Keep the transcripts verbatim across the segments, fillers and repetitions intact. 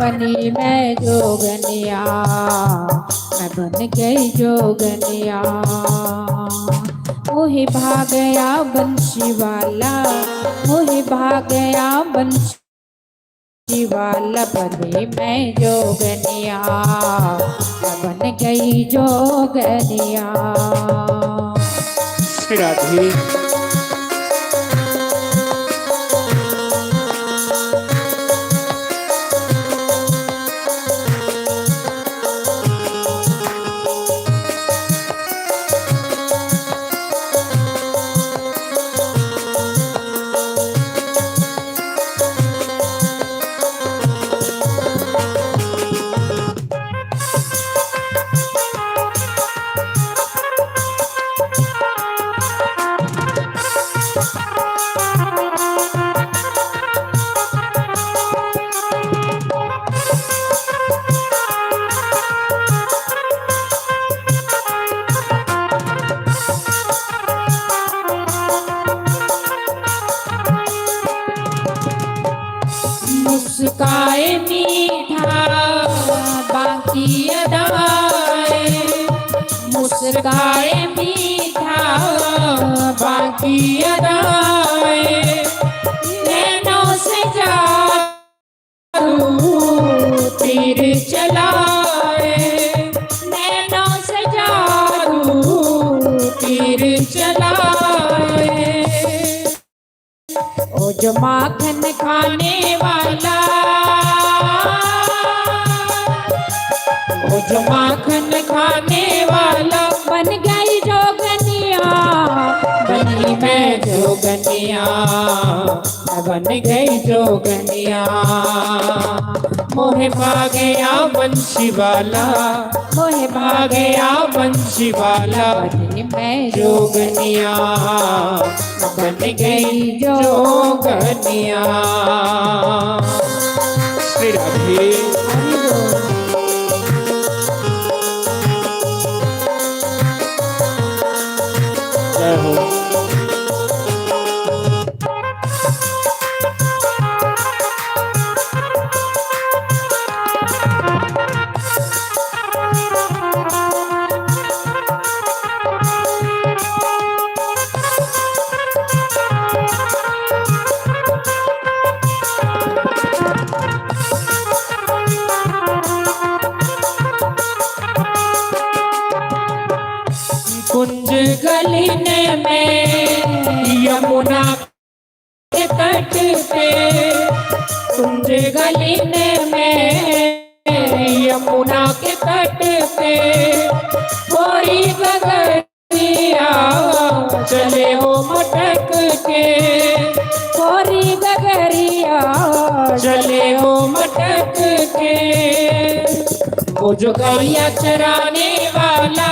बनी मैं जोगनिया, मैं बन गई जोगनिया। मोहे भा गया बंसी वाला, मोहे भा गया बंसी वाला, बनी मैं जोगनिया, मैं बन गई जोगनिया। श्री राधे। मुस्काए मीठा बाकी अदाए, मुस्काए मीठा बाकी अदाए, नैनों से जादू तीर चलाए, नैनों से जादू तीर चलाए। ओ जो माखन खाने वाला, ओ जो माखन खाने वाला, बन गई जोगनिया, बनी मैं जोगनिया, मैं बन गई जोगनिया। मोहे भा गया बंसी वाला, मोहे भा गया बंसी वाला, बनी मैं जोगनिया, बन गई जोगनिया। श्री राधे। जय हो। कुंज गलिन में यमुना के तट पे, कुंज गलिन में यमुना के तट पे, कोई गगरिया चले हो मटक के, कोरी गगरिया चले हो मटक के। वो जो गैया चराने वाला,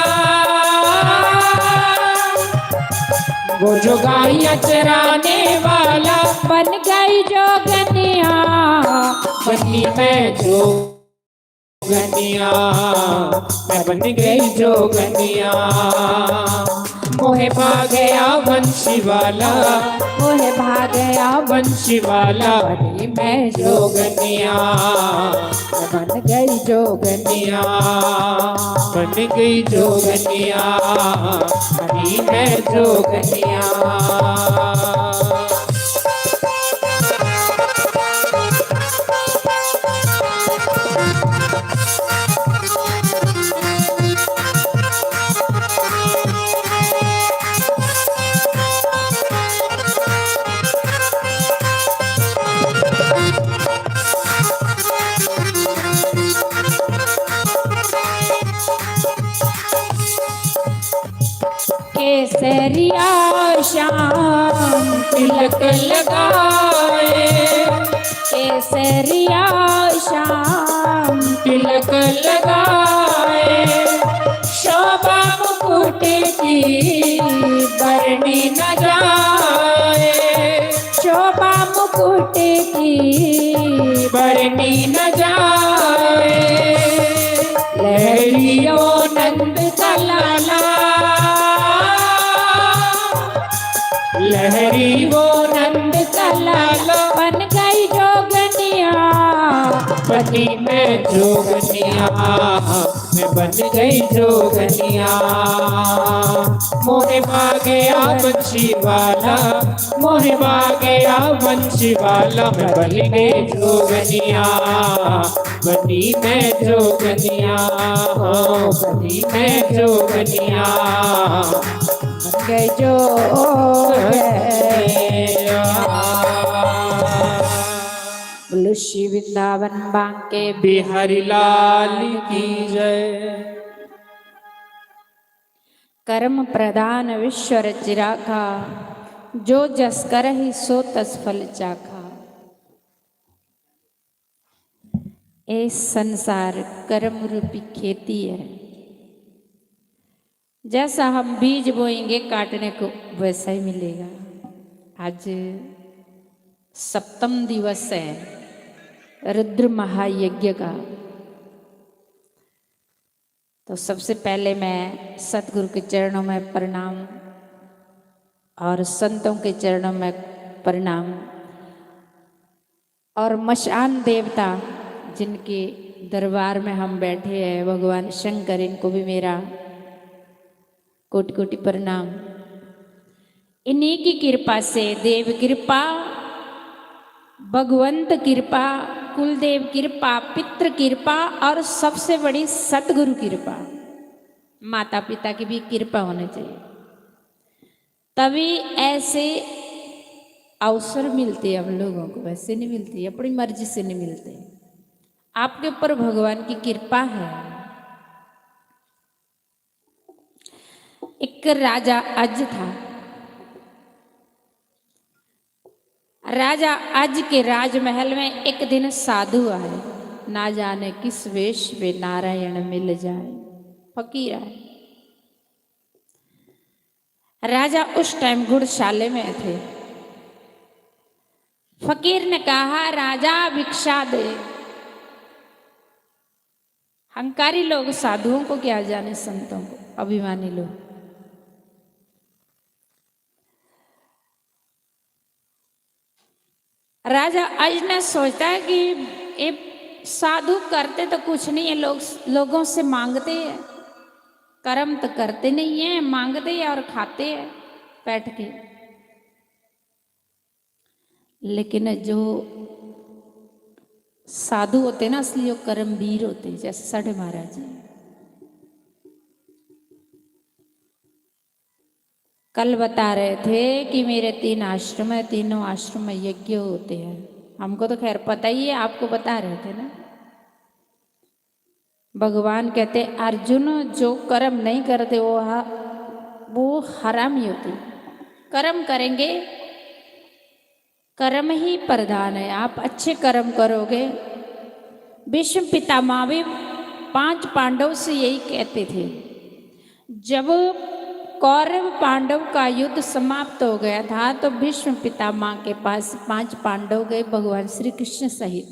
वो जो गैया चराने वाला, बन गई जोगनिया, बनी मैं जोगनिया, मैं बन गई जोगनिया। मोहे भा गया बंसी वाला, मोहे भा गया बंसी वाला, बनी मैं जोगनिया, मैं बन गई जोगनिया, बन गई जोगनिया, बनी मैं जोगनिया। केसरिया श्याम तिलक लगाए, केसरिया श्याम तिलक लगाए, शोभा मुकुट की बरनी न जाए, शोभा मुकुट की बरनी न जाए। लहरियो नंद का लाला, लहरी वो नंद का लाला, बन गई जोगनिया, बनी मैं जोगनिया, मैं बन गई जोगनिया। मोहे पा गया बंशी वाला, मोहे पा गया बंशी वाला, मैं बन गई जोगनिया, बनी मैं जोगनिया, हाँ, बनी मैं जोगनिया। बन गई जोगनिया। बोलो श्री वृंदावन बांके बिहारी लाल की जय। कर्म प्रधान विश्व रचि राखा, जो जस करहि सो तस फल चाखा। ये संसार कर्म रूपी खेती है। जैसा हम बीज बोएंगे, काटने को वैसा ही मिलेगा। आज सप्तम दिवस है रुद्र महायज्ञ का। तो सबसे पहले मैं सतगुरु के चरणों में प्रणाम और संतों के चरणों में प्रणाम और मशान देवता जिनके दरबार में हम बैठे हैं, भगवान शंकर, इनको भी मेरा कोटि कोटि प्रणाम। इन्हीं की कृपा से, देव कृपा, भगवंत कृपा, कुलदेव कृपा, पितृ कृपा और सबसे बड़ी सतगुरु कृपा, माता पिता की भी कृपा होनी चाहिए, तभी ऐसे अवसर मिलते हैं हम लोगों को, वैसे नहीं मिलते, अपनी मर्जी से नहीं मिलते। आपके ऊपर भगवान की कृपा है। एक राजा अज था। राजा अज के राजमहल में एक दिन साधु आए, ना जाने किस वेश में नारायण मिल जाए। फकीर आए। राजा उस टाइम घुड़शाले में थे। फकीर ने कहा, "राजा, भिक्षा दे।" हंकारी लोग साधुओं को क्या जाने, संतों को, अभिमानी लोग। राजा अज ने सोचता है कि ये साधु करते तो कुछ नहीं है, लोग, लोगों से मांगते हैं, कर्म तो करते नहीं है, मांगते हैं और खाते हैं बैठ के। लेकिन जो साधु होते हैं ना, असली वो कर्मवीर होते हैं, जैसे साढ़े महाराज जी। कल बता रहे थे कि मेरे तीन आश्रम है, तीनों आश्रम में यज्ञ होते हैं। हमको तो खैर पता ही है, आपको बता रहे थे ना। भगवान कहते, "अर्जुन, जो कर्म नहीं करते वो हा-, वो हरामी होते। कर्म करेंगे, कर्म ही प्रधान है, आप अच्छे कर्म करोगे।" भीष्म पितामह भी पांच पांडव से यही कहते थे। जब कौरव पांडव का युद्ध समाप्त हो गया था, तो भीष्म पितामह के पास पांच पांडव गए, भगवान श्री कृष्ण सहित,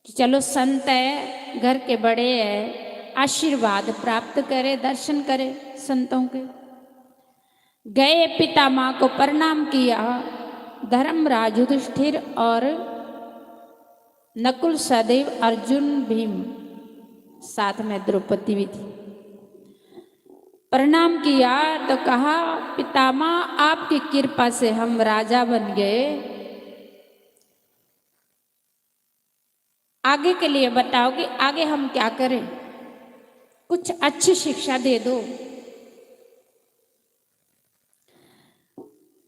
कि चलो, संत है, घर के बड़े हैं, आशीर्वाद प्राप्त करे, दर्शन करे संतों के। गए, पितामह को प्रणाम किया। धर्मराज युधिष्ठिर और नकुल, सहदेव, अर्जुन, भीम, साथ में द्रौपदी भी थी। प्रणाम किया तो कहा, "पितामह, आपकी कृपा से हम राजा बन गए, आगे के लिए बताओ कि आगे हम क्या करें, कुछ अच्छी शिक्षा दे दो।"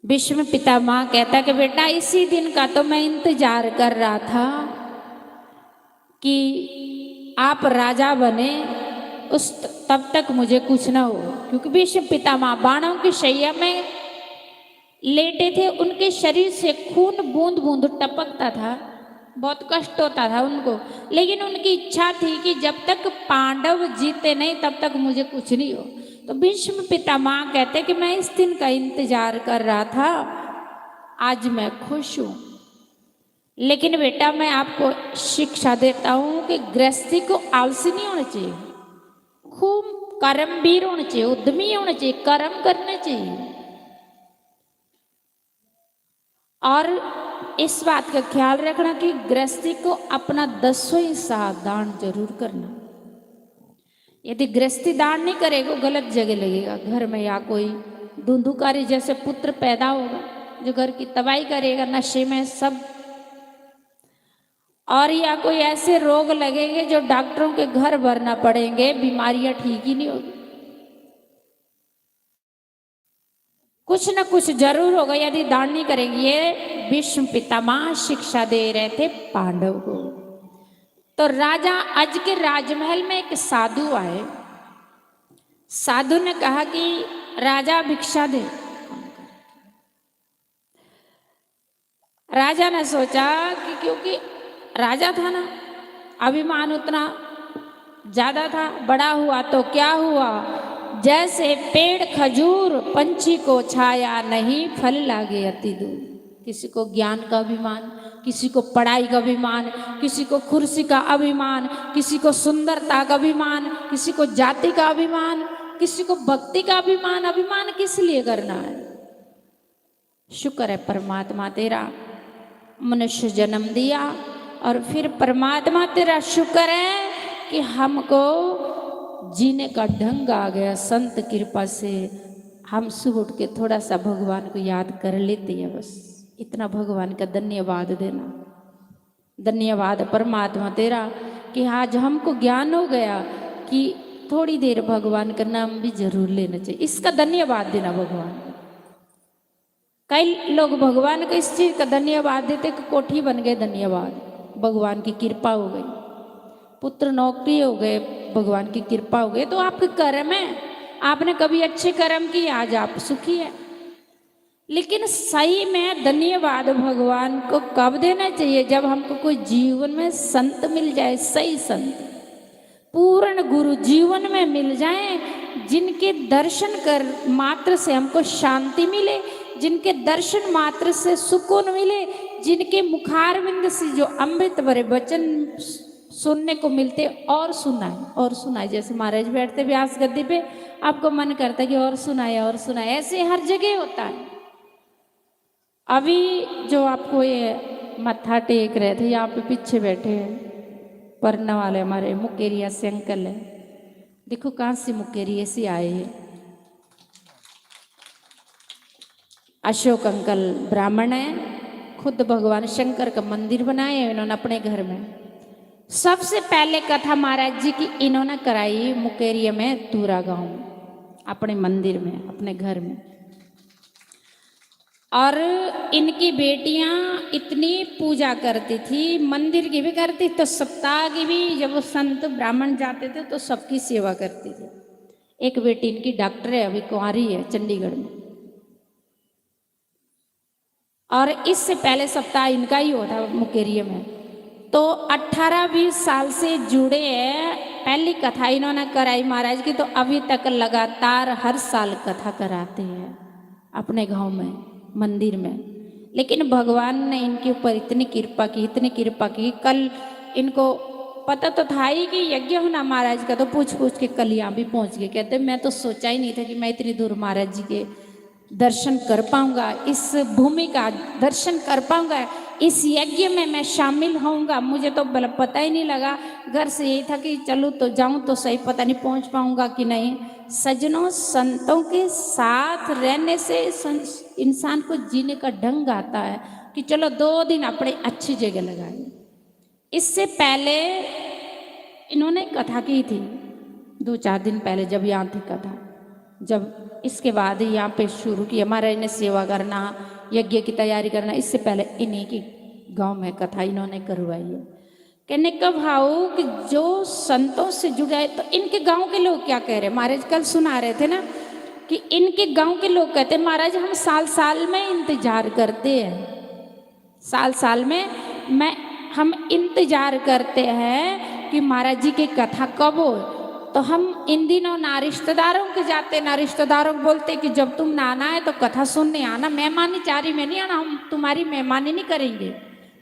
भीष्म पितामह कहता कि बेटा, इसी दिन का तो मैं इंतजार कर रहा था कि आप राजा बने, उस, तब तक मुझे कुछ ना हो, क्योंकि भीष्म पितामह बाणों की शैया में लेटे थे, उनके शरीर से खून बूंद बूंद टपकता था, बहुत कष्ट होता था उनको, लेकिन उनकी इच्छा थी कि जब तक पांडव जीते नहीं, तब तक मुझे कुछ नहीं हो। तो भीष्म पितामह कहते कि मैं इस दिन का इंतजार कर रहा था, आज मैं खुश हूं। लेकिन बेटा, मैं आपको शिक्षा देता हूं कि गृहस्थी को आलसी नहीं होना चाहिए, खूब कर्मवीर होना चाहिए, उद्यमी होना चाहिए, कर्म करना चाहिए। और इस बात का ख्याल रखना कि गृहस्थी को अपना दसवां हिस्सा दान जरूर करना। यदि गृहस्थी दान नहीं करेगा, गलत जगह लगेगा। घर में या कोई धुंधुकारी जैसे पुत्र पैदा होगा जो घर की तबाही करेगा, नशे में सब, और या कोई ऐसे रोग लगेंगे जो डॉक्टरों के घर भरना पड़ेंगे, बीमारियां ठीक ही नहीं होगी। कुछ ना कुछ जरूर होगा यदि दान नहीं करेंगे। ये भीष्म पितामह शिक्षा दे रहे थे पांडव को। तो राजा अज के राजमहल में एक साधु आए। साधु ने कहा कि राजा भिक्षा दे। राजा ने सोचा कि क्योंकि राजा था ना, अभिमान उतना ज्यादा था, बड़ा हुआ तो क्या हुआ, जैसे पेड़ खजूर, पंछी को छाया नहीं, फल लागे अति दूर। किसी को ज्ञान का अभिमान, किसी को पढ़ाई का अभिमान, किसी को कुर्सी का अभिमान, किसी को सुंदरता का अभिमान, किसी को जाति का अभिमान, किसी को भक्ति का अभिमान। अभिमान किस लिए करना है? शुक्र है परमात्मा तेरा मनुष्य जन्म दिया, और फिर परमात्मा तेरा शुक्र है कि हमको जीने का ढंग आ गया संत कृपा से। हम सुबह उठ के थोड़ा सा भगवान को याद कर लेते हैं, बस इतना भगवान का धन्यवाद देना। धन्यवाद परमात्मा तेरा कि आज हमको ज्ञान हो गया कि थोड़ी देर भगवान का नाम भी जरूर लेना चाहिए। इसका धन्यवाद देना भगवान को। कई लोग भगवान को इस चीज का धन्यवाद देते कि कोठी बन गए, धन्यवाद, भगवान की कृपा हो गई, पुत्र नौकरी हो गए, भगवान की कृपा हो गई। तो आपके कर्म है, आपने कभी अच्छे कर्म किए, आज आप सुखी है। लेकिन सही में धन्यवाद भगवान को कब देना चाहिए? जब हमको कोई जीवन में संत मिल जाए, सही संत, पूर्ण गुरु जीवन में मिल जाएं, जिनके दर्शन कर मात्र से हमको शांति मिले, जिनके दर्शन मात्र से सुकून मिले, जिनके मुखारविंद से जो अमृत भरे वचन सुनने को मिलते, और सुनाए, और सुनाए। जैसे महाराज बैठते व्यास गद्दी पे, आपको मन करता है कि और सुनाए, और सुनाए। ऐसे हर जगह होता है। अभी जो आपको ये मत्था टेक रहे थे, यहाँ पे पीछे बैठे हैं, पढ़ने वाले हमारे मुकेरिया से अंकल है। देखो कहाँ से मुकेरिया से आए हैं। अशोक अंकल ब्राह्मण है, खुद भगवान शंकर का मंदिर बनाए हैं इन्होंने अपने घर में। सबसे पहले कथा महाराज जी की इन्होंने कराई मुकेरिया में, दूरा गांव, अपने मंदिर में, अपने घर में। और इनकी बेटियां इतनी पूजा करती थी, मंदिर की भी करती, तो सप्ताह की भी, जब वो संत ब्राह्मण जाते थे तो सबकी सेवा करती थी। एक बेटी इनकी डॉक्टर है, अभी कुंवारी है चंडीगढ़ में। और इससे पहले सप्ताह इनका ही हुआ था मुकेरिया में। तो अठारह बीस साल से जुड़े हैं। पहली कथा इन्होंने कराई महाराज की, तो अभी तक लगातार हर साल कथा कराते हैं अपने गांव में, मंदिर में। लेकिन भगवान ने इनके ऊपर इतनी कृपा की, इतनी कृपा की। कल इनको पता तो था ही कि यज्ञ होना महाराज का, तो पूछ पूछ के कल यहाँ भी पहुंच गए। कहते, मैं तो सोचा ही नहीं था कि मैं इतनी दूर महाराज जी के दर्शन कर पाऊंगा, इस भूमि का दर्शन कर पाऊंगा, इस यज्ञ में मैं शामिल होऊंगा। मुझे तो बल-, पता ही नहीं लगा। घर से यही था कि चलूँ तो जाऊं तो सही, पता नहीं पहुंच पाऊंगा कि नहीं। सज्जनों, संतों के साथ रहने से सं-, इंसान को जीने का ढंग आता है कि चलो दो दिन अपने अच्छी जगह लगाए। इससे पहले इन्होंने कथा की थी, दो चार दिन पहले जब यहाँ थी कथा, जब इसके बाद यहाँ पे शुरू किया महाराज ने सेवा करना, यज्ञ की तैयारी करना, इससे पहले इन्हीं की गांव में कथा इन्होंने करवाई है। कहने का भाव कि जो संतों से जुड़ा है, तो इनके गांव के लोग क्या कह रहे हैं? महाराज कल सुना रहे थे ना कि इनके गांव के लोग कहते हैं, महाराज, हम साल साल में इंतजार करते हैं, साल साल में मैं, हम इंतजार करते हैं कि महाराज जी की कथा कब हो। तो हम इन दिनों ना रिश्तेदारों के जाते, ना रिश्तेदारों को बोलते कि जब तुम ना आना है तो कथा सुनने आना, मेहमानी चारी में नहीं आना, हम तुम्हारी मेहमानी नहीं करेंगे।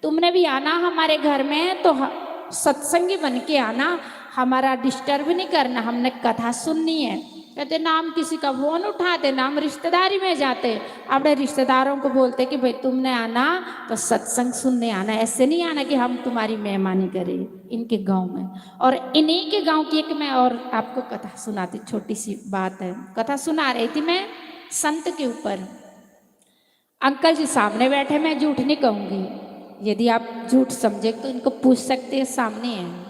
तुमने भी आना हमारे घर में तो ह-, सत्संगी बन के आना, हमारा डिस्टर्ब नहीं करना, हमने कथा सुननी है। कहते, ना हम किसी का फोन उठाते, ना हम रिश्तेदारी में जाते, अपने रिश्तेदारों को बोलते कि भाई, तुमने आना तो सत्संग सुनने आना, ऐसे नहीं आना कि हम तुम्हारी मेहमानी करें इनके गांव में। और इन्हीं के गांव की एक मैं और आपको कथा सुनाती, छोटी सी बात है, कथा सुना रही थी मैं संत के ऊपर। अंकल जी सामने बैठे, मैं झूठ नहीं कहूँगी, यदि आप झूठ समझे तो इनको पूछ सकते हैं, सामने हैं।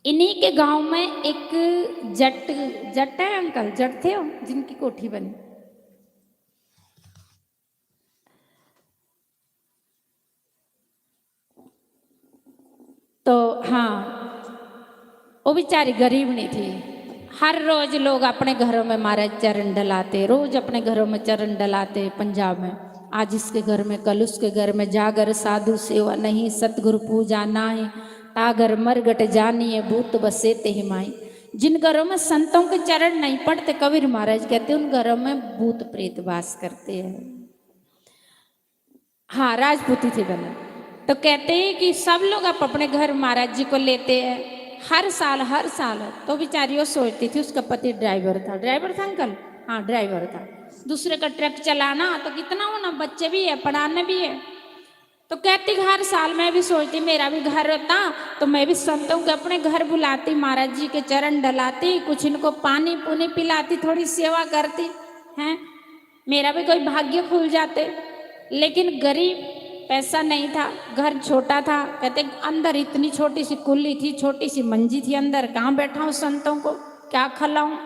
इन्हीं के गांव में एक जट, जट है अंकल, जट थे हो जिनकी कोठी बनी। तो हाँ, वो बेचारी गरीब नहीं थी। हर रोज लोग अपने घरों में महाराज चरण डलाते, रोज अपने घरों में चरण डलाते। पंजाब में आज इसके घर में, कल उसके घर में, जागर साधु सेवा नहीं, सतगुरु पूजा नाही, तागर मरगट जानिए भूत बसे ते ही माई। जिन घरों में संतों के चरण नहीं पड़ते, कबीर महाराज कहते, उन घरों में भूत प्रेत वास करते हैं। हाँ, राजपूती थे पहले। तो कहते हैं कि सब लोग आप अपने घर महाराज जी को लेते हैं हर साल, हर साल। तो बेचारी वो सोचती थी, उसका पति ड्राइवर था। ड्राइवर था अंकल? हाँ, ड्राइवर था। दूसरे का ट्रक चलाना तो कितना होना, बच्चे भी है, पढ़ाना भी है। तो कहती कि हर साल मैं भी सोचती, मेरा भी घर होता तो मैं भी संतों के अपने घर बुलाती, महाराज जी के चरण डलाती, कुछ इनको पानी पुनी पिलाती, थोड़ी सेवा करती, हैं, मेरा भी कोई भाग्य खुल जाते। लेकिन गरीब, पैसा नहीं था, घर छोटा था। कहते, अंदर इतनी छोटी सी कुल्ली थी, छोटी सी मंजी थी, अंदर कहाँ बैठाऊं संतों को, क्या खिलाऊं?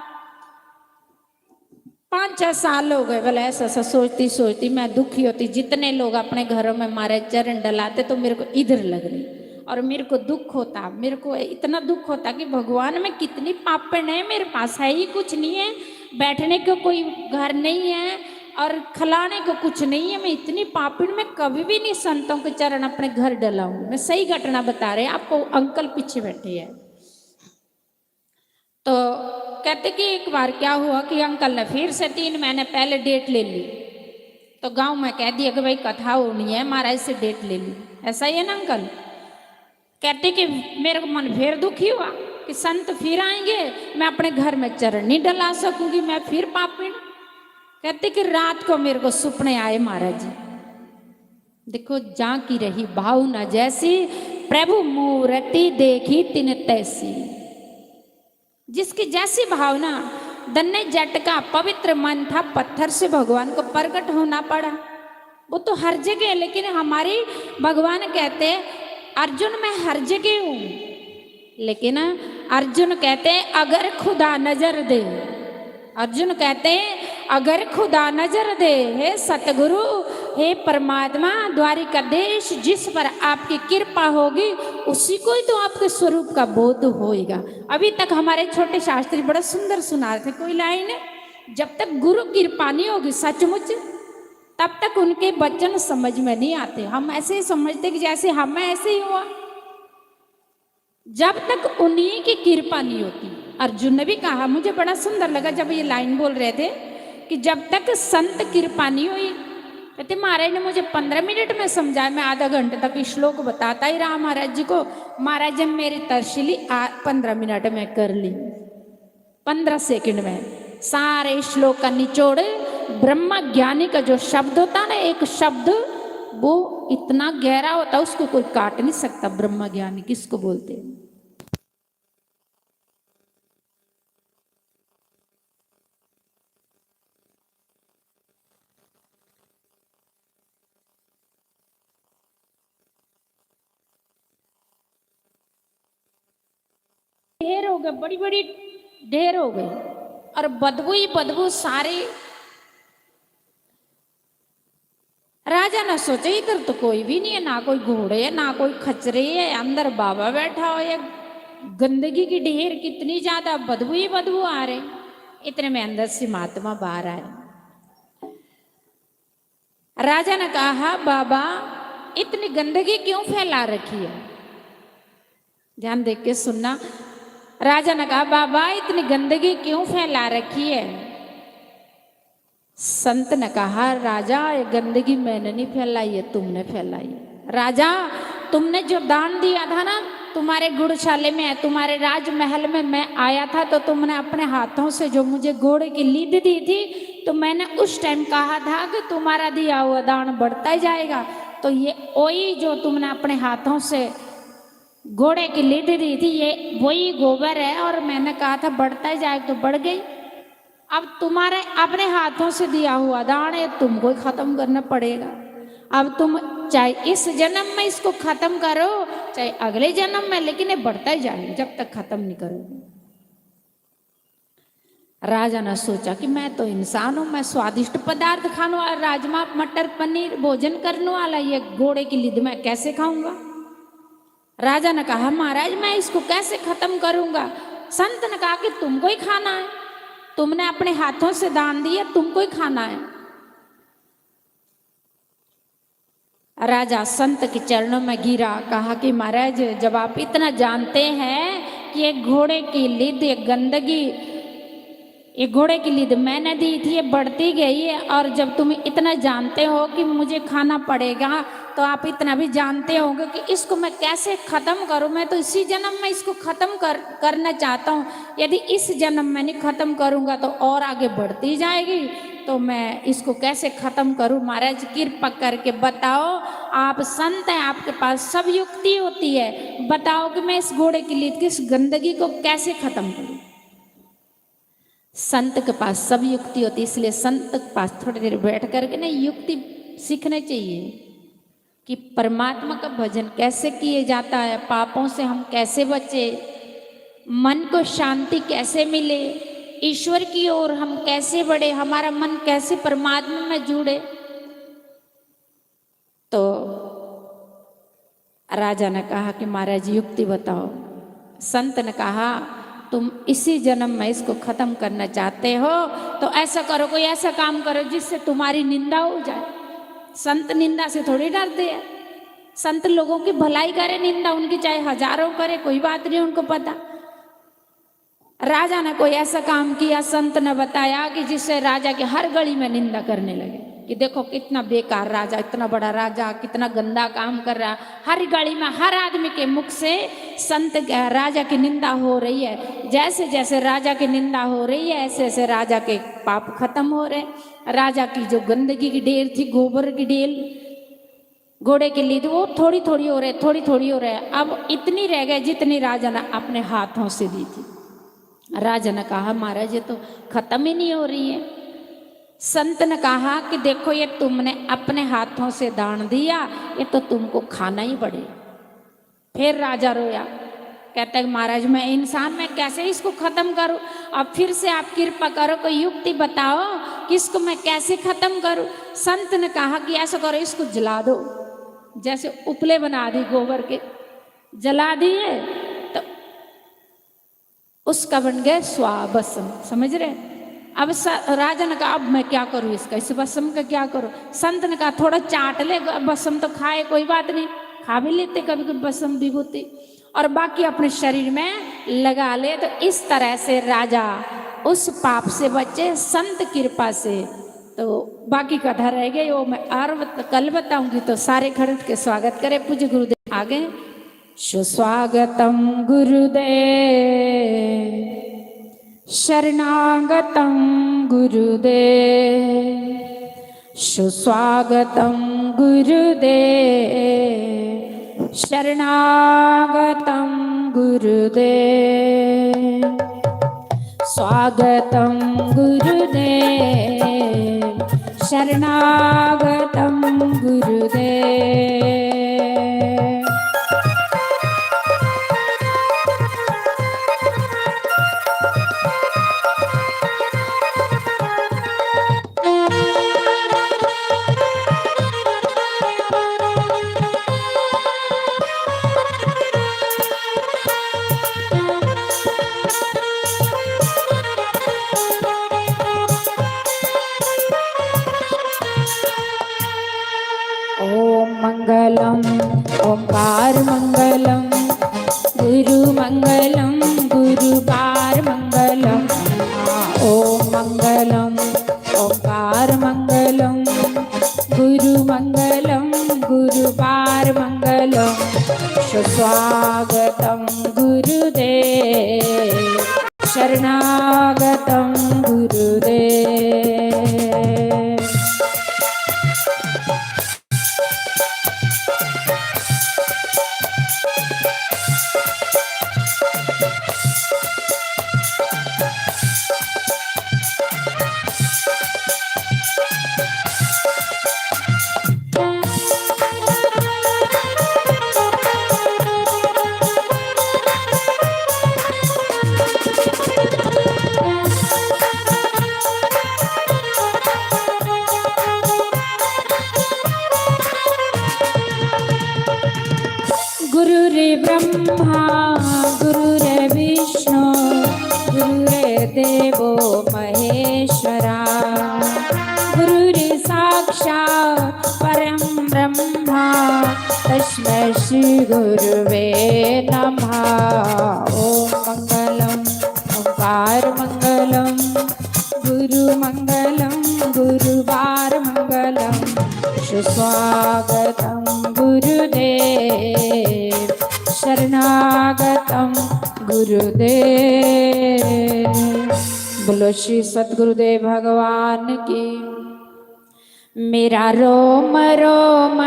पाँच छह साल हो गए, बोले, ऐसा ऐसा सोचती सोचती मैं दुखी होती। जितने लोग अपने घरों में हमारे चरण डलाते तो मेरे को इधर लगनी, और मेरे को दुख होता, मेरे को इतना दुख होता कि भगवान, मैं कितनी पापण है, मेरे पास है ही कुछ नहीं है, बैठने को कोई घर नहीं है और खिलाने को कुछ नहीं है। मैं इतनी पापण, मैं कभी भी नहीं संतों के चरण अपने घर डलाऊं। मैं सही घटना बता रहे आपको, अंकल पीछे बैठे हैं। तो कहते कि एक बार क्या हुआ कि अंकल ने फिर से तीन महीने पहले डेट ले ली। तो गांव में कह दिया कि भाई, कथा होनी है, महाराज से डेट ले ली। ऐसा ही है ना अंकल? कहते कि मेरे को मन फिर दुखी हुआ कि संत फिर आएंगे, मैं अपने घर में चरण नहीं डला सकूंगी, मैं फिर पापिण। कहते कि रात को मेरे को सुपने आए महाराज जी। देखो, जां की रही भावना जैसी, प्रभु मूरति देखी तिन तैसी। जिसकी जैसी भावना, दन्ने जट का पवित्र मन था, पत्थर से भगवान को प्रकट होना पड़ा। वो तो हर जगह है, लेकिन हमारे भगवान कहते, अर्जुन, मैं हर जगह हूँ। लेकिन अर्जुन कहते, अगर खुदा नजर दे, अर्जुन कहते, अगर खुदा नजर दे, हे सतगुरु, हे परमात्मा, द्वारिका देश, जिस पर आपकी कृपा होगी, उसी को ही तो आपके स्वरूप का बोध होएगा। अभी तक हमारे छोटे शास्त्री बड़ा सुंदर सुना रहे थे कोई लाइन, जब तक गुरु कृपा नहीं होगी सचमुच, तब तक उनके वचन समझ में नहीं आते। हम ऐसे ही समझते कि जैसे हम हैं, ऐसे ही हुआ। जब तक उन्हीं की कृपा नहीं होती। अर्जुन ने भी कहा, मुझे बड़ा सुंदर लगा जब ये लाइन बोल रहे थे कि जब तक संत कृपा नहीं हुई। कहते, महाराज ने मुझे पंद्रह मिनट में समझाया, मैं आधा घंटे तक श्लोक बताता ही रहा महाराज जी को। महाराज जी ने मेरी तरसीली आ, पंद्रह मिनट में कर ली, पंद्रह सेकंड में। सारे श्लोक का निचोड़, ब्रह्म ज्ञानी का जो शब्द होता ना, एक शब्द, वो इतना गहरा होता, उसको कोई काट नहीं सकता। ब्रह्म ज्ञानी किसको बोलते हैं? ढेर हो गए, बड़ी बड़ी ढेर हो गई, और बदबू ही बदबू सारी। राजा ने सोचा, इधर तो कोई भी नहीं है, ना कोई घोड़े है, ना कोई खच्चरे है, अंदर बाबा बैठा हो, ये गंदगी की ढेर कितनी ज्यादा, बदबू ही बदबू आ रही। इतने में अंदर से महात्मा बाहर आए। राजा ने कहा, बाबा, इतनी गंदगी क्यों फैला रखी है? ध्यान देख के सुनना। राजा ने कहा, बाबा, इतनी गंदगी क्यों फैला रखी है? संत ने कहा, राजा, ये गंदगी मैंने नहीं फैलाई है, तुमने फैलाई है। राजा, तुमने जो दान दिया था ना, तुम्हारे गुड़शाले में, तुम्हारे राजमहल में मैं आया था, तो तुमने अपने हाथों से जो मुझे घोड़े की लीद दी थी, तो मैंने उस टाइम कहा था कि तुम्हारा दिया हुआ दान बढ़ता ही जाएगा। तो ये ओई जो तुमने अपने हाथों से घोड़े की लीद दी थी, ये वही गोबर है, और मैंने कहा था बढ़ता ही जाएगा, तो बढ़ गई। अब तुम्हारे अपने हाथों से दिया हुआ दान है, तुमको ही खत्म करना पड़ेगा। अब तुम चाहे इस जन्म में इसको खत्म करो, चाहे अगले जन्म में, लेकिन ये बढ़ता ही जाएगा जब तक खत्म नहीं करोगे। राजा ने सोचा कि मैं तो इंसान हूं, मैं स्वादिष्ट पदार्थ खाने वाला, राजमा, मटर पनीर भोजन करने वाला, ये घोड़े की लीद मैं कैसे खाऊंगा? राजा ने कहा, महाराज, मैं इसको कैसे खत्म करूंगा? संत ने कहा कि तुमको ही खाना है, तुमने अपने हाथों से दान दिया, तुमको ही खाना है। राजा संत के चरणों में गिरा, कहा कि महाराज, जब आप इतना जानते हैं कि एक घोड़े की लीद, एक गंदगी, ये घोड़े की लीद मैंने दी थी, ये बढ़ती गई है, और जब तुम इतना जानते हो कि मुझे खाना पड़ेगा, तो आप इतना भी जानते होंगे कि इसको मैं कैसे खत्म करूं। मैं तो इसी जन्म में इसको खत्म कर करना चाहता हूं। यदि इस जन्म में नहीं खत्म करूंगा तो और आगे बढ़ती जाएगी। तो मैं इसको कैसे खत्म करूं? महाराज, कृपा करके बताओ। आप संत हैं, आपके पास सब युक्ति होती है, बताओ कि मैं इस घोड़े की लीद की इस गंदगी को कैसे खत्म करूं। संत के पास सब युक्ति होती, इसलिए संत के पास थोड़ी देर बैठ करके ना युक्ति सीखना चाहिए कि परमात्मा का भजन कैसे किए जाता है, पापों से हम कैसे बचे, मन को शांति कैसे मिले, ईश्वर की ओर हम कैसे बढ़े, हमारा मन कैसे परमात्मा में जुड़े। तो राजा ने कहा कि महाराज, युक्ति बताओ। संत ने कहा, तुम इसी जन्म में इसको खत्म करना चाहते हो, तो ऐसा करो, कोई ऐसा काम करो जिससे तुम्हारी निंदा हो जाए। संत निंदा से थोड़ी डरते हैं। संत लोगों की भलाई करे, निंदा उनकी चाहे हजारों करे, कोई बात नहीं उनको पता। राजा ने कोई ऐसा काम किया, संत ने बताया, कि जिससे राजा की हर गली में निंदा करने लगे कि देखो कितना बेकार राजा, इतना बड़ा राजा, कितना गंदा काम कर रहा। हर गली में, हर आदमी के मुख से संत, राजा की निंदा हो रही है। जैसे जैसे राजा की निंदा हो रही है, ऐसे ऐसे राजा के पाप खत्म हो रहे। राजा की जो गंदगी की ढेर थी, गोबर की ढेर, घोड़े की लीद, वो थोड़ी थोड़ी हो रहे, थोड़ी थोड़ी हो रहे। अब इतनी रह गए जितनी राजा ने अपने हाथों से दी थी। राजा ने कहा, महाराज, ये तो खत्म ही नहीं हो रही है। संत ने कहा कि देखो, ये तुमने अपने हाथों से दान दिया, ये तो तुमको खाना ही पड़े। फिर राजा रोया, कहता है, महाराज, मैं इंसान, मैं कैसे इसको खत्म करूं? अब फिर से आप कृपा करो, कोई युक्ति बताओ कि इसको मैं कैसे खत्म करूं। संत ने कहा कि ऐसा करो, इसको जला दो। जैसे उपले बना दी गोबर के, जला दिए, तो उसका बन गया स्वाह भस्म। समझ रहे? अब स-, राजा ने कहा, अब मैं क्या करूं इसका, इस भस्म का क्या करूं? संत ने कहा, थोड़ा चाट ले, भस्म तो खाए, कोई बात नहीं, खा भी लेते कभी कभी भस्म विभूति, और बाकी अपने शरीर में लगा ले। तो इस तरह से राजा उस पाप से बचे संत कृपा से। तो बाकी कथा रह गई, वो मैं और बत-, कल बताऊंगी। तो सारे खड़े उठ के स्वागत करें, पूज्य गुरुदेव आ गए। सुस्वागतम गुरुदेव, शरणागतम गुरुदेव, सुस्वागतम गुरुदेव, शरणागतम गुरुदेव। स्वागतम गुरुदेव, शरणागतम गुरुदेव। ओम मंगलम, ओंकार मंगलम, गुरु मंगलम, गुरुकार मंगलम। ओम मंगलम, ओंकार मंगलम, गुरु मंगलम, गुरुकार मंगलम। सुस्वा शरणागतं गुरुदेव, शरणागतं गुरुदेव। गुरुर्ब्रह्मा गुरुर्विष्णु गुरुर्देवो महेश्वरा। गुरुर्साक्षात् परं ब्रह्मा तस्मै श्री गुरुवे नमः। ॐ मङ्गलम् ओंकार मङ्गलम् गुरु मङ्गलम् गुरुवार मङ्गलम्। सुस्वागतं गुरुदेव शरणागतं गुरुदेव। बोलो श्री सतगुरुदेव भगवान की। मेरा रोम रोम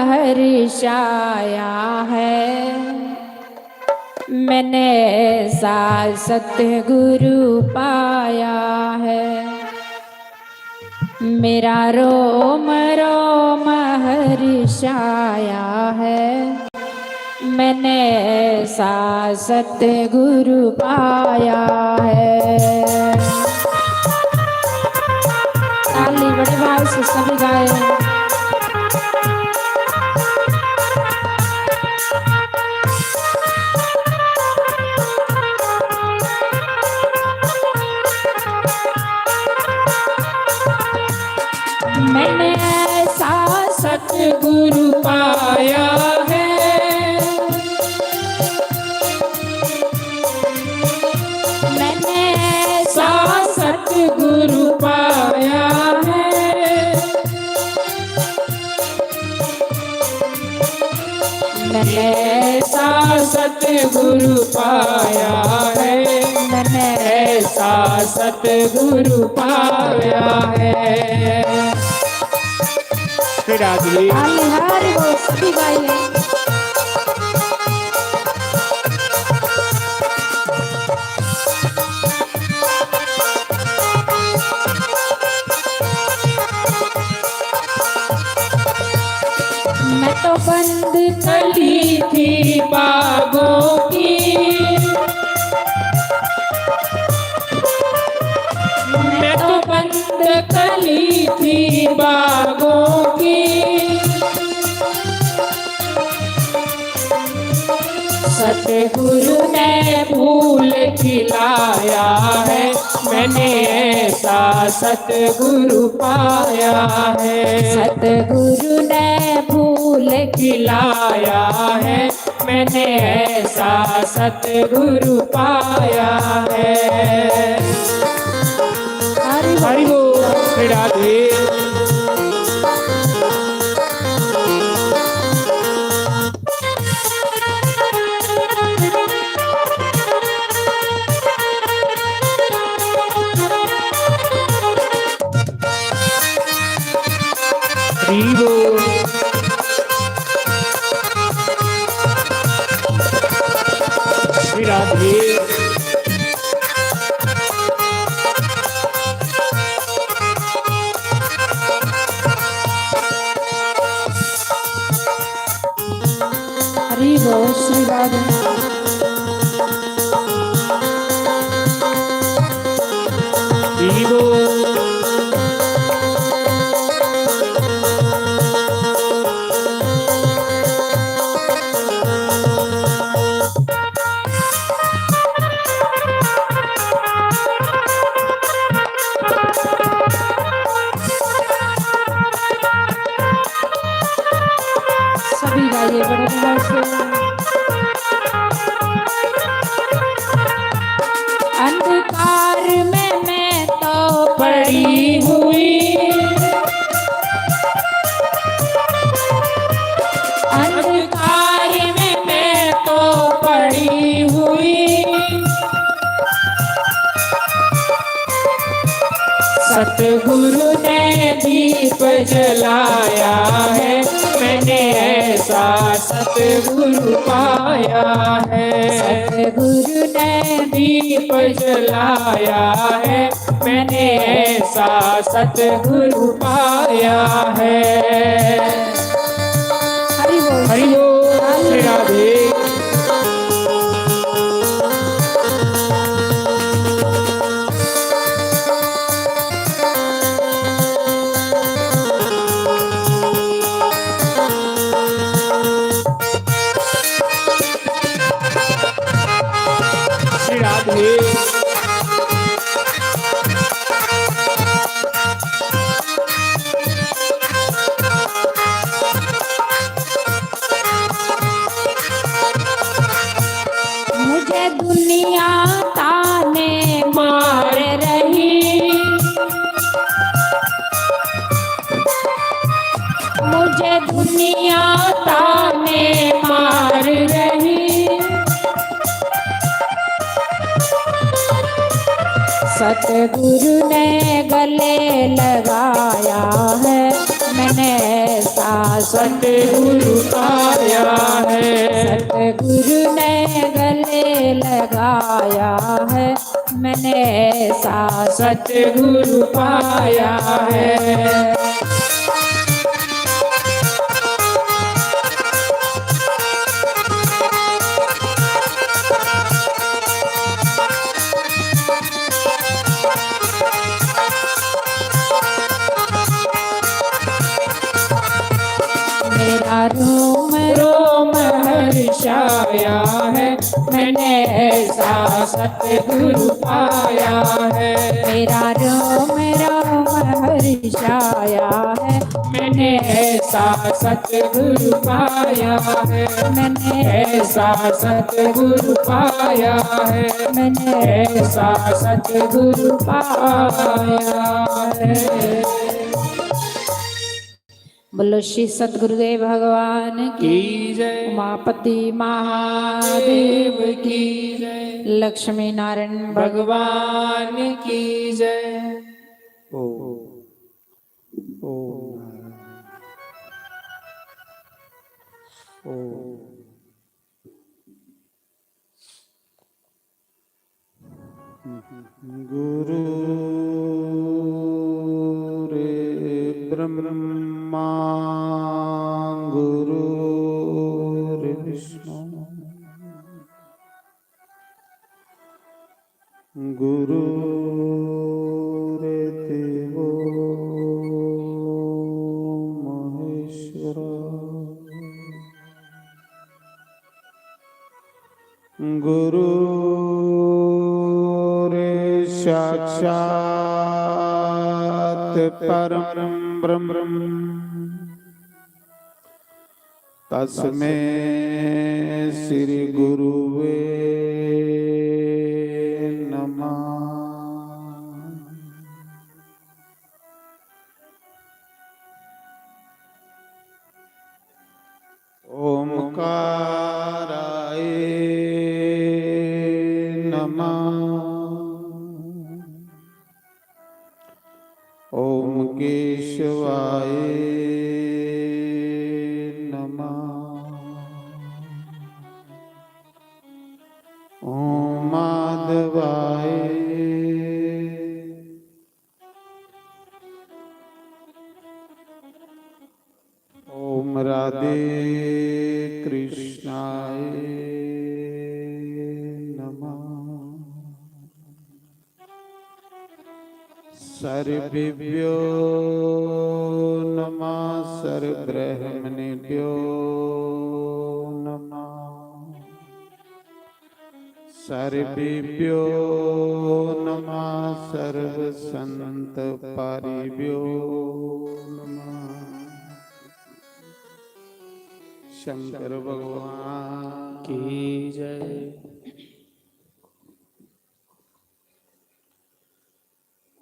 हर्षाया है, मैंने ऐसा सतगुरु पाया है। मेरा रोम रोम हर्षाया है, मैंने ऐसा सतगुरु पाया है। ताली बड़े भाव से सभी गाए। मैंने ऐसा सतगुरु पाया है, मैंने ऐसा सतगुरु पाया है, मैंने ऐसा सतगुरु पाया है, मैंने ऐसा सतगुरु पाया है। श्री राधे। हरि हरि बोल, सभी गाइए। मैं तो बंद कली थी बागों की, मैं तो बंद कली थी बागों की। सतगुरु ने फूल खिलाया है, मैंने ऐसा सतगुरु पाया है। सतगुरु ने फूल खिलाया है, मैंने ऐसा सतगुरु पाया है। हरि बोल। हरि बोल। श्री राधे। हरि बोल। श्री राधे। हरि बोल श्री राधे। हरि बोल। सतगुरु ने दीप जलाया है, मैंने ऐसा सतगुरु पाया है। सतगुरु ने दीप जलाया है, मैंने ऐसा सतगुरु पाया है। हरि बोल। हरि बोल। श्री राधे। श्री राधे। मुझे दुनिया ताने मार रही, मुझे दुनिया ताने मार रही। सतगुरु ने गले लगाया है, मैंने ऐसा सतगुरु पाया है। सतगुरु ने गले लगाया है, मैंने ऐसा सतगुरु पाया है। मेरा रोम रोम हर्षाया है, मैंने ऐसा सतगुरु पाया है। मेरा रोम रोम हर्षाया है, मैंने ऐसा सतगुरु पाया है। मैंने ऐसा सतगुरु पाया है। मैंने ऐसा सतगुरु पाया है। बोलो श्री सतगुरुदेव भगवान की की जय। उमापति महादेव की जय। लक्ष्मी नारायण भगवान की जय। ओ, ओ, ओ। गुरु रे ब्रह्मा, गुरु रे विष्णु, गुरु रे देवो महेश्वर। गुरु रे साक्षात परम ब्रह्म, तस्मे श्री गुरुवे नमः। ओमकाराय नमः। ओम केशवाय नमः। ओम माधवाय। ओम राधे कृष्णाय नमः। सर्वेभ्यो नमः, सर्वब्राह्मणेभ्यो नमः। सर्वेभ्यो नमः, सर्वसंत पारिभ्यो नमः। शंकर भगवान की जय।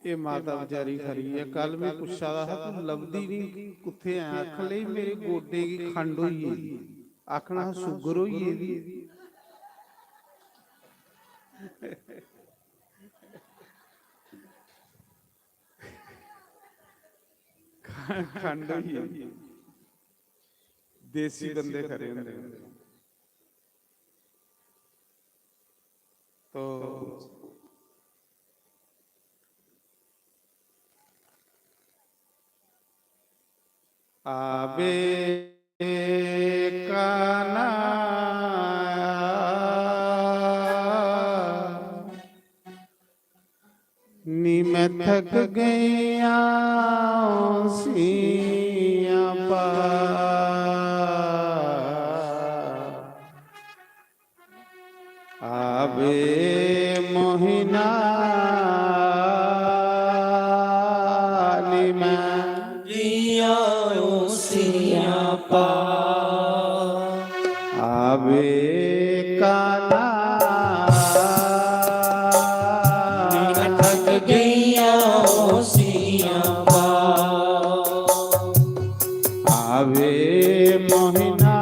ये माता बेचारी खरी है। कल मैं पुच्छा दा हा, "तू लभदी नहीं, कुत्थे ऐ?" आखन लगी, "मेरे गोडे की खंड होई गेदी।" आखना हा, "शुगर होई गेदी।" खंड होई गेई। देसी बंदे खरे होंदे न। तो आवे काना, नी मैं थक गई आंसियां पा। आवे मोहिना, नी मैं जिया उसिया पा। आवे काना, नी मैं थक गई आंसियां पा। आवे मोहिना,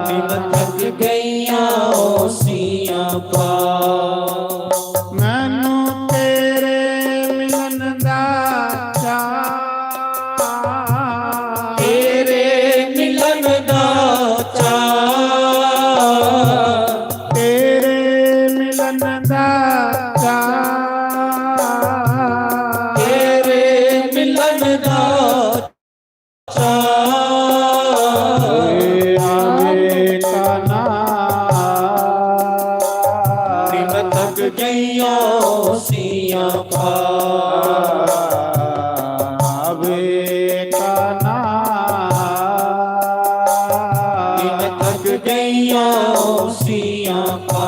नी मैं थक गई आंसियां पा। मैनू तेरे मिलन दा चाऽ, तेरे मिलन दा चाऽ, तेरे मिलन दा चाऽ, तेरे मिलन दा चाऽ। आवे काना, नी मैं थक गई आंसियां पा। आवे काना, नी मैं थक गई आंसियां पा।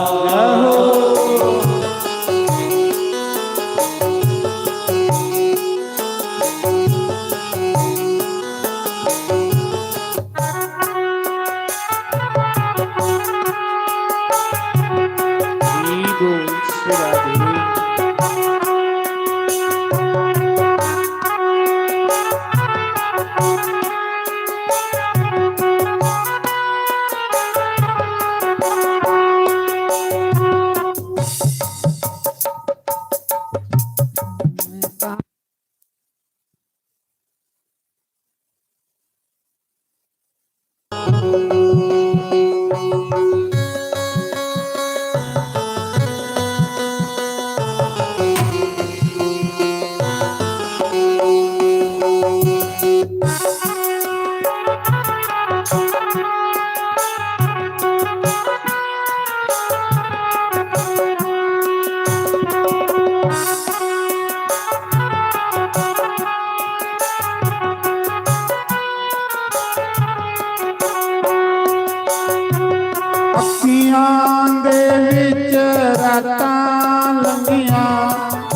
अखियां दे विच रातां लंघियां,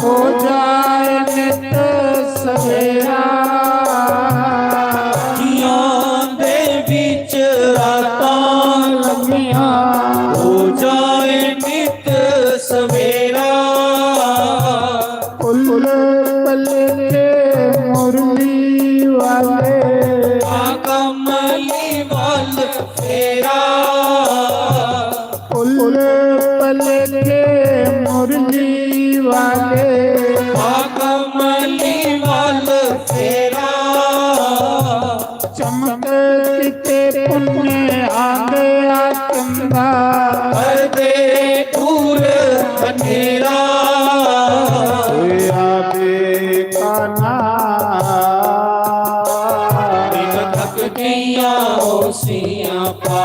हो जाए नित सवेरा। अखियां दे विच रातां लंघियां, हो जाए नित सवेरा। फुल पलके मुरली वाले, आ कमली वाल फेरा। फुल पलके मुरली वाले, आ कमली वाल फेरा। चमक किते पुन्ने आंदे आ चंदा, कर दे दूर अंधेरा। होया बेकाना, नी मैं थक गई आंसियां पा।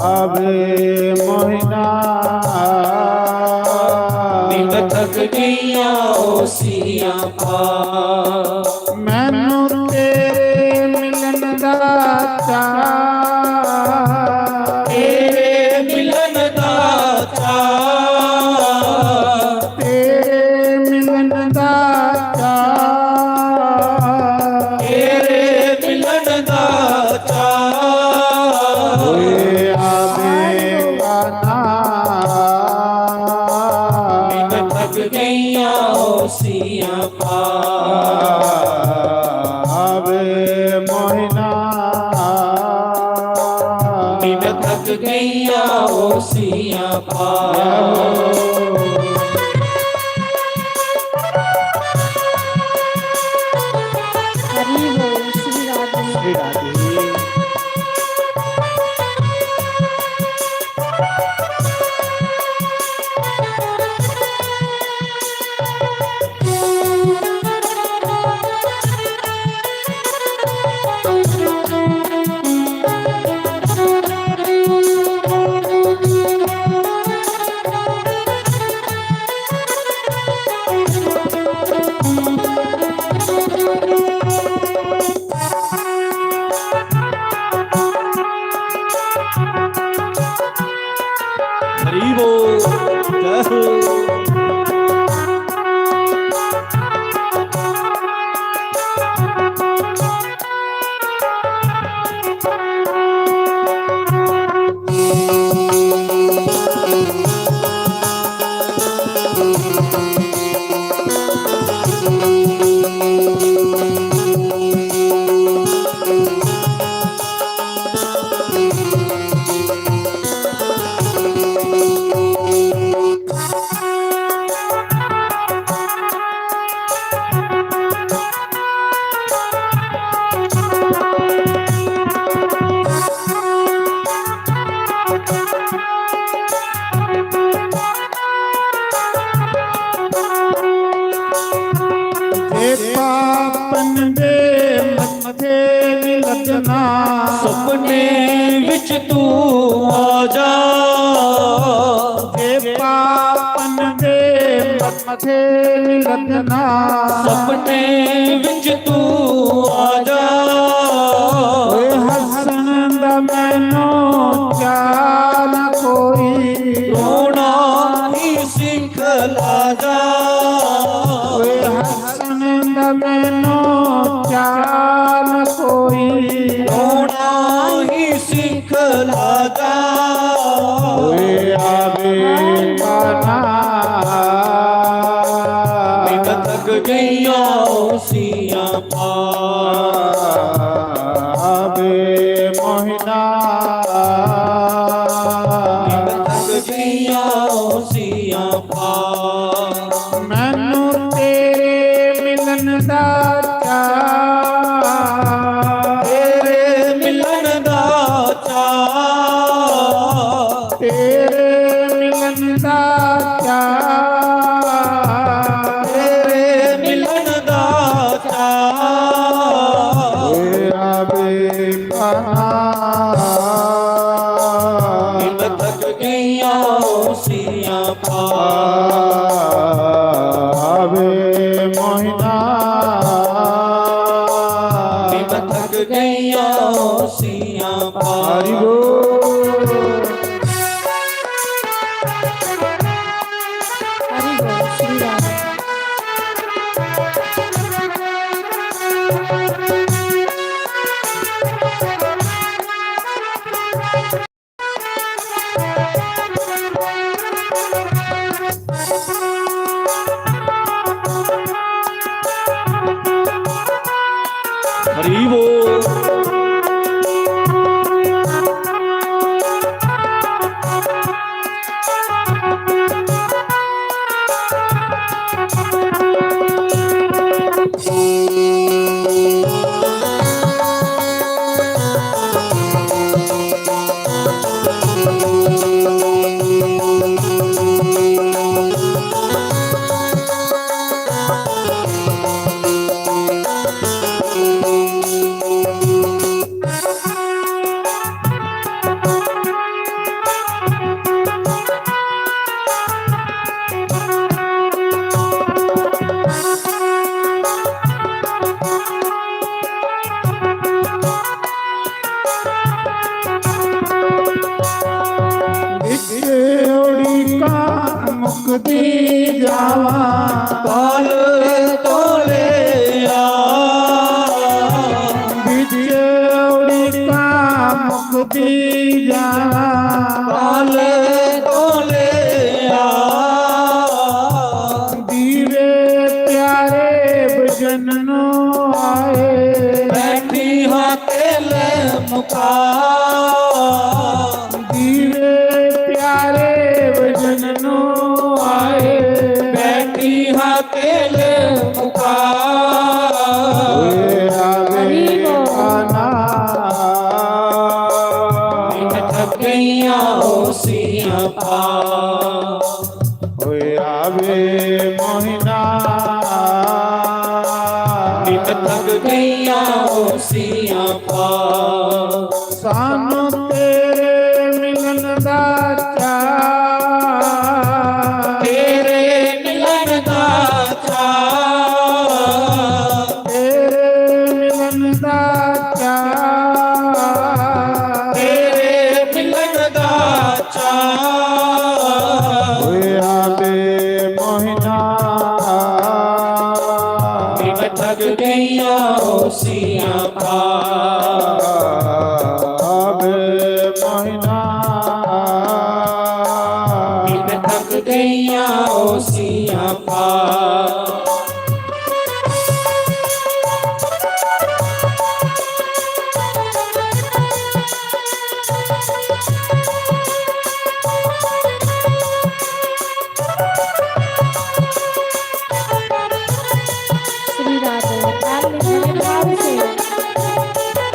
आवे मोहिना, नी मैं थक गई आंसियां पा। मैनू तेरे मिलन दा चाऽ, तेरे मिलन दा चाऽ, तेरे मिलन दा चाऽ, तेरे मिलन दा चाऽ। होए आवे काना, नी मैं थक गई आंसियां पा। आवे मोहिना, नी मैं थक गई आंसियां पा। जे पापन दे मत्थे नी लगना, सपने विच तू आ जा। जे पापन दे मत्थे नी लगना, सपने विच तू आ जा। ओए हसन दा मैनू क्या ना कोई, रोना ही सिखला जा। ओए हसन दा मैनू क्या ना कोई, रोना ही सिखला जा। ओए आवे पाना, मैं थक गईयां ओसियां पावे मोहिना। मैं थक गईयां ओसियां पावे। मैनू तेरे मिलन दा चाऽ, तेरे मिलन दा चाऽ, तेरे मिलन दा चाऽ, तेरे मिलन दा चाऽ। ओए आवे पाना, मैं थक गईयां ओसियां पावे मोहिना। मैं थक गईयां ओसियां पावे। हरि बोल। हरि बोल, श्री राम। हरि बोल। बिछोड़ी का मुक्ति जावा, काल तोले आ। बिछोड़ी का मुक्ति जावा, काल तोले आ। दीवे प्यारे भजन नो आए, बैठी हाँ तेल मुका। दीवे प्यारे भजन नो आए, बैठी हाँ तेल मुका। ओए आवे हरि बोल। आना। मैं थक गईयां ओसियां पा। ओए आवे मोहिना। मैं थक गईयां ओसियां पा। सानू तेरे मिलन दा चाऽ, तेरे मिलन दा चाऽ, तेरे मिलन दा चाऽ, तेरे मिलन दा चाऽ। ओए आ महिमा। इन थक गईयां ओसियां पा। श्री राधे। ताली बड़े प्यार से।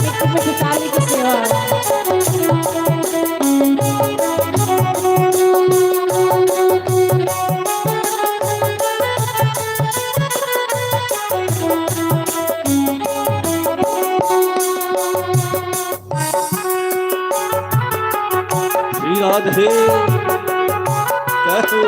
मिठी मिठी ताली की सेवा। श्री राधे। जय हो।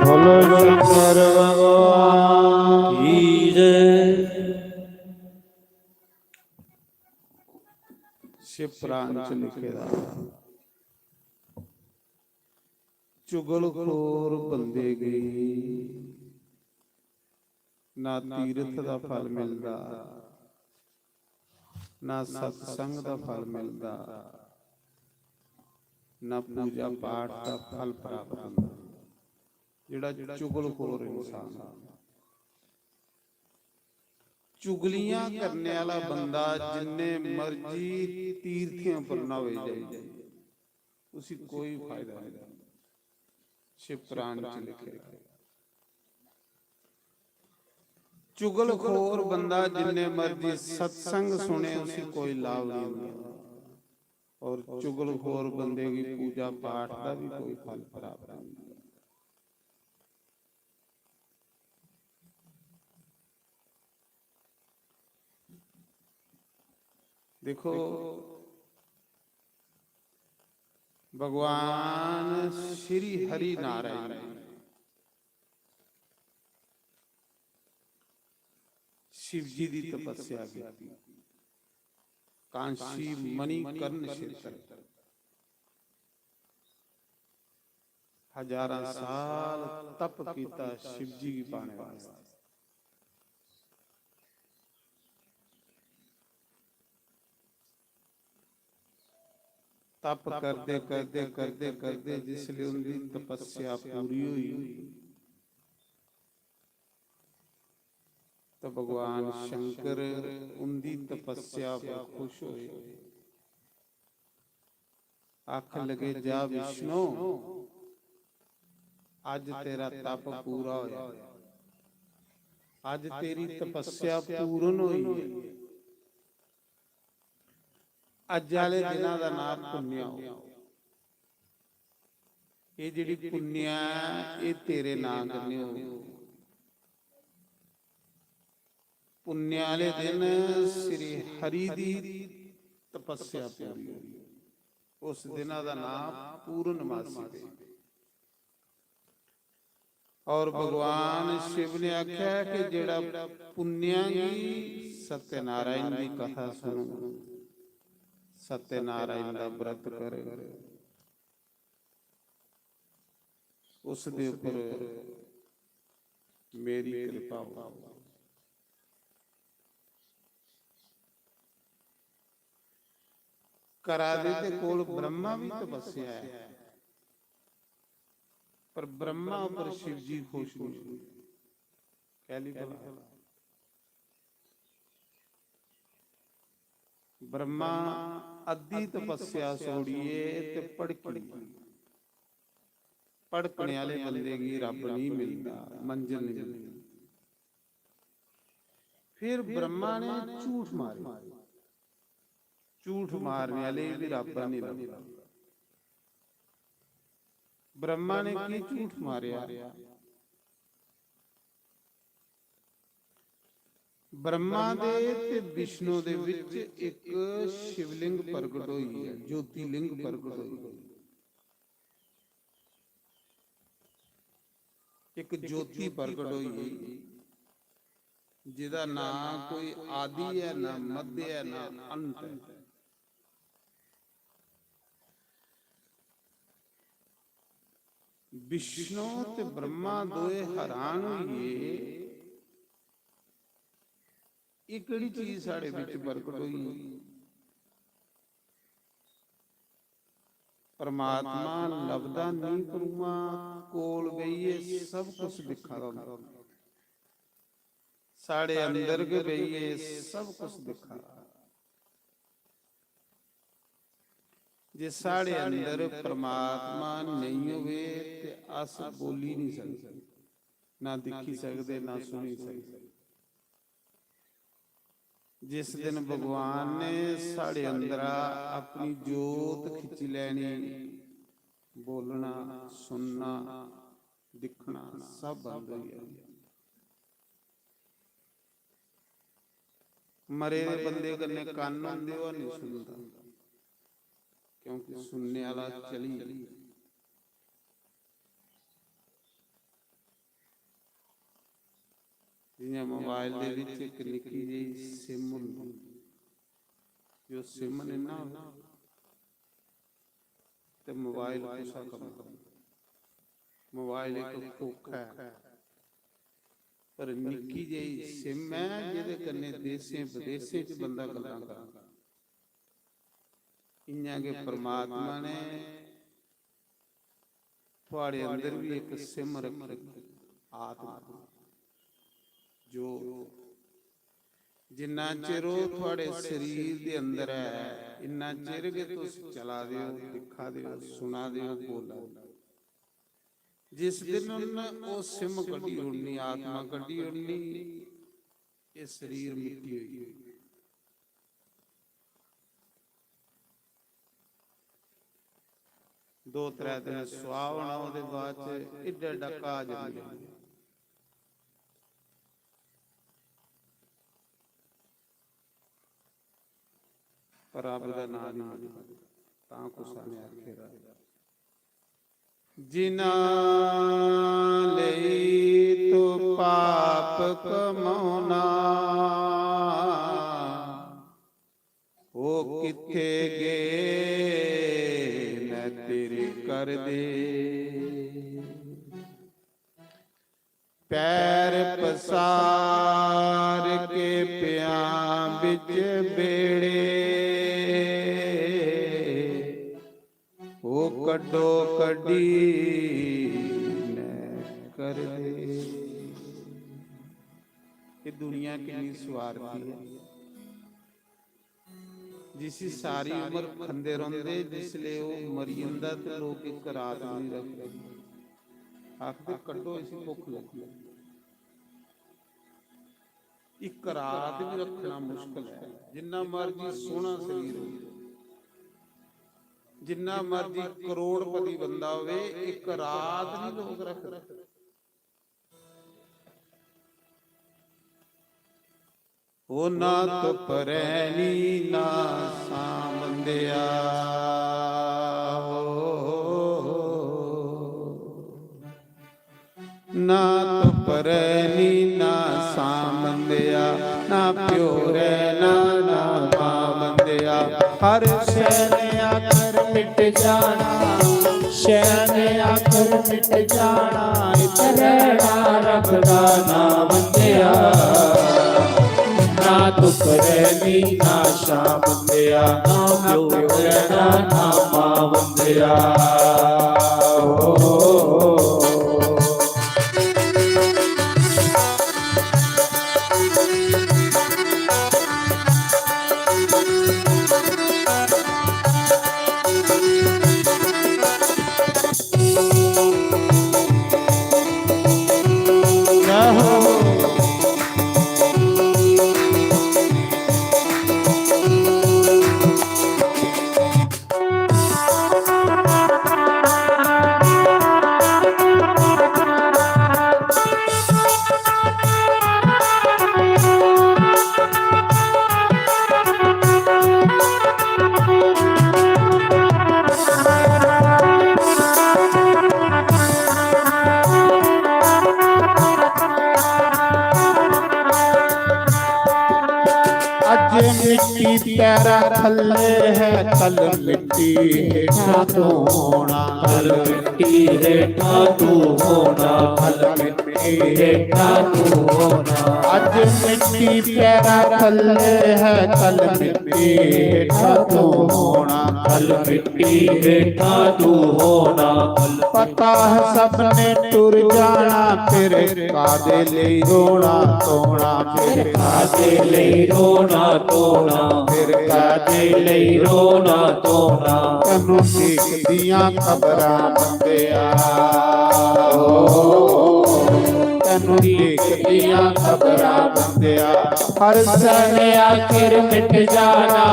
बोलो शंकर भगवान की जय। शिव पुराण च लिखे दा, चुगलखोर बंदे गी ना तीरथ दा फल मिलदा, ना सत्संग दा फल मिलदा, ना पूजा पाठ दा फल प्राप्त होंदा। जेह्ड़ा चुगलखोर इंसान, चुगलियां करने आह्ला बंदा जिन्ने मर्जी तीर्थें पर न्हावे जाई, उसी कोई फायदा नहीं। शिव पुराण च लिखे दा। चुगलखोर बंदा जिन्ने मर्जी सत्संग सुने, उसी कोई लाभ नहीं होंदा। और चुगलखोर बंदे गी पूजा पाठ का भी कोई फल प्राप्त नहीं होंदा। देखो, भगवान श्री हरि नारायण ने शिव जी दी तपस्या की, कांशी मणिकर्ण क्षेत्र, हजारां साल तप किया शिव जी की पाने वास्ते। तप करदे, करदे, करदे, करदे जिसले उंदी तपस्या पूरी हुई, तो भगवान शंकर उंदी तपस्या पर खुश हुए। आखन लगे, "जा विष्णु, अज तेरा तप पूरा होया, अज तेरी तपस्या पूर्ण हुई है।" अज्ज आह्ले दिना दा नां पुन्नेआ हो। एह् जेह्ड़ी पुन्नेआ ऐ, एह् तेरे नां कन्नै हो। पुन्नेआ आह्ले दिन श्री हरि दी तपस्या पूरी होई। उस दिना दा नां पूर्णमासी पेई। और भगवान शिव ने आख्या कि जेड़ा पुण्या गी सत्यनारायण दी कथा सुन, सत्यनारायण दा व्रत कर, उस दे उपर मेरी कृपा हो। करा दे ते कोल ब्रह्मा भी तपस्या है, पर ब्रह्मा उपर शिव जी खुश नहीं। कैली भला? ब्रह्मा अद्धी तपस्या छोड़िए ते भड़की, भड़कने आले बंदे गी रब नहीं मिलदा, मंजन नहीं मिलदी। फिर ब्रह्मा ने झूठ मारे। झूठ मारने आह्ले गी रब्ब निं लभदा। ब्रह्मा ने की झूठ मारेआ? ब्रह्मा दे ते विष्णु दे विच इक शिवलिंग प्रगट होई ऐ, ज्योतिलिंग प्रगट होई ऐ। इक ज्योति प्रगट होई, जेह्दा ना कोई आदि ऐ, ना मध्य ऐ, ना अंत ऐ। विष्णु ते ब्रह्मा दोए हैरान होई गे, एह् केह्ड़ी चीज साढ़े बिच प्रगट होई? परमात्मा लभदा निं, पर उ'आं कोल बेहियै सब कुछ दिक्खा दा होंदा। साढ़े अंदर गै बेहियै सब कुछ दिक्खा दा। जे साढ़े अंदर परमात्मा नेईं होवे ते अस बोली निं सकदे, ना दिक्खी सकदे, ना सुनी सकदे। जिस दिन भगवान ने साढ़े अंदरा अपनी जोत खिच्ची लैनी, बोलना, सुनना, दिक्खना सब बंद होई जाना। मरे दे बंदे कन्नै कन्न होंदे, ओह् निं सुनदा, क्योंकि सुनने आह्ला चली गेआ। जि'यां मोबाइल दे बिच इक निक्की जेही सिम होंदी, जो सिम निं ना होऐ ते मोबाइल कुसै कम्म दा। मोबाइल इक खोखा ऐ, पर निक्की जेही सिम ऐ, जेह्दे कन्नै देशें विदेशें च बंदा गल्लां करदा। इ'यां गै परमात्मा ने थुआड़े अंदर बी इक सिम रक्खी, आत्मा, जो जिन्ना चिर ओह् थुआड़े शरीर दे अंदर ऐ, इन्ना चिर गै तुस चला दे ओ, दिक्खा दे ओ, सुना दे ओ, बोला दे ओ। जिस दिन उन्न ओह् सिम कड्ढी ओड़नी, आत्मा कड्ढी ओड़नी, एह् शरीर मिट्टी होई जाना। दो त्रै दिन सुआह् होना, ओह्दे बाद च एड्डा एड्डा घाऽ जम्मी जाना। पर रब्ब दा नांऽ निं लैना। तां कुसै ने आखे दा, जिन्ना लेई तू पाप कमाना, ओह् कित्थे गे न तेरे करदे। पैर पसार के पियां बिच बेड़े, ओ कड्डो कड्डी न करदे। ये दुनिया किन्नी स्वार्थी है। जिसी सारी उम्र खंदे रौंह्दे, जिसले ओह् मरी जंदा ते लोक इक रात बी निं रखदे। आखदे, "कड्ढो, इसी भुक्ख लग्गी।" इक रात बी रक्खना मुश्कल ऐ। जिन्ना मर्जी सोह्ना शरीर होवे, जिन्ना मर्जी करोड़पति बंदा होवे, इक रात निं लोक रखदे। ओ ना धुप्प रैह्नी ना छां बंदेआ, ओ। ना धुप्प रैह्नी ना छां बंदेआ, ना प्यो रैह्ना ना मां बंदेआ। हर शै ने आखर मिट जाना, शै ने आखर मिट जाना, इक रैह्ना रब्ब दा नां बंदेआ। ना धुप्प रैह्नी ना छां बंदेआ, ना प्यो रैह्ना ना मां बंदेआ। ओ, ओ, ओ, ओ। थल्ले है, कल मिट्टी हेठां तू होना। कल मिट्टी हेठां तू होना। कल मिट्टी हेठां तू होना। अज मिट्टी पैरां थल्ले है, कल मिट्टी हेठां तू होना। कल मिट्टी हेठां तू होना। पता है सबने टुर जाना, फिर कादे लई रोना धोना। फिर कादे लई रोना धोना। फिर कादे लई रोना धोना। तैनू देखदियां खबरां बंदेआ, ओ, तैनू देखदियां खबरां बंदेआ। हर सै ने आखिर मिट जाना,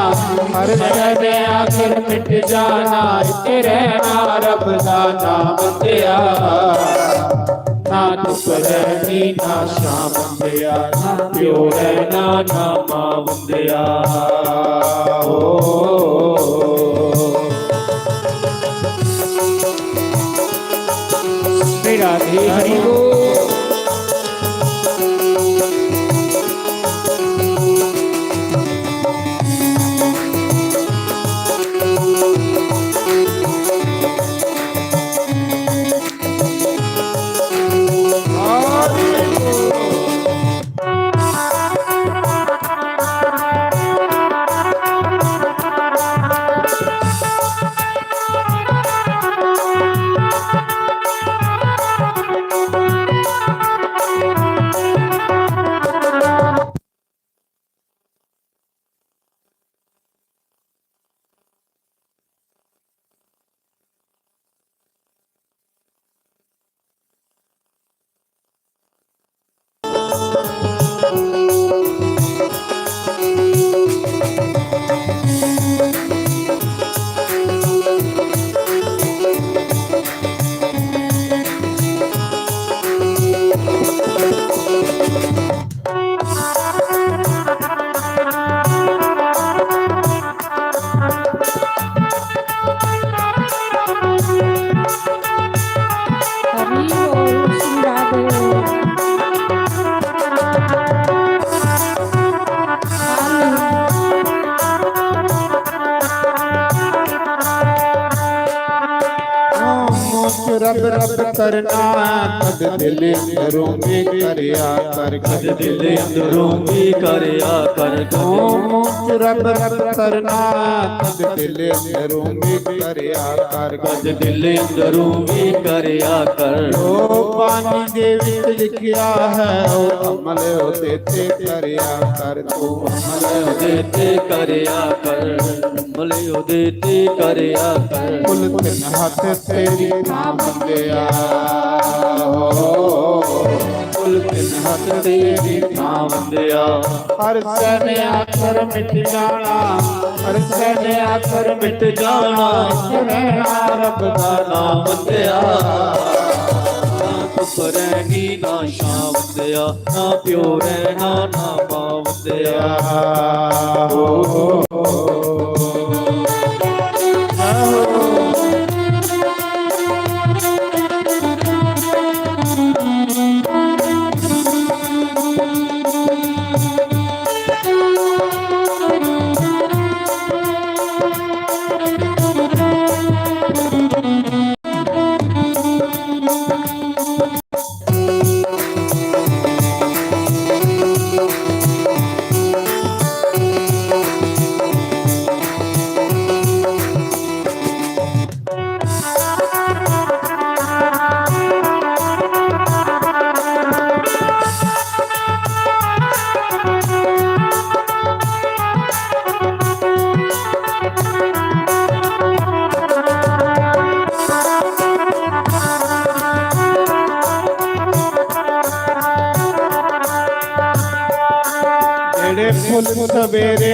हर सै ने आखिर मिट जाना। इत्थे रहना रब दा नाम बंदेआ। ना धुप रहनी ना छां बंदेआ, ना प्यो रहना ना मां बंदेआ। ओ। श्री राधे हरि बोल। रब रब करना, कद दिल अंदरों में करया कर, कद दिल अंदरों में करया कर। ओ मुंह रब रब करना, कद दिल अंदरों में करया कर, कद दिल अंदरों में करया कर। ओ पानी दे विच लिखिया है, ओ अमल ओदे ते करया कर, तू अमल ओदे ते करया कर। भले ओदे ते करया कर। कुल तिन हत्थ तेरी थां बंदेआ, ओ, कुल तिन हत्थ तेरी थां बंदेआ। हर सै ने आखर मिट जाना, हर सै ने आखर मिट जाना। रहना रब दा नाम बंदेआ। ना धुप रहनी ना छां बंदेआ, ना प्यो रहना ना मां बंदेआ। ओ, ओ, ओ, ओ। जेड़े फुल सवेरे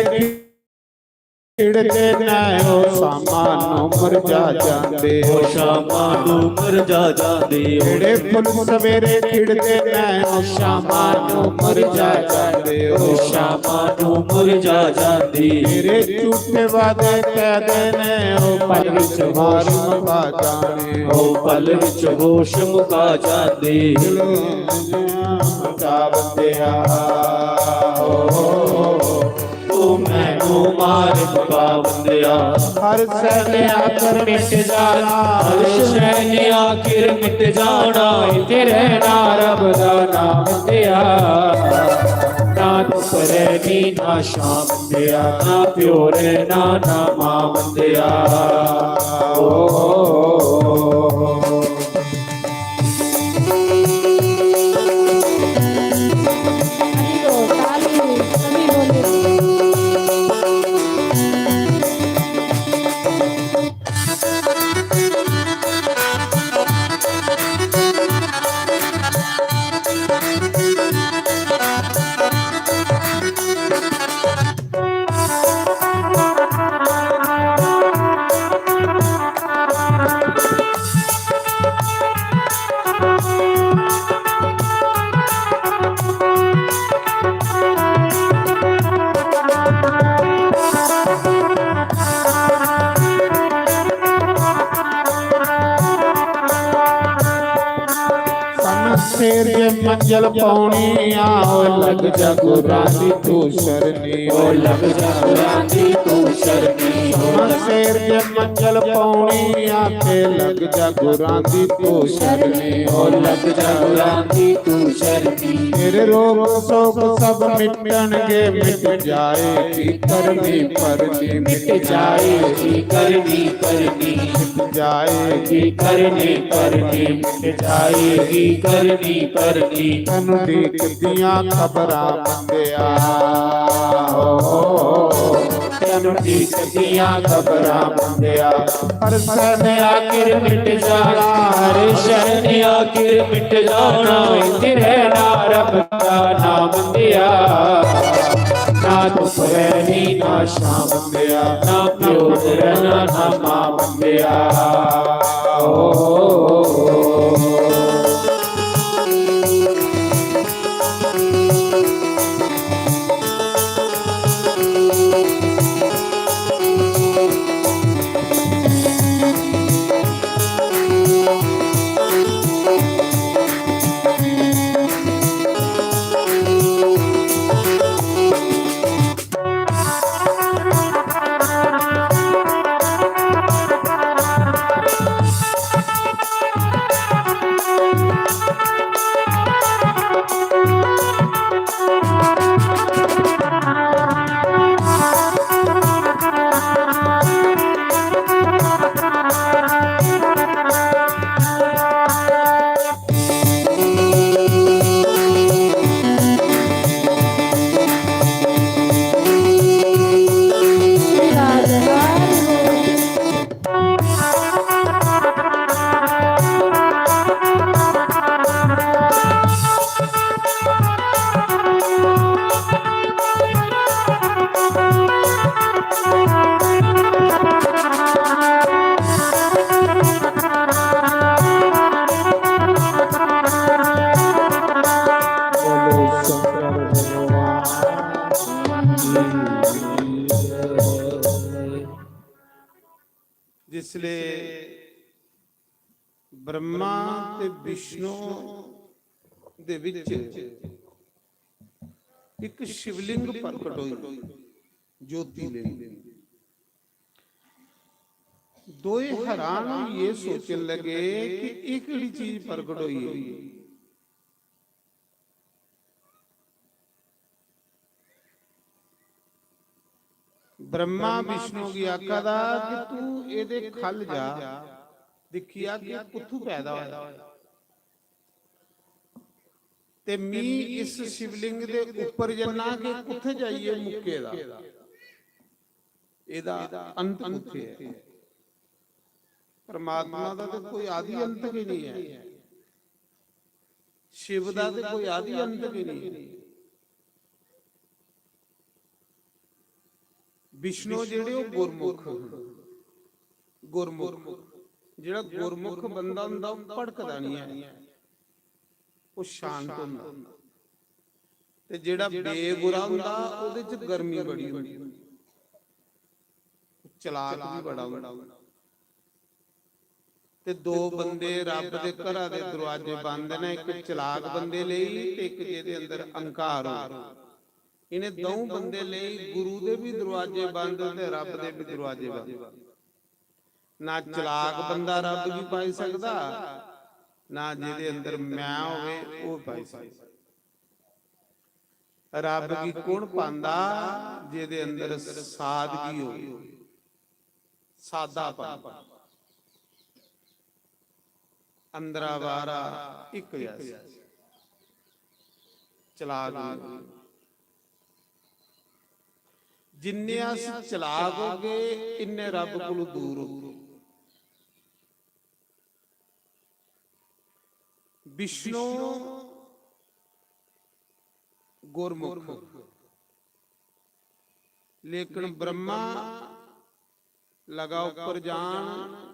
खिड़दे नै, ओ शामां नूं मुरझा जांदे। ओ शामां नूं मुरझा जांदे। ओ जेड़े फुल सवेरे खिड़दे नै, ओ शामां नूं मुरझा जांदे। ओ शामां नूं मुरझा जांदे। तेरे झूठे वादे कैदे नै, ओ पल विच होश मुका जाने। ओ पल विच होश मुका जांदे। दिल बचा बंदेआ, ओ, ओ, ओ, ओ। ओ मैनू मार मुका बंदेआ। हर सैने आखर मिट जाना, हर सैने आखिर मिट जाना। इत्थै रैह्ना रब दा नाम बंदेआ। ना धुप्प रैह्नी ना छां बंदेआ, ना प्यो रैह्ना ना मां बंदेआ। ओ। शेर जे मंजल पौनी आ, ओ लग जा गुरां दी तू शरनी। ओ लग जा गुरां दी तू शरनी। ओ लग शेर जे मंजल पौनी आ, ते लग जा गुरां दी तू शरनी। ओ लग जा गुरां दी तू शरनी। तेरे रोग सोग सब मिटणगे, मिट जाएगी करनी परनी। मिट जाएगी करनी परनी। मिट जाएगी करनी परनी। मिट जाएगी करनी परनी। तनु दीक दियां खबरां बंदेआ। ओ, तनु दीक दियां खबरां बंदेआ। हर सैने आखिर मिट जाना, हर सैने आखिर मिट जाना। इत्थै रैह्ना रब दा नाम बंदेआ। ना धुप्प रैह्नी ना छां बंदेआ, ना प्यो रैह्ना ना मां बंदेआ। ओ। जिसले ब्रह्मा ते विष्णु दे विच इक शिवलिंग प्रकट होई, ज्योतिलिंग। दोए हैरान होइयै सोचन लगे कि एह् केह्ड़ी चीज प्रकट होई है। ब्रह्मा विष्णु गी आखा दा कि तू एह्दे ख'ल्ल जा, दिक्खिया कि कुत्थू पैदा होया, ते मी इस शिवलिंग दे उप्पर जन्ना कि कुत्थै जाइयै मुक्के दा, एह्दा अंत कुत्थै ऐ। परमात्मा दा ते कोई आदि अंत गै नहीं ऐ, शिव दा ते कोई आदि अंत गै नहीं ऐ। विष्णु जेह्ड़े ओह् गुरमुख, गुरमुख, जेह्ड़ा गुरमुख बंदा होंदा ओह् भड़कदा निं ऐ, ओह् शांत होंदा। ते जेह्ड़ा बेगुरा होंदा ओह्दे च गर्मी बड़ी होंदी, ओह् चलाक बी बड़ा होंदा। ते दो बंदे रब दे घरा दे दरवाजे बंद न, इक चलाक बंदे लेई ते इक जेह्दे अंदर अहंकार हो। इ'नें द'ऊं बंदे लेई गुरु दे बी दरवाजे बंद ते रब दे बी दरवाजे बंद। ना चलाक बंदा रब गी पाई सकदा, ना जेह्दे अंदर मैं होवे, ओह् पाई सकदा। रब गी कौन पांदा? जेह्दे अंदर सादगी होवे, सादा पांदा। अंदरा बाहरा इक जैसा, चलाक नहीं। जिन्ने अस चलाक होगे, इन्ने रब कोलू दूर होगे। विष्णु गुरमुख, लेकिन ब्रह्मा लगा उप्पर जान,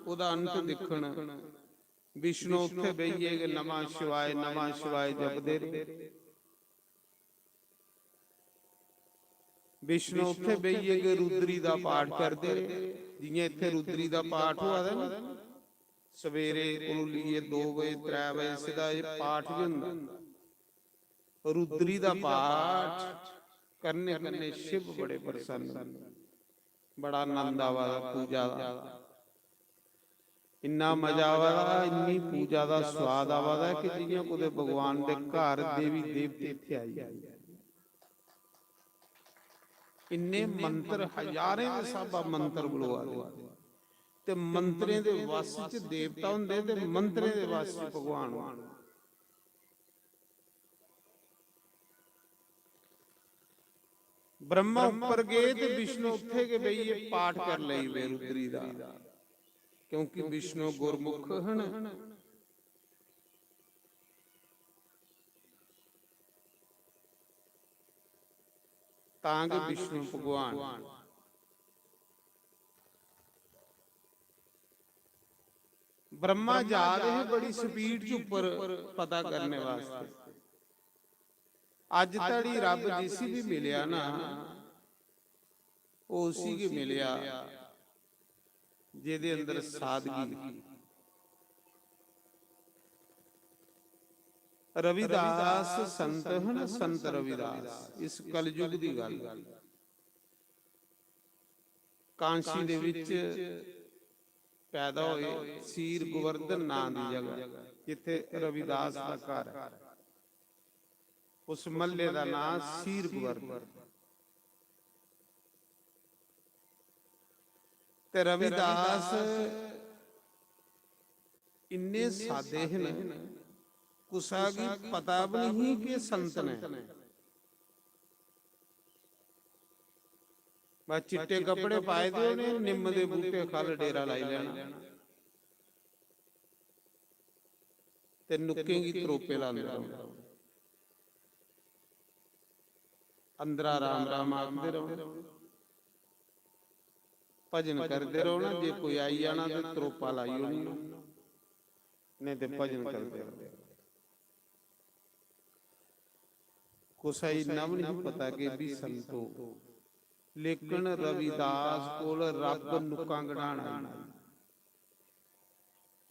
ओह्दा अंत दिक्खन। विष्णु उत्थे बेहियै गै नमः शिवाय, नमः शिवाय जपदे रेह्। विष्णु उत्थे बेहियै गै रुद्री दा पाठ करदे रेह्। जियां इत्थे रुद्री दा पाठ होआ दा ना, सवेरे कोलू लेइयै दो बजे, त्रै बजे सिद्धा एह् पाठ गै होंदा। रुद्री दा पाठ करने कन्नै शिव बड़े प्रसन्न होंदे। बड़ा आनंद आवा दा पूजा दा, इन्ना मजा आवा दा, इन्नी पूजा दा स्वाद आवा दा कि जियां कुतै भगवान दे घर देवी देवते इत्थै आई गे। इन्ने मंत्र, हजारें दे स्हाबा मंत्र बुलवा दे, ते मंत्रें दे वश च देवता होंदे ते मंत्रें दे वश च भगवान होंदे। ब्रह्मा उप्पर गे ते विष्णु उत्थे गै बेहियै पाठ कर लेई वे रुद्री दा, क्योंकि विष्णु गुरमुख हन। तां गै विष्णु भगवान। ब्रह्मा जा दे हे बड़ी स्पीड च उप्पर पता करने वास्ते। अज धड़ी रब जिसी भी मिलेआ ना, ओह् उसी गै मिलेआ जेह्दे अंदर सादगी। रविदास संत हन, संत रविदास, इस कलयुग दी गल्ल। कांशी दे विच पैदा होए, सीर गोवर्धन नां दी जगह, जित्थे रविदास दा घर है। उस महल्ले दा नां सीर गोवर्धन। ते रविदास इन्ने सादे हे न, कुसा गी पता भी नहीं कि संत ने। बस चिट्टे कपड़े पाए दे होने, निम्म दे बूटे खल डेरा लाई लेना ते नुक्कें गी त्रोपे लांदे रौहना। अंदरा राम राम आखदे रौहना, भजन करदे रौहना। जे कोई आई जाना ते त्रोपा लाई ओड़ना, नहीं ते भजन करदे रौहना। कुसै गी इन्ना बी नहीं पता कि भी संतो, लेकिन रविदास कोल रब नुक्कां कढाना आई।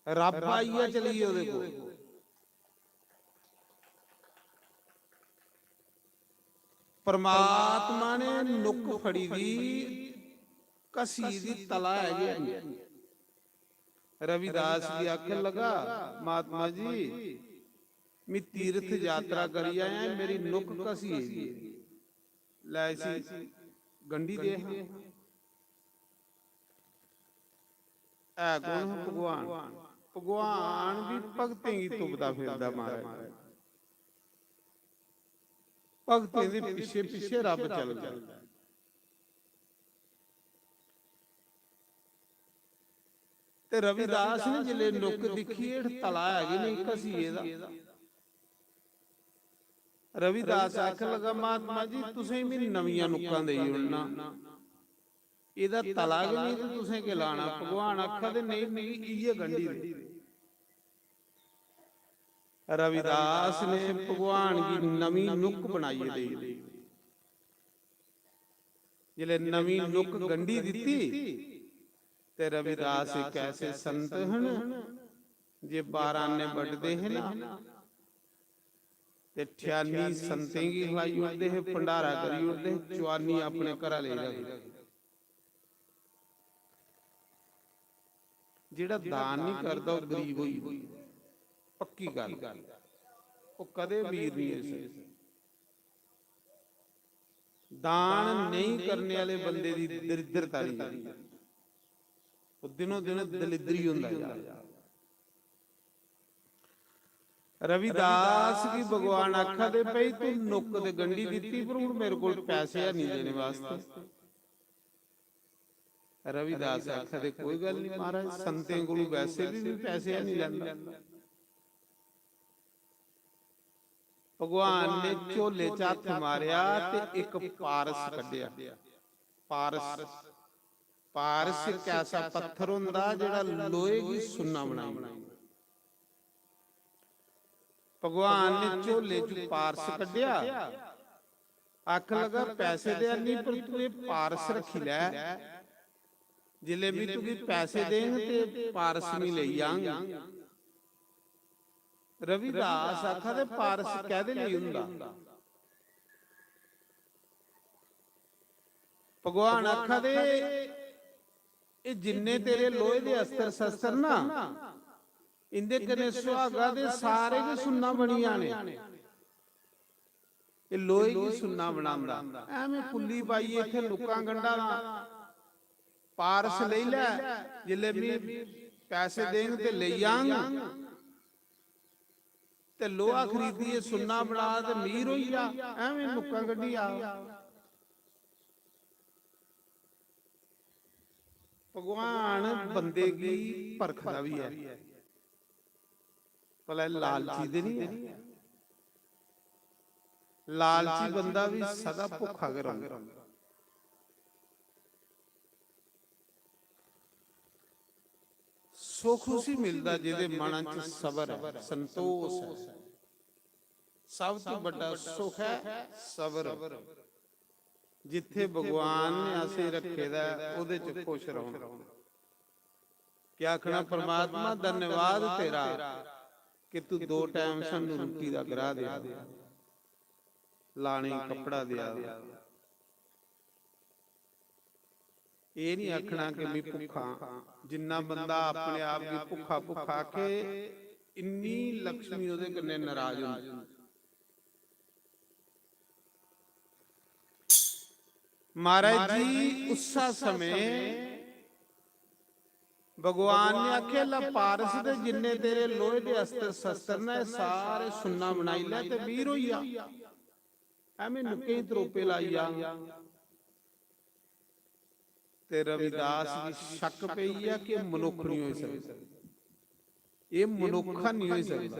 रब आइया चली गे ओह्दे कोल। परमात्मा ने नुक्क फड़ी दी, घसी दी, तला है गै नहीं। रविदास जी आखन लगा, महात्मा जी, मैं तीर्थ यात्रा करी आया, मेरी नुक्क घसी दी। लै इसी गंढी दे हां। है कौन हा? भगवान। भगवान भी भगतें गी तुपदा फिरदा महाराज। भगतें दे पिच्छे पिच्छे रब चलदा। ते रविदास ने जिसलै नुक्क दिक्खी, हेठ तला है गै नहीं, घसी गेदा। रविदास आखन लगा, महात्मा जी, तुसें भी नमियां नुक्कां देई ओड़ना, एह्दा तला गै नहीं ते तुसें केह् लाना? भगवान आखा दे, नहीं, मिगी इ'यै गंढी दे। रविदास ने भगवान गी नमीं नुक्क बनाइयै देई। जिसलै नमीं नुक्क गंढी दित्ती ते रविदास इक ऐसे संत हन जे बारां ने बड्डदे हे ना, ते ठ्यानी संतें गी खलाई ओड़दे हे, भंडारा करी ओड़दे हे, चुआनी अपने घरा लेई रखदे। जेह्ड़ा दान नहीं करदा, ओह् गरीब होई जंदा। पक्की गल्ल, ओह् कदें अमीर नहीं होई सकदा। दान नहीं करने वाले बंदे दी दरिद्रता नहीं जंदी, ओह् दिनों दिन दलिद्री होंदा जा। रविदास गी भगवान आखा दे, "भाई, तू नुक्क ते गंढी दित्ती, पर हुन मेरे कोल पैसे है नहीं देने वास्तै।" रविदास आखा दे, "कोई गल्ल नहीं महाराज, संतें कोलू वैसे भी, भी पैसे है नहीं लैंदा।" भगवान ने झोले च हत्थ मारेआ ते इक पारस कड्ढेआ। पारस, पारस इक ऐसा पत्थर होंदा जेह्ड़ा लोहे गी सुन्ना बनाई ओड़दा। भगवान ने झोले च पारस कड्ढेआ, आखन लगा, "पैसे ते हैनी, पर तू एह् पारस रक्खी लै, जिसलै में तुगी पैसे देंग ते पारस में लेई जांग।" रविदास आखा दे, "पारस कैह्दे लेई होंदा?" भगवान आखा दे, "एह् जिन्ने तेरे लोहे दे अस्त्र शस्त्र ना, इंदे कन्नै सुहागा दे सारे गै सुन्ना बनी जाने। एह् लोहे गी सुन्ना बनांदा। ऐवें कुल्ली पाइयै इत्थै नुक्कां गंढा दा, पारस लेई लै, जिसलै में पैसे देंग ते लेई जांग, ते लोहा खरीदियै सुन्ना बना ते मीर होई जा, ऐवें नुक्कां गंढी आ।" भगवान बंदे गी परखदा बी ऐ, भला एह् लालची ते नहीं ऐ? लालची बंदा बी सदा भुक्खा गै रौंह्दा। सुख उसी मिलदा जेह्दे मना च सबर ऐ, संतोष ऐ। सब तो बड्डा सुख ऐ सबर। जित्थे भगवान ने असें रक्खे दा ऐ, ओह्दे च खुश रौह्ना। क्या आखना, "परमात्मा, धन्यवाद तेरा कि तू दो टैम सानू रुट्टी दा ग्राह देआ, लाने गी कपड़ा देआ।" एह् नहीं आखना कि "मैं भुक्खा आं।" जिन्ना बंदा अपने आप गी भुक्खा भुक्खा आखे, इन्नी लक्ष्मी ओह्दे कन्नै नाराज होंदी। महाराज जी, उस्सा समें भगवान ने आखेआ, "लै पारस दे जिन्ने तेरे लोहे दे अस्त्र शस्त्र न, एह् सारे सुन्ना बनाई लै ते मीर होई जा। ऐवें नुक्कें गी त्रोपे लाई जा।" ते रविदास गी शक पेई गेआ कि मनुक्ख नहीं होई सकदा, एह् मनुक्ख नहीं होई सकदा।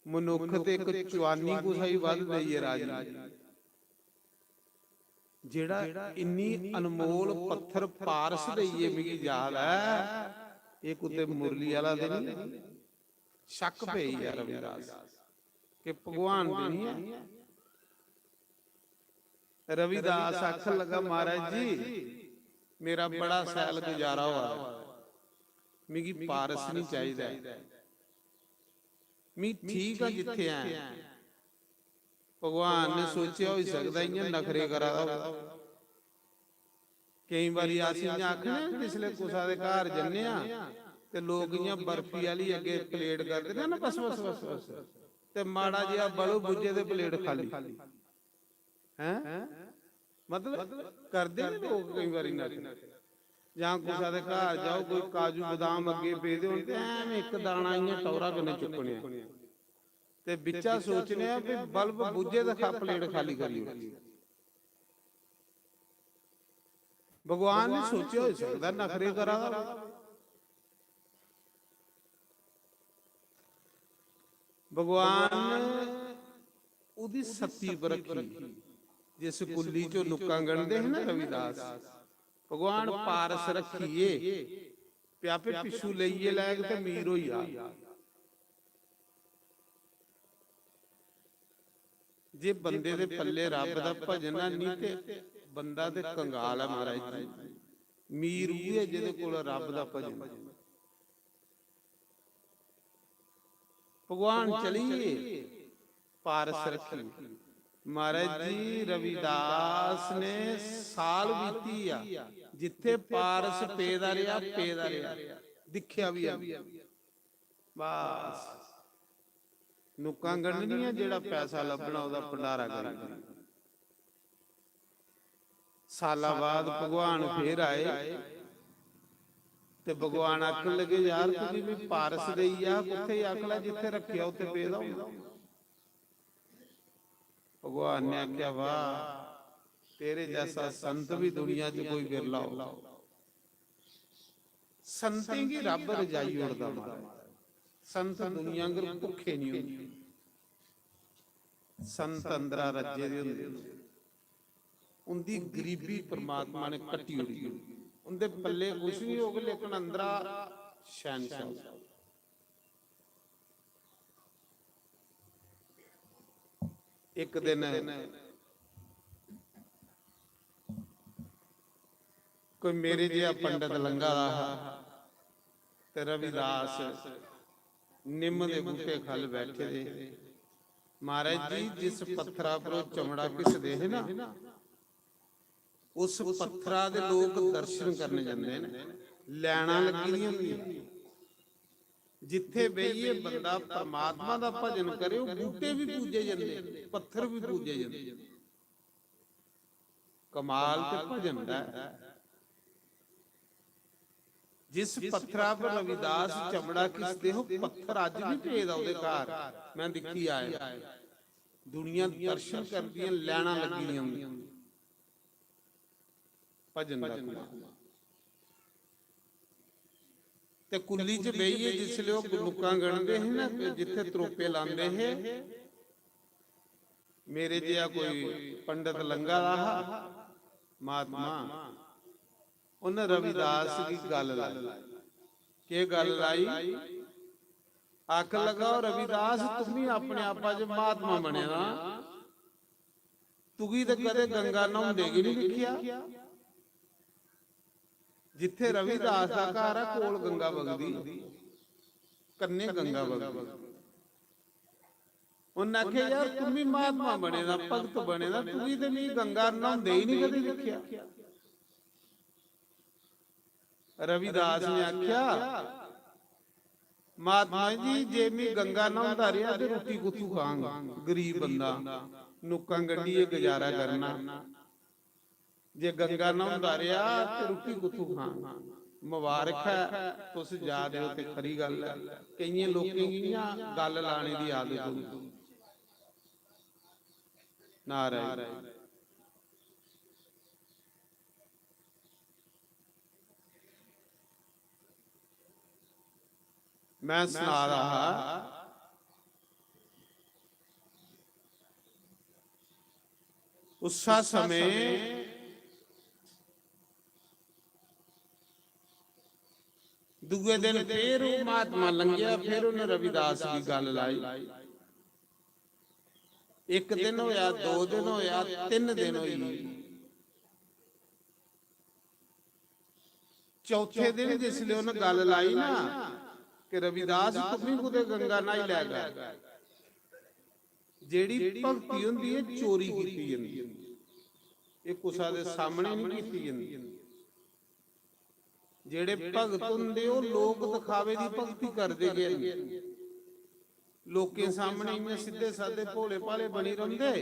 मनुक्ख ते इक चुआनी कुसै गी बद्ध देइयै राजी, जेह्ड़ा इन्नी अनमोल पत्थर पारस देइयै मिगी जा दा ऐ, एह् कुतै मुरली आह्ला ते नहीं? शक पेई गेआ रविदास कि भगवान ते नहीं ऐ। रविदास आखन लगा, "महाराज जी, मेरा बड़ा शैल गुजारा होआ दा, मिगी पारस नहीं चाहिदा ऐ, मी ठीक आ जित्थे ऐ।" भगवान ने सोचेआ, होई सकदा इ'यां नखरे करा दा होऐ। केईं बारी अस इ'यां आखने आं, जिसलै कुसै दे घर जन्ने आं ते लोक इ'यां बर्फी आह्ली अग्गें प्लेट करदे न ना, "बस, बस, बस, बस।" ते माड़ा जेहा बलू बुज्झे ते प्लेट खाली। हैं? मतलब, करदे न लोक केईं बारी नखरे। जां कुसै दे घर जाओ, कोई काजू बदाम अग्गें पेदे होन ते ऐवें इक दाना इ'यां टौरा कन्नै चुक्कने आं। ते बिच्चा सोचने आं भी बल्ब बुज्झे ते खा-, प्लेट खाली करी ओड़ी। भगवान ने सोचेआ, होई सकदा नखरे करा दा होऐ। भगवान ओह्दी सत्ती पर रक्खी, जिस कुल्ली चों नुक्कां गंढदे हे ना रविदास, भगवान पारस रक्खियै ते आपे पिच्छू लेइयै लैग ते मीर होई जा। जे बंदे दे पल्ले रब दा भजन है नहीं ते बंदा ते कंगाल है महाराज जी। मीर उ'ऐ जेह्दे कोल रब दा भजन। भगवान चली गे, पारस रखी। महाराज जी, रविदास ने साल बीती आ, जित्थे पारस पेदा रेहा, पेदा रेहा, दिक्खेआ बी है। बस नुक्कां गंढनियां, जेह्ड़ा पैसा लब्भना, ओह्दा भंडारा करी। साला बाद भगवान फिर आए ते भगवान आखन लगे, "यार, तुझे भी पारस देई जा, कुत्थे?" आखला, "जित्थे रखेआ, उत्थे पेदा होंदा।" भगवान ने आख्या, "वाह, तेरे जैसा संत भी दुनिया च कोई बिरला हो।" संतें गी रब रजाई ओड़दा महाराज। संत दुनिया आंगर भुक्खे नहीं होंदे। संत अंदरा रज्जे दे होंदे। उंदी गरीबी परमात्मा ने कट्टी ओड़ी होंदी। उंदे पल्ले कुछ नहीं होग, लेकिन अंदरा शैनशाह। एक दिन कोई मेरे जेहा पंडित लंघा दा हा ते रविदास निम्म दे बूटे खल बैठे दे। महाराज जी, जिस पत्थरा पर ओह् चमड़ा घिसदे हे ना, उस पत्थरा दे लोक दर्शन करने जंदे न, लैना लग्गी दियां होंदियां। जित्थे बेहियै बंदा परमात्मा दा भजन करे, ओह् बूटे भी पूजे जंदे, पत्थर भी पूजे जंदे। कमाल ते भजन दा ऐ। जिस पत्थरा पर रविदास चमड़ा घिसदे हो, पत्थर अज्ज भी पेदा ओह्दे घर, मैं दिक्खी आया। दुनिया दर्शन करदी ऐ, लैना लग्गी दियां होंदियां। भजन दा कमाल। ते कुल्ली च बेहियै जिसलै ओह् नुक्कां गंढदे हे ना, जित्थे त्रोपे लांदे हे, मेरे जेहा कोई पंडित लंघा दा हा महात्मा, उन्हें रविदास गी गल्ल लाई। केह् गल्ल लाई? आखन लगा, "ओ रविदास, तुमी अपने आपा च महात्मा बने दा, तुगी ते कदे गंगा न्हौंदे गी नहीं दिक्खेआ।" जित्थे रविदास दा घर ऐ, कोल गंगा बगदी, कन्ने गंगा बगदी। उन्नै आखेआ, "यार, तुमी महात्मा बने दा, भगत बने दा, तुगी ते मी गंगा न्हौंदे ही नहीं कदे दिक्खेआ।" रविदास ने आखेआ, "महात्मा जी, जे मी गंगा न्हौंदा रेहा ते रुट्टी कुत्थू खांग? गरीब बंदा, नुक्कां गंढियै गुजारा करना।" जे गंगा न्हौंदा रेहा ते रुट्टी कुत्थू खाना? मुबारक ऐ, तुस जा दे ओ ते खरी गल्ल ऐ। केइयें लोकें गी इ'यां गल्ल लाने दी आदत होंदी। नारायण। मैं सना रहा हा, उस्सा समें दूए दिन फिर ओह् महात्मा लंघेआ, फिर उन्हें रविदास गी गल्ल लाई। एक दिन होया, दो दिन होया, तिन दिन होई। चौथे दिन जिसले उन्हें गल्ल लाई ना कि रविदास, तुम भी कुतै गंगा न्हाई लै कर, जेह्ड़ी भक्ति होंदी ऐ, चोरी कीती जंदी ऐ। एह् कुसै दे सामने नहीं कीती जंदी। जेह्ड़े भगत होंदे, ओह् लोक दिखावे दी भक्ति करदे गै नहीं। लोकें सामने इ'यां सिद्धे सादे भोले भाले बनी रौंह्दे,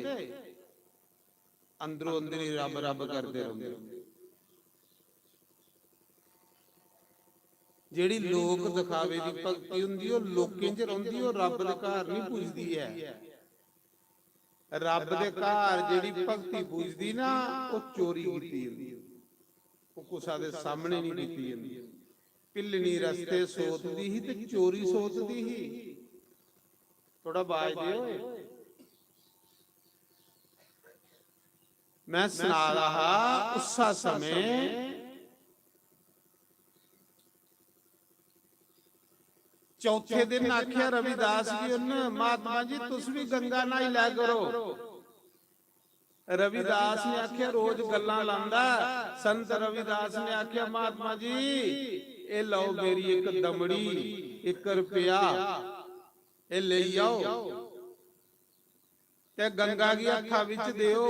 अंदरों अंदरी रब रब करदे रौंह्दे। जेह्ड़ी लोक दिखावे दी भक्ति होंदी, ओह् लोकें च रौंह्दी, ओह् रब दे घर नहीं पुजदी ऐ। रब दे घर जेह्ड़ी भक्ति पुजदी ना, ओह् चोरी कीती जंदी, ओह् कुसै दे सामने नहीं कीती जंदी। भिल्लनी रस्ते सोतदी ही ते चोरी सोतदी ही। थोड़ा बाज देओ। मैं सना रहा हा, उस्सा समें चौथे दिन आख्या रविदास जी उन्न, "महात्मा जी, तुस भी गंगा न्हाई लै करो।" रविदास ने आख्या, "रोज गल्लां लांदा।" संत रविदास ने आख्या, "महात्मा जी, एह् लैओ मेरी इक दमड़ी, इक रपेआ, एह् लेई जाओ।" ते गंगा गी हत्था बिच देओ।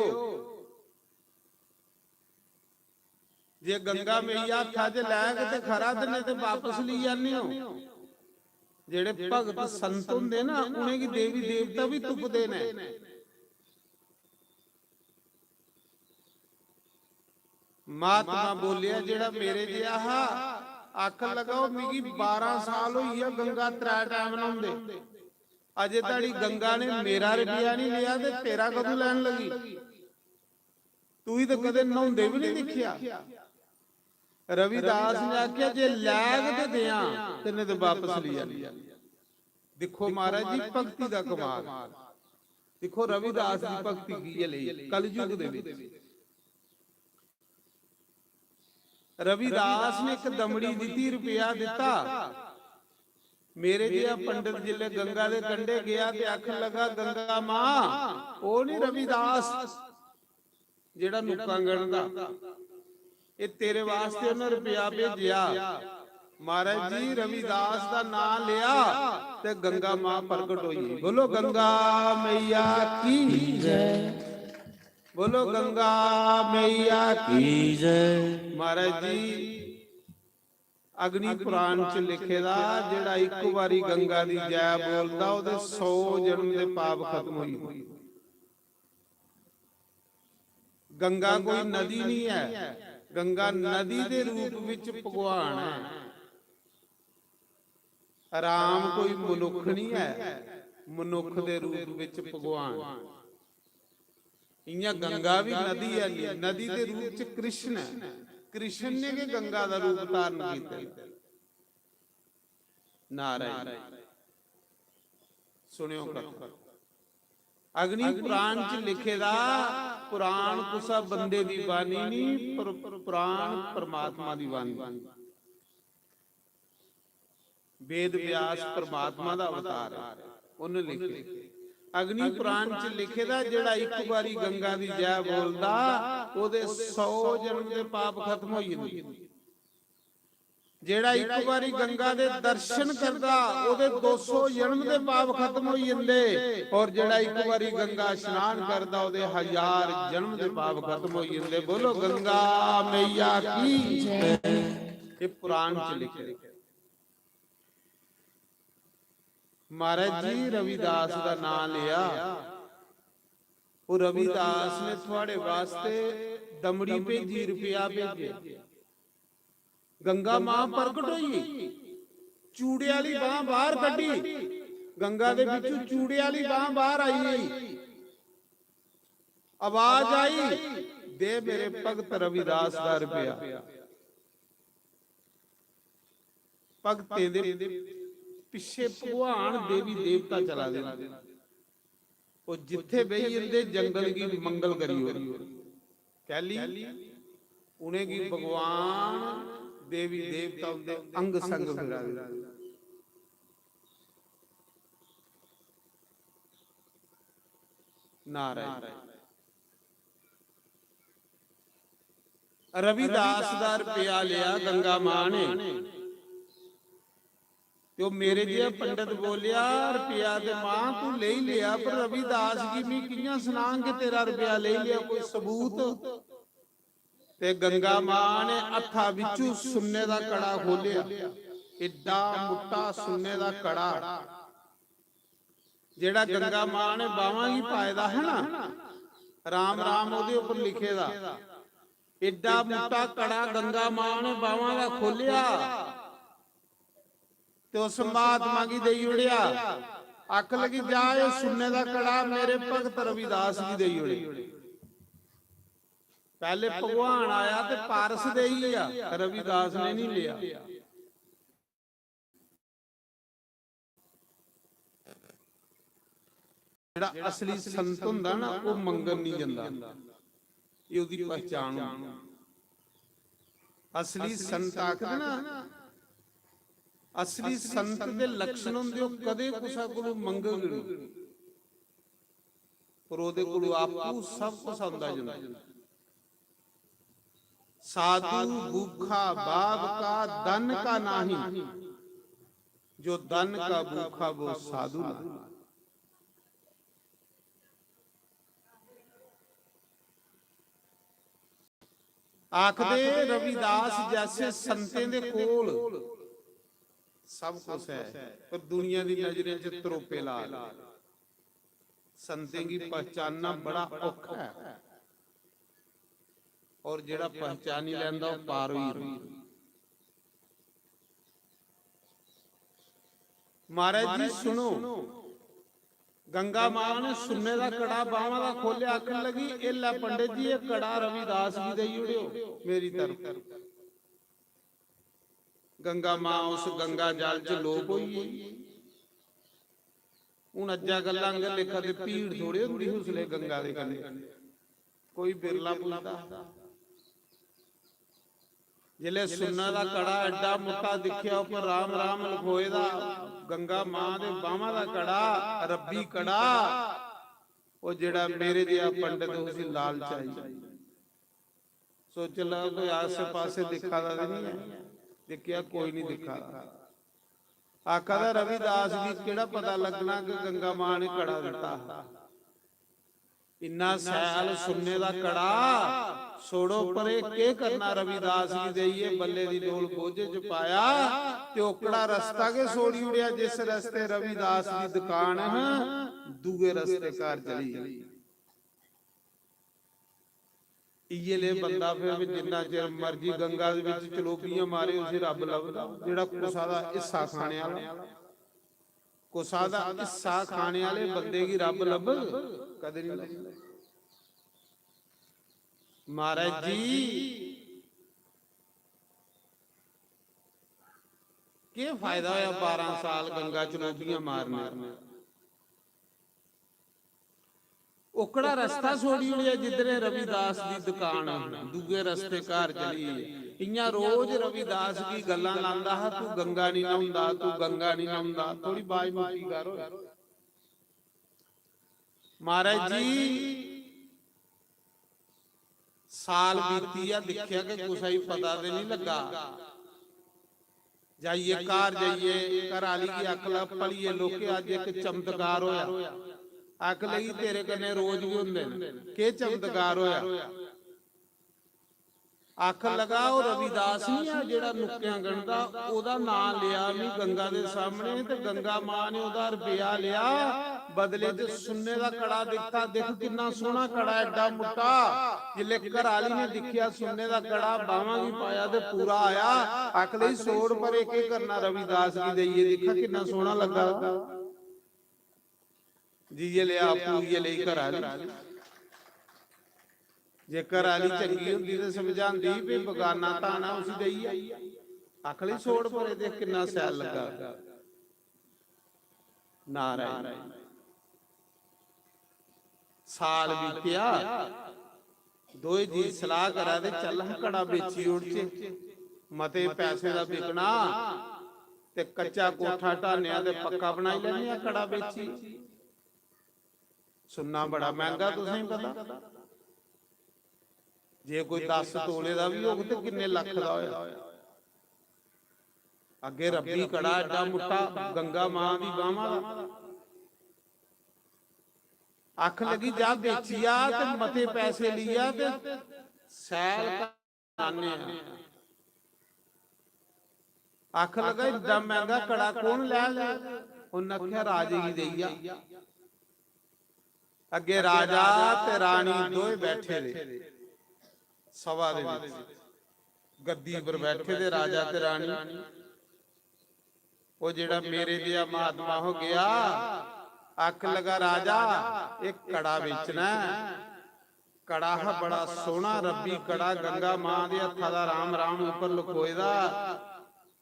जे गंगा मैया हत्था च लैग ते खरा, ते नेईं ते वापस लेई आने हो। जेह्ड़े भगत संत होंदे ना, उ'नेंगी देवी देवता बी तुपदे न। महात्मा बोलेआ, जेह्ड़ा मेरे जेहा हा, आखन लगा, "ओ मिगी बारां साल होई गेआ गंगा त्रै टैम न्हौंदे, अजे धड़ी गंगा ने मेरा रपेआ निं लेआ ते तेरा कदूं लैन लगी? तुगी ते कदें न्हौंदे बी निं दिक्खेआ।" रविदास ने आखेआ, "जे लैग ते देआं, ते नेईं ते वापस लेई आनी।" दिक्खो महाराज जी, भक्ति दा कमाल। दिक्खो रविदास दी भक्ति की ऐ लेई कलयुग दे विच। रविदास ने इक दमड़ी दित्ती, रपेआ दित्ता। मेरे जेहा पंडित जिसलै गंगा दे कंढे गेआ ते आखन लगा, "गंगा मां, ओह् नहीं रविदास जेह्ड़ा नुक्कां गढ़दा, एह् तेरे वास्ते उन्नै रपेआ भेजेआ।" महाराज जी, रविदास दा नां लेआ ते गंगा मां प्रगट होई। बोलो गंगा मैया की जय। बोलो गंगा मैया की जय। महाराज जी, अग्नि पुराण च लिखे दा, जेह्ड़ा इक बारी गंगा दी जय बोलदा, ओह्दे सौ जन्म दे पाप खत्म होई जंदे। गंगा कोई नदी नहीं है, गंगा नदी दे रूप विच भगवान है। राम कोई मनुख नहीं है, मनुख दे रूप विच भगवान। इयां गंगा भी नदी है, नदी दे रूप च कृष्ण है। कृष्ण ने गै गंगा दा रूप धारण किया। नारायण। सुनियो कथा। अग्नि पुराण च लिखे दा, पुराण कुसा बंदे दी बाणी नहीं, पर पुराण परमात्मा दी बाणी। वेद व्यास परमात्मा दा अवतार है, उन्हें लिखे। अग्नि पुराण च लिखे दा, जेड़ा इक बारी गंगा दी जय बोलदा, ओदे सौ जन्म दे पाप खत्म होई जंदे। जेड़ा इक बारी गंगा दे दर्शन करदा, ओदे दो सौ जन्म दे पाप खत्म होई जंदे। और जेड़ा इक बारी गंगा स्नान करदा, ओदे हजार जन्म दे पाप खत्म होई जंदे। बोलो गंगा मैया की जय। ये पुराण च लिखे। महाराज जी रविदास दा नां लिया, वो रविदास ने थुआड़े वास्ते दमड़ी भेजी, रुपया भेजे। गंगा मां प्रकट होई, चूड़े आली बांह बाहर कड्ढी, गंगा दे बिचू चूड़े आली बांह बाहर आई गई। आवाज आई, "दे मेरे भगत रविदास दा रुपया।" भगतें दे पिच्छे भगवान देवी देवता चला दे न। ओह् जित्थे बेही जंदे, जंगल गी मंगल करी ओड़दे। कैली? उ'नेंगी भगवान देवी देवता उंदे अंग संग फिरा दे। नारायण। रविदास दा रपेआ लेआ गंगा मां ने। ते ओह् मेरे जेहा पंडत बोलेआ, "रपेआ ते मां तू लेई लेआ, पर रविदास गी मी कि'यां सनांग कि तेरा रपेआ लेई लेआ, कोई सबूत?" ते गंगा मां ने हत्था बिच्चू सुन्ने दा कड़ा खोलेआ, एड्डा मुट्टा सुन्ने दा कड़ा, जेड़ा गंगा मां ने बावां गी पाए दा है ना, राम राम ओदे उपर लिखे दा। एड्डा मुट्टा कड़ा गंगा मां ने बावां दा खोलेआ ते उस महात्मा गी देई ओड़ेआ। आख लगी, "जा, एह् सुन्ने दा कड़ा मेरे भगत रविदास गी देई ओड़े।" पैह्ले भगवान आया ते पारस देई गेआ, रविदास ने नहीं लिया। जेह्ड़ा असली संत होंदा ना, ओह् मंगन नहीं जंदा। एह् ओह्दी पहचान होंदी। असली संत आखदे ना, असली संत दे लक्षण होंदे, ओह् कदें कुसै कोलों मंगग नहीं, पर ओह्दे कोलों आपूं सब कुछ आंदा जंदा। साधु भूखा भाव का, धन का नाही, जो धन का भूखा वो साधु नाही। आखदे रविदास जैसे संतें दे कोल सब कुछ है, पर दुनिया दी नजरें च त्रोपे लाल। संतें गी पहचानना बड़ा औखा है, और जेड़ा पहचानी लैंदा, ओह पार होई जंदा। महाराज जी, सुनो, गंगा मां ने सुन्ने दा कड़ा बांह् दा खोलेआ, आखन लगी, "एह लै पंडित जी, एह कड़ा रविदास गी देई ओड़ेओ मेरी तरफ।" गंगा मां उस गंगा जल च लोप होई गेई। हुन अज्जै गल्लां आंगर लेखा ते भीड़ थोड़े होंदी ही उसलै गंगा दे कन्नै, कोई बिरला पुजदा हा। जिसलै सुन्ने दा कड़ा एड्डा मुट्टा दिक्खेआ, उप्पर राम राम लखोए दा, गंगा मां दे बांह् दा कड़ा, रब्बी कड़ा, ओह जेड़ा मेरे जेहा पंडित, उसी लालच आई। सोची लैओ, कोई आसे पासे दिक्खा दा ते निं ऐ, दिक्खेआ कोई निं दिक्खा दा। आखा दा, रविदास गी केह्ड़ा पता लग्गना कि गंगा मां ने कड़ा दित्ता हा। इन्ना सैल सुन्ने दा कड़ा, छोड़ो परे, केह् करना रविदास गी देइयै, बल्ले दी डोल बोझे च पाया ते ओकड़ा रस्ता गै छोड़ी ओड़ेआ, जिस रस्ते रविदास दी दुकान ही, दूए रस्ते घर चली गेई। इ'यै ले बंदा फिर भी जिन्ना चिर मर्जी गंगा दे बिच चलोपियां मारे, उसी रब लभदा, जेह्ड़ा कुसा दा हिस्सा खाने आह्ला। कुसा दा हिस्सा खाने आह्ले बंदे गी रब लभग? कदें निं लभदा। महाराज जी, केह् फायदा होया बारां साल गंगा चलोपियां मारने दा? ओकड़ा रस्ता छोड़ी ओड़ेआ जिद्धरे रविदास दी दुकान, दूए रस्ते घर चली गे। इ'यां रोज रविदास गी गल्लां लांदा हा, "तू गंगा निं न्हौंदा, तू गंगा निं न्हौंदा।" थोड़ी बाज मुट्टी कर होए। महाराज जी, साल बीती आ, दिक्खेआ कि कुसै गी पता ते निं लग्गा। जाइयै घर जाइयै घर आह्ली गी आख ला, "भलिये लोके, अज्ज इक चमत्कार होया।" आख लगी, "तेरे कन्नै रोज बी होंदे न, केह् चमत्कार होया?" आख लगा, "ओह् रविदास निं ऐ जेह्ड़ा नुक्कें गंढदा, ओह्दा नांऽ लेआ में गंगा दे सामने ते गंगा मां ने ओह्दा रपेआ लेआ, बदले च सुन्ने दा कड़ा दित्ता। दिक्ख किन्ना सोह्ना कड़ा, एड्डा मुट्टा।" जिसलै घर आह्ली ने दिक्खेआ सुन्ने दा कड़ा, बाह्मां गी पाया ते पूरा आया। आख लगी, "छोड़ परे, केह् करना रविदास गी देइयै, दिक्खा किन्ना सोह्ना लग्गा दा।" जि'यै लेआ आपूं, उ'यै लेई घर आह्ली। जे घर आह्ली चंगी होंदी ते समझांदी, "भी बगाना धन ऐ, उसी देई आ।" आख लगी, "छोड़ परे, दिक्ख किन्ना सैल लग्गा।" नारायण। साल बीतेआ, दोए जी सलाह करा दे, "चल हां, कड़ा बेची ओड़चे, मते पैसे दा बिकना ते कच्चा कोठा ढाने आं ते पक्का बनाई लैने आं कड़ा बेची।" सुन्ना बड़ा मैंह्गा, तुसें गी पता। जे कोई दस तोले दा बी होग ते किन्ने लक्ख दा होया। अग्गे रब्बी कड़ा एड्डा मुट्टा, गंगा मां दी बाह्मां दा। आख लगी, "जा बेची आ ते मते पैसे लेई आ ते सैल कर आने आं।" आख लगा, "इन्ना मैंह्गा कड़ा कौन लै लै?" उन्न आखेआ, "राजे गी देई आ।" अग्गे राजा ते रानी दोए बैठे दे सभा दे बिच, गद्दी पर बैठे दे राजा ते रानी। ओह जेड़ा मेरे जेहा महात्मा हो गया, आख लगा, "राजा, एक कड़ा बेचना है।" कड़ा हा बड़ा सोहना रब्बी कड़ा, गंगा मां दे हत्था दा राम राम उप्पर लखोए दा।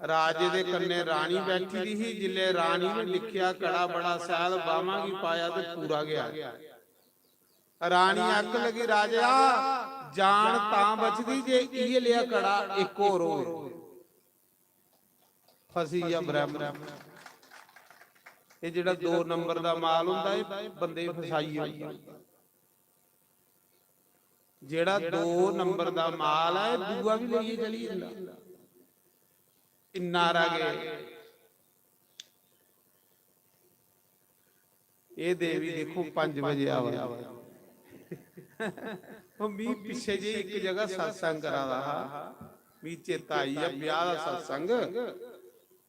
राजे दे कन्ने रानी बैठी दी ही। जिल्ले रानी ने दिक्खेआ कड़ा बड़ा सैल, बाह्मां गी पाया ते पूरा गया। रानी आख लगी, "राजा, जान तां बचदी जे इयै लेआ कड़ा इक होर होए।" फसी गेआ ब्रह्म। एह् जेह्ड़ा दो नंबर दा माल होंदा, एह् बंदे गी फसाई ओड़दा। जेह्ड़ा दो नंबर दा माल ऐ, एह् दूआ बी लेइयै चली जंदा। इन्ना हारा गै। एह् देवी दिक्खो, पंज बजे आवा दी। ओह् मी पिच्छे जे इक जगह सत्संग करा दा हा, मी चेता आई गेआ ब्याह दा सत्संग।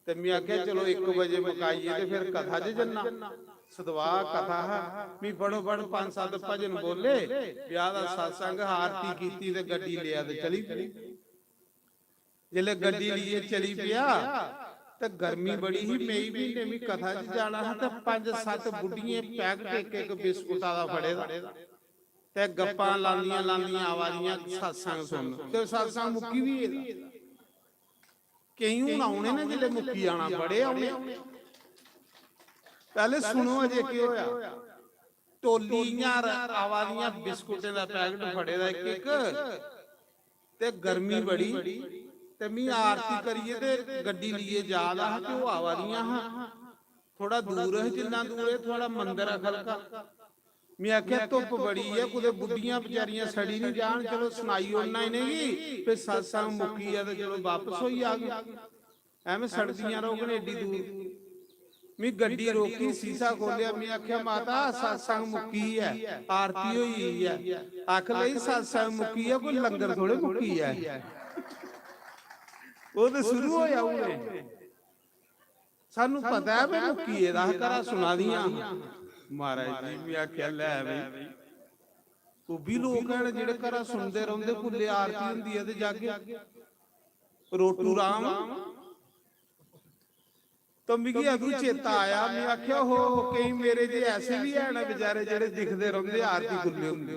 ते में आखेआ, "चलो, इक बजे मकाइयै ते फिर कथा च जन्ना।" सतवाह कथा हा, मी फटोफट पंज सत्त भजन बोले, ब्याह दा सत्संग, आरती कीती ते गड्डी लेआ ते चली पे। जिसलै गड्डी लेइयै चली पेआ ते गर्मी बड़ी ही, मई म्हीने मी कथा च जाना हा ते पंज सत्त बुड्ढियें पैकेट इक इक बिस्कुटा दा फड़े दा ते गप्पां लांदियां लांदियां आवा दियां, "सत्संग सुन।" ते सत्संग मुक्की बी गेदा। केईं हून औने न, जिसलै मुक्की जाना, बड़े औने। पैह्ले सुनो अजें केह् होआ। टोल्ली इ'यां र-, आवा दियां, बिस्कुटें दा पैकेट फड़े दा इक इक, ते गर्मी बड़ी, ते मी आरती करियै ते गड्डी लेइयै जा दा हा ते ओह् आवा दियां हा। थोड़ा दूर है, जिन्ना दूर है थुआढ़ा मंदर ऐ खलका। में आखेआ, "धुप्प बड़ी ऐ, कुतै बुड्ढियां बचारियां सड़ी निं जान, चलो सनाई ओड़ना इ'नेंगी, फिर सत्संग मुक्की गेआ ते चलो बापस होई जाग, ऐवें सड़दियां रौह्ङन एड्डी दूर।" मी गड्डी रोकी, शीशा खोह्लेआ, में आखेआ, "माता, सत्संग मुक्की ऐ, आरती होई गेई ऐ।" आखन लगी, "सत्संग मुक्की ऐ, कोई लंगर थोड़े मुक्की ऐ।" ओह् ते शुरू होआ हुनै। सानू पता ऐ भई मुक्की गेदा हा, घरा सुना दियां। महाराज जी, में आखेआ, "लै भई, ओह् बी लोक हैन जेह्ड़े घरा सुनदे रौंह्दे, कुल्लै आरती होंदी ऐ ते जागे।" रोटू राम। तो मिगी अदू चेता आया, में आखेआ, "हो, केईं मेरे जे ऐसे बी हैन बेचारे जेह्ड़े दिखदे रौंह्दे आरती कुल्लै होंदी।"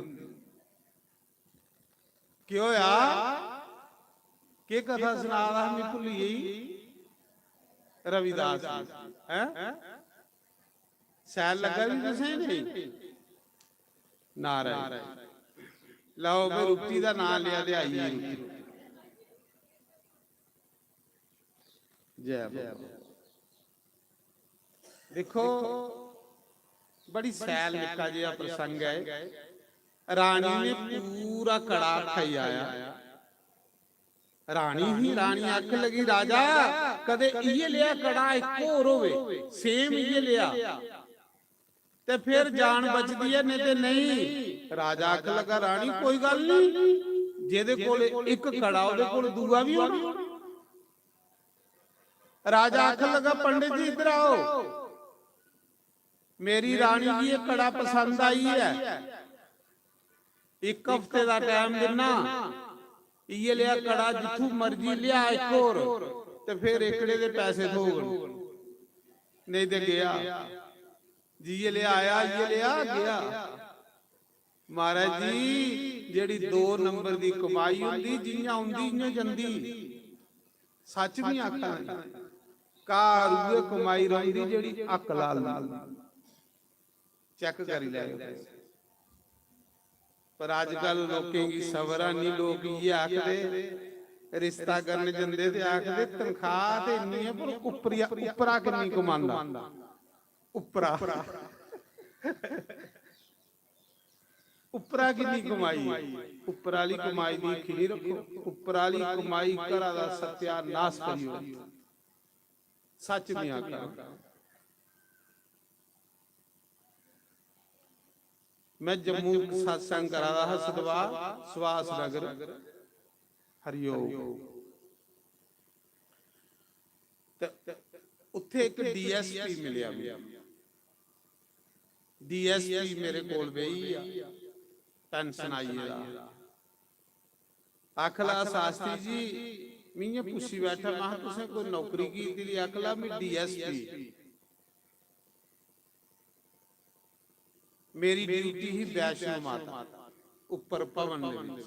केह् होया? केह् कथा सना दा हा, मिगी भुल्ली गेई। रविदास जी, हैं? शैल लग्गा दी तुसें नेईं? नारायण। लैओ भाई, रुट्टी दा नांऽ लेआ ते आई गेई रुट्टी। जय बाबा। दिक्खो, बड़ी सैल निक्का जेहा प्रसंग ऐ। रानी ने पूरा कड़ा खाई आया। रानी ही, रानी आखन लगी, "राजा, कदे इ'यै लेआ कड़ा इक होर होवे, सेम इ'यै लेआ, ते फिर जान बचदी ऐ, नेईं ते नेईं।" राजा आखन लगा, "रानी, कोई गल्ल नहीं, जेदे कोल इक कड़ा, ओदे कोल दूआ भी होना।" राजा आखन लगा, "पंडित जी, इधर आओ, मेरी रानी गी एह् कड़ा पसंद आई ऐ, इक हफ्ते दा टाइम दिन्ना, इ'यै लेआ कड़ा जित्थू मर्जी लेआ इक होर, ते फिर एकड़े दे पैसे थ्होङन, नेईं ते गेआ, जि'यै लेआ आया, इ'यै लेआ गेआ।" महाराज जी, जेह्ड़ी दो नंबर दी कमाई होंदी, जि'यां औंदी इ'यां जंदी। सच नहीं आखा ना, घर उ'ऐ कमाई रौंह्दी जेह्ड़ी हक लाल होंदी। चेक करी लैओ। पर अजकल लोकें गी सबर है नहीं, लोक इ'यै आखदे, रिश्ता करन जंदे ते आखदे, "तनखाह ते इन्नी ऐ, पर उप्परिया, उप्परा किन्नी कमांदा?" उप्परा। उप्परा किन्नी कमाई? उप्पर आह्ली कमाई दी हिक्ख निं रक्खो। उप्पर आह्ली कमाई घरा दा सत्यानाश करी ओड़दी। सच में आखा। में जम्मू सत्संग करा दा हा, सतवाह, सुभाष नगर। हरिओम। ते उत्थे इक डीएसपी मिलेआ मिगी। डीएसपी मेरे कोल बेही गेआ, पेंशन आई गेदा। आखन लगा, "शास्त्री जी," में इ'यां पुच्छी बैठा, महां, "तुसें कोई नौकरी कीती दी?" आखन लगा, "में डीएसपी, मेरी ड्यूटी ही वैष्णो माता उप्पर भवन दे बिच।"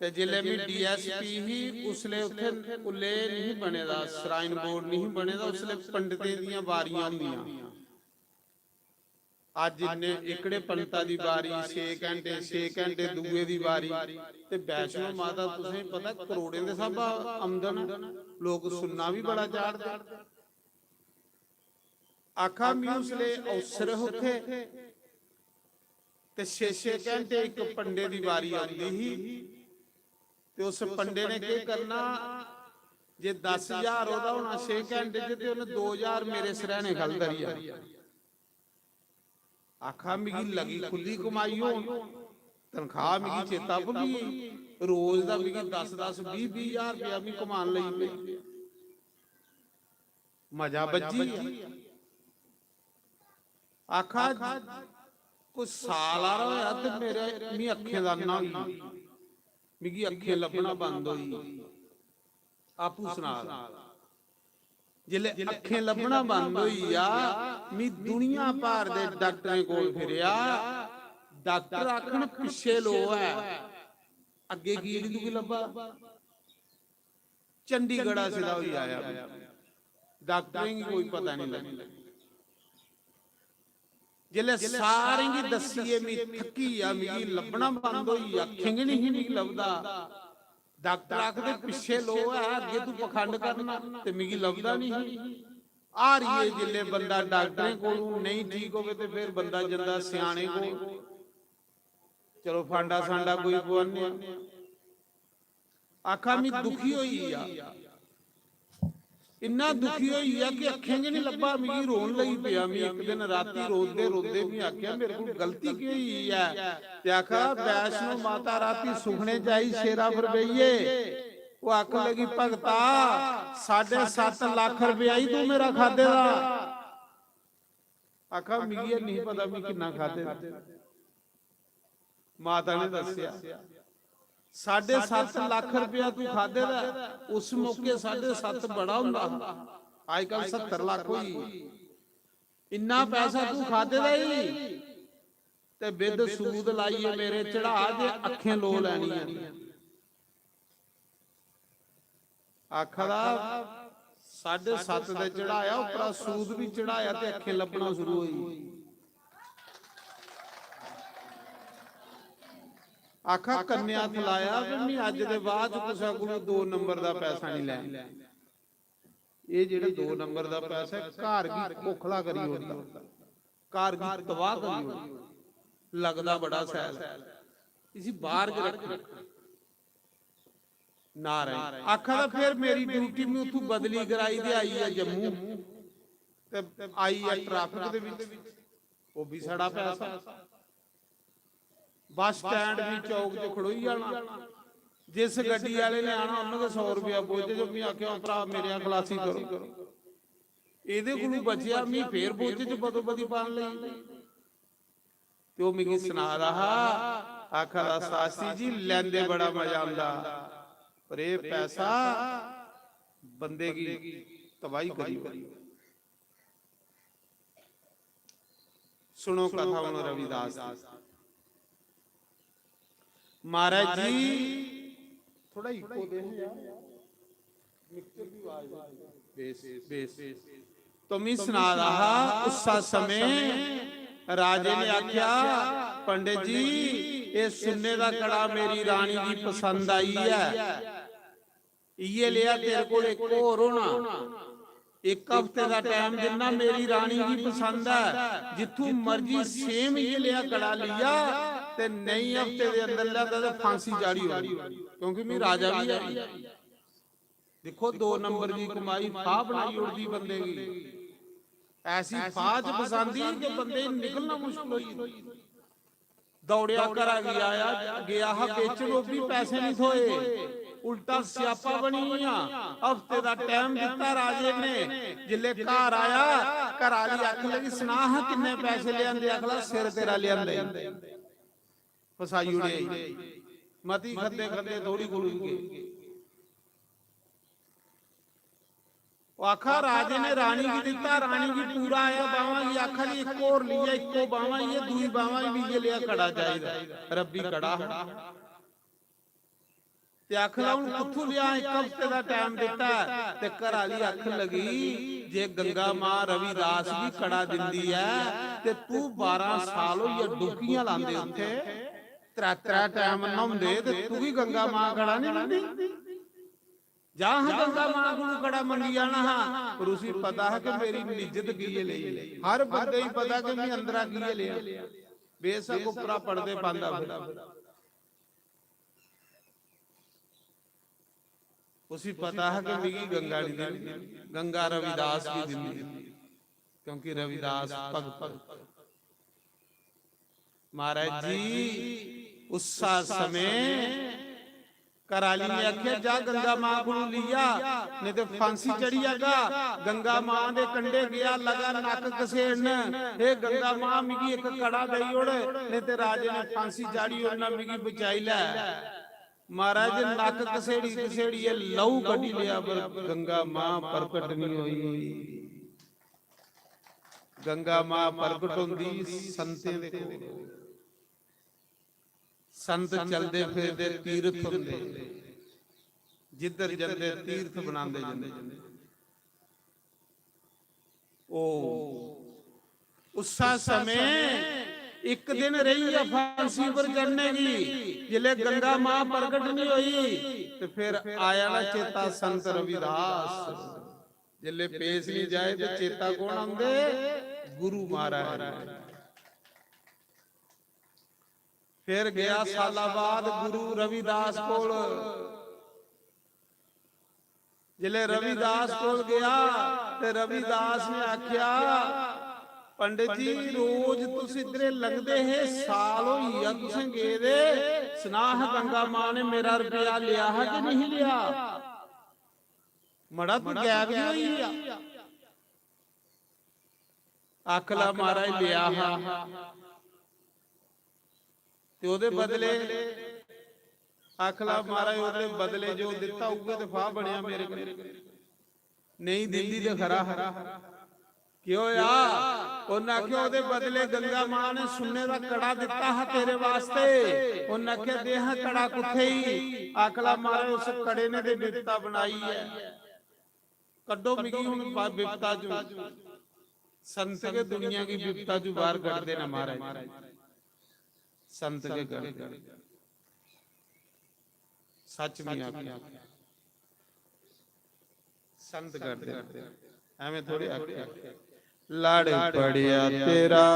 ते जिसलै में डीएसपी ही, उसलै उत्थै उल्लै निं बने दा, श्राइन बोर्ड निं बने दा, उसलै पंडितें दियां बारियां होंदियां। अज्ज इन्ने एकड़े पंडिता दी बारी, छे घैंटे, छे घैंटे दूए दी बारी। ते वैष्णो माता तुसें पता करोड़ें दे स्हाबा आमदन ऐ, लोक सुन्ना बी बड़ा चाढ़दे। आखा मी उसलै अवसर उत्थे ते छे छे घैंटे इक पंडे दी बारी आंदी ही। ते उस पंडे ने केह् करना, जे दस ज्हार ओह्दा होना छे घैंटे च, ते उन्नै दो ज्हार मेरे सरैह्ने ख'ल्ल धरी जाना। आखा, "मिगी लगी खु'ल्ली कमाई होन, तनखाह मिगी चेता भुल्ली गेई। रोज दा मिगी दस दस, बीह बीह ज्हार रपेआ मी कमान लगी पे। मजा बज्जी गेआ।" आखा, "कोई साल हारा होआ ते मेरे, मी अक्खें दा अन्ना होई गेआ, मिगी अक्खें लब्भना बंद होई गेई।" आपूं सना दा। जिसलै अक्खें लब्भना बंद होई गेआ, मी दुनिया भर दे डाक्टरें कोल फिरेआ। डाक्टर आखन, "पिच्छे लो ऐ, अग्गें की निं तुगी लब्भा?" चंडीगढ़ा सिद्धा होई आया। डाक्टरें गी कोई पता निं लगदा। जिसलै सारें गी दस्सियै मी थक्की गेआ, मिगी लब्भना बंद होई गेआ, अक्खें गै निं ही मिगी लभदा। डाक्टर आखदे, "पिच्छे लो ऐ, अग्गें तूं पखंड करना, ते मिगी लभदा निं ही।" हारियै जिसलै बंदा डाक्टरें कोलू नेईं ठीक होवे, ते फिर बंदा जंदा स्याने कोल, "चलो, फांडा सांडा कोई पवाने आं।" आखा, "मी दुखी होई गेआ, इन्ना दुखी होई गेआ कि अक्खें गै निं लब्भा, मिगी रोन लगी पेआ।" मी इक दिन राती रोंदे रोंदे मी आखेआ, "मेरे कोल गलती केह् होई ऐ?" ते आखा, "वैष्णो माता राती सुखने च आई, शेरा पर बेहियै, ओह् आखन लगी, 'भगता, साड्ढे सत्त लक्ख रपेआ ई तूं मेरा खाद्धे दा।'" आखा, "मिगी एह् निं पता मी किन्ना खाद्धे दा।" माता ने दस्सेआ, "साड्ढे सत्त लक्ख रपेआ तूं खाद्धे दा ऐ।" उस मौके साड्ढे सत्त बड़ा होंदा हा, अजकल सत्तर लक्ख होई गे। "इन्ना पैसा तूं खाद्धे दा ई, ते बिद सूद लाइयै मेरे चढ़ा, जे अक्खें लो लैनी ऐ।" आखा दा, "साड्ढे सत्त ते चढ़ाया, उप्परा सूद बी चढ़ाया ते अक्खें लब्भना शुरू होई गेई।" आखा, "कन्नै हत्थ लाया कि मी अज्ज दे बाद च कुसै कोलू दो नंबर दा पैसा निं लैना।" एह् जेह्ड़ा दो नंबर दा पैसा ऐ, घर गी खोखला करी ओड़दा, घर गी तबाह करी ओड़दा। लगदा बड़ा शैल, इसी बाहर गै रक्खो। नारायण आखा दा, "फिर मेरी ड्यूटी में उत्थूं बदली कराई ते आई ऐ जम्मू, ते आई ऐ ट्रैफिक दे बिच, ओह् भी साढ़ा पैसा।" बस स्टैंड भी चौक च खड़ोई जाना, जिस गड्डी आह्ले ने आना, उन्हें गै सौ रपेआ बोझ च। में आखेआ, "भ्रा, मेरे खलासी करो।" एह्दे कोलू बचेआ, मी फेर बोझ च बदो बदी पान लगी। ते ओह् मिगी सना दा हा, आखा दा, "शास्त्री जी, लैंदे बड़ा मजा आंदा, पर एह् पैसा बंदे गी तबाही करी ओड़दा।" सुनो कथा हुन रविदास दी। महाराज जी, थोड़ा इको दे यार, मिक्सचर दी आवाज। Base, base. तो मी सना दा हा, उस्सा समें राजे ने आखेआ, "पंडित जी, एह् सुन्ने दा कड़ा मेरी रानी गी पसंद आई ऐ।" इयै लेआ तेरे कोल इक होर होना, इक हफ्ते दा टाइम दिन्ना, मेरी रानी गी पसंद ऐ, जित्थूं मर्जी सेम इयै लेआ कड़ा लिया, ते नेईं हफ्ते दे अंदर लेआंदा ते फांसी चाढ़ी ओड़ी, क्योंकि मी राजा बी है। दिक्खो, दो नंबर दी कमाई फाह बनाई ओड़दी बंदे गी। ऐसी फाह च फसांदी कि बंदे गी निकलना मुश्किल होई जंदा। दौड़ेआ घरा गी आया, गेआ हा बेचन, ओह् बी पैसे निं थ्होए। उल्टा स्यापा बनी गेआ। हफ्ते दा टाइम दित्ता राजे ने। जिसलै घर आया, घरा दी अक्ख लगी, "सना हां किन्ने पैसे लेआंदे?" आखला, "सिर तेरा लेआंदे।" फसाई ओड़े। मती खंदे खंदे थोड़ी कोलू गे। ओह् आखा, राजे ने रानी गी दित्ता, रानी गी पूरा आया बावां गी, आखा जी, "इक होर लेइयै, इक्को बावां, इ'यै दूई बावां गी बी इ'यै लेआ कड़ा चाहिदा।" रब्बी कड़ा हा। ते आखन लगा, "हून कुत्थूं लेआ? इक हफ्ते दा टाइम दित्ता ऐ।" ते घरा दी आखन लगी, "जे गंगा मां रविदास गी कड़ा दिंदी ऐ, ते तू बारां साल होई गे डुबकियां लांदे उत्थे, त्रै त्रै टाइम न्हौंदे, ते तुगी गंगा मां कड़ा निं दिंदी?" जा हां गंगा मां कोलू कड़ा मंगी आना हा, पर उसी पता हा कि मेरी निज्जत की ऐ लेई। हर बंदे गी पता कि मैं अंदरा की ऐ लेआ, बेशक उप्परा पड़दे पांदा फिर। उसी पता हा कि मिगी गंगा नहीं दिंदी, गंगा रविदास की दिंदी, क्योंकि रविदास भगत। महाराज जी, उस्सा समें घराली ने आखेआ, "जा गंगा मां कोलू लिया, नेईं ते फांसी चढ़ी जागा।" गंगा मां दे कंढे गेआ, लगा नक्क घसेड़न, "हे गंगा मां, मिगी इक कड़ा देई ओड़, नेईं ते राजे ने फांसी चाढ़ी ओड़ना, मिगी बचाई लै।" महाराज, नक्क घसेड़ी घसेड़ियै लहू कड्ढी लेआ, पर गंगा मां प्रकट नहीं होई। गंगा मां प्रकट होंदी संतें दे कोल। संत चलदे फिरदे तीर्थ होंदे, जिद्धर जंदे तीर्थ बनांदे जंदे। ओ उस्सा समें इक दिन रेही ऐ फांसी पर चढ़ने गी, जिसलै गंगा मां प्रकट नहीं होई, ते फिर आया ना चेता संत रविदास। जिसलै पेश नहीं जाए, ते चेता कौन आंदे? गुरु महाराज। फिर गया साला बाद गुरु रविदास कोल। जिसलै रविदास कोल गया, ते रविदास ने आख्या, "पंडित जी, रोज तुस इद्धरे लंघदे हे, साल होई गेआ तुसें गेदे, सनाह गंगा मां ने मेरा रपेआ लेआ हा कि नहीं लेआ? मड़ा, तू गैब ही होई गेआ।" आखला महाराज लेआ हा, ते ओदे बदले, आखला महाराज, ओदे बदले जो दित्ता, उ'ऐ ते फाह बनेआ मेरे कोल। नेईं दिंदी ते खरा हा। केह् होया? उन्नै आखेआ, "ओदे बदले गंगा मां ने सुन्ने दा कड़ा दित्ता हा तेरे वास्ते।" उन्नै आखेआ, "दे हां कड़ा, कुत्थे ई?" आखला महाराज, उस कड़े ने ते बिपता बनाई ऐ। कड्डो मिगी हुन बा-, बिपता चू। संत गै दुनिया गी बिपता चू बाहर कड्ढदे न महाराज। संत गै कड्ढदे। सच में आखेआ। संत कड्ढदे। एवें थोड़े आखेआ। लड़ पड़िया तेरा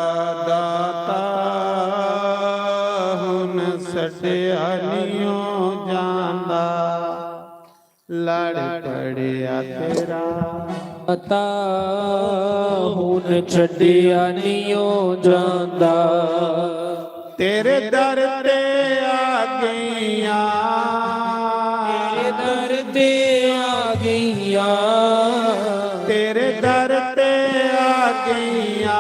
दाता, हुन छड्डेआ निं ओ जांदा। लड़ पड़िया तेरा दाता, हुन छड्डेआ निं ओ जांदा। तेरे दर ते आ गईयां, तेरे दर ते आ गईयां, तेरे दर ते आ गईयां,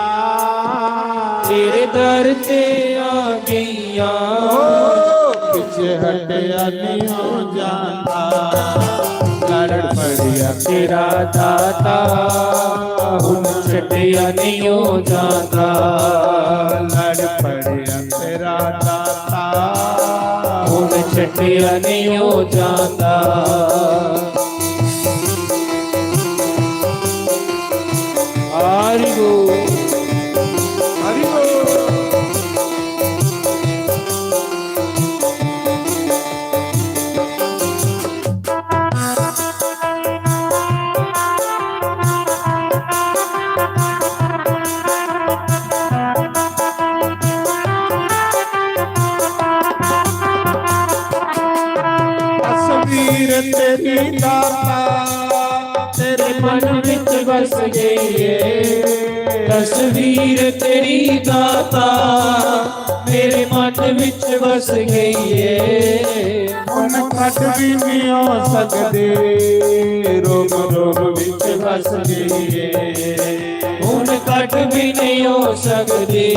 तेरे दर ते आ गईयां। ओ, पिछे हटिया निं ओ जांदा। लड़ पड़िया तेरा दाता, हुन छड्डेआ निं ओ जांदा। लड़ पड़िया तेरा दाता, हुन छड्डेआ निं ओ जांदा। हरि बोल, हरि बोल। तस्वीर तेरी दाता, तेरे मन विच बस गई है। तस्वीर तेरी दाता, मेरे मन विच बस गई है। हुन कट भी नहीं हो सकदी, रोम रोम विच बस गई है। हुन कट भी नहीं हो सकदी,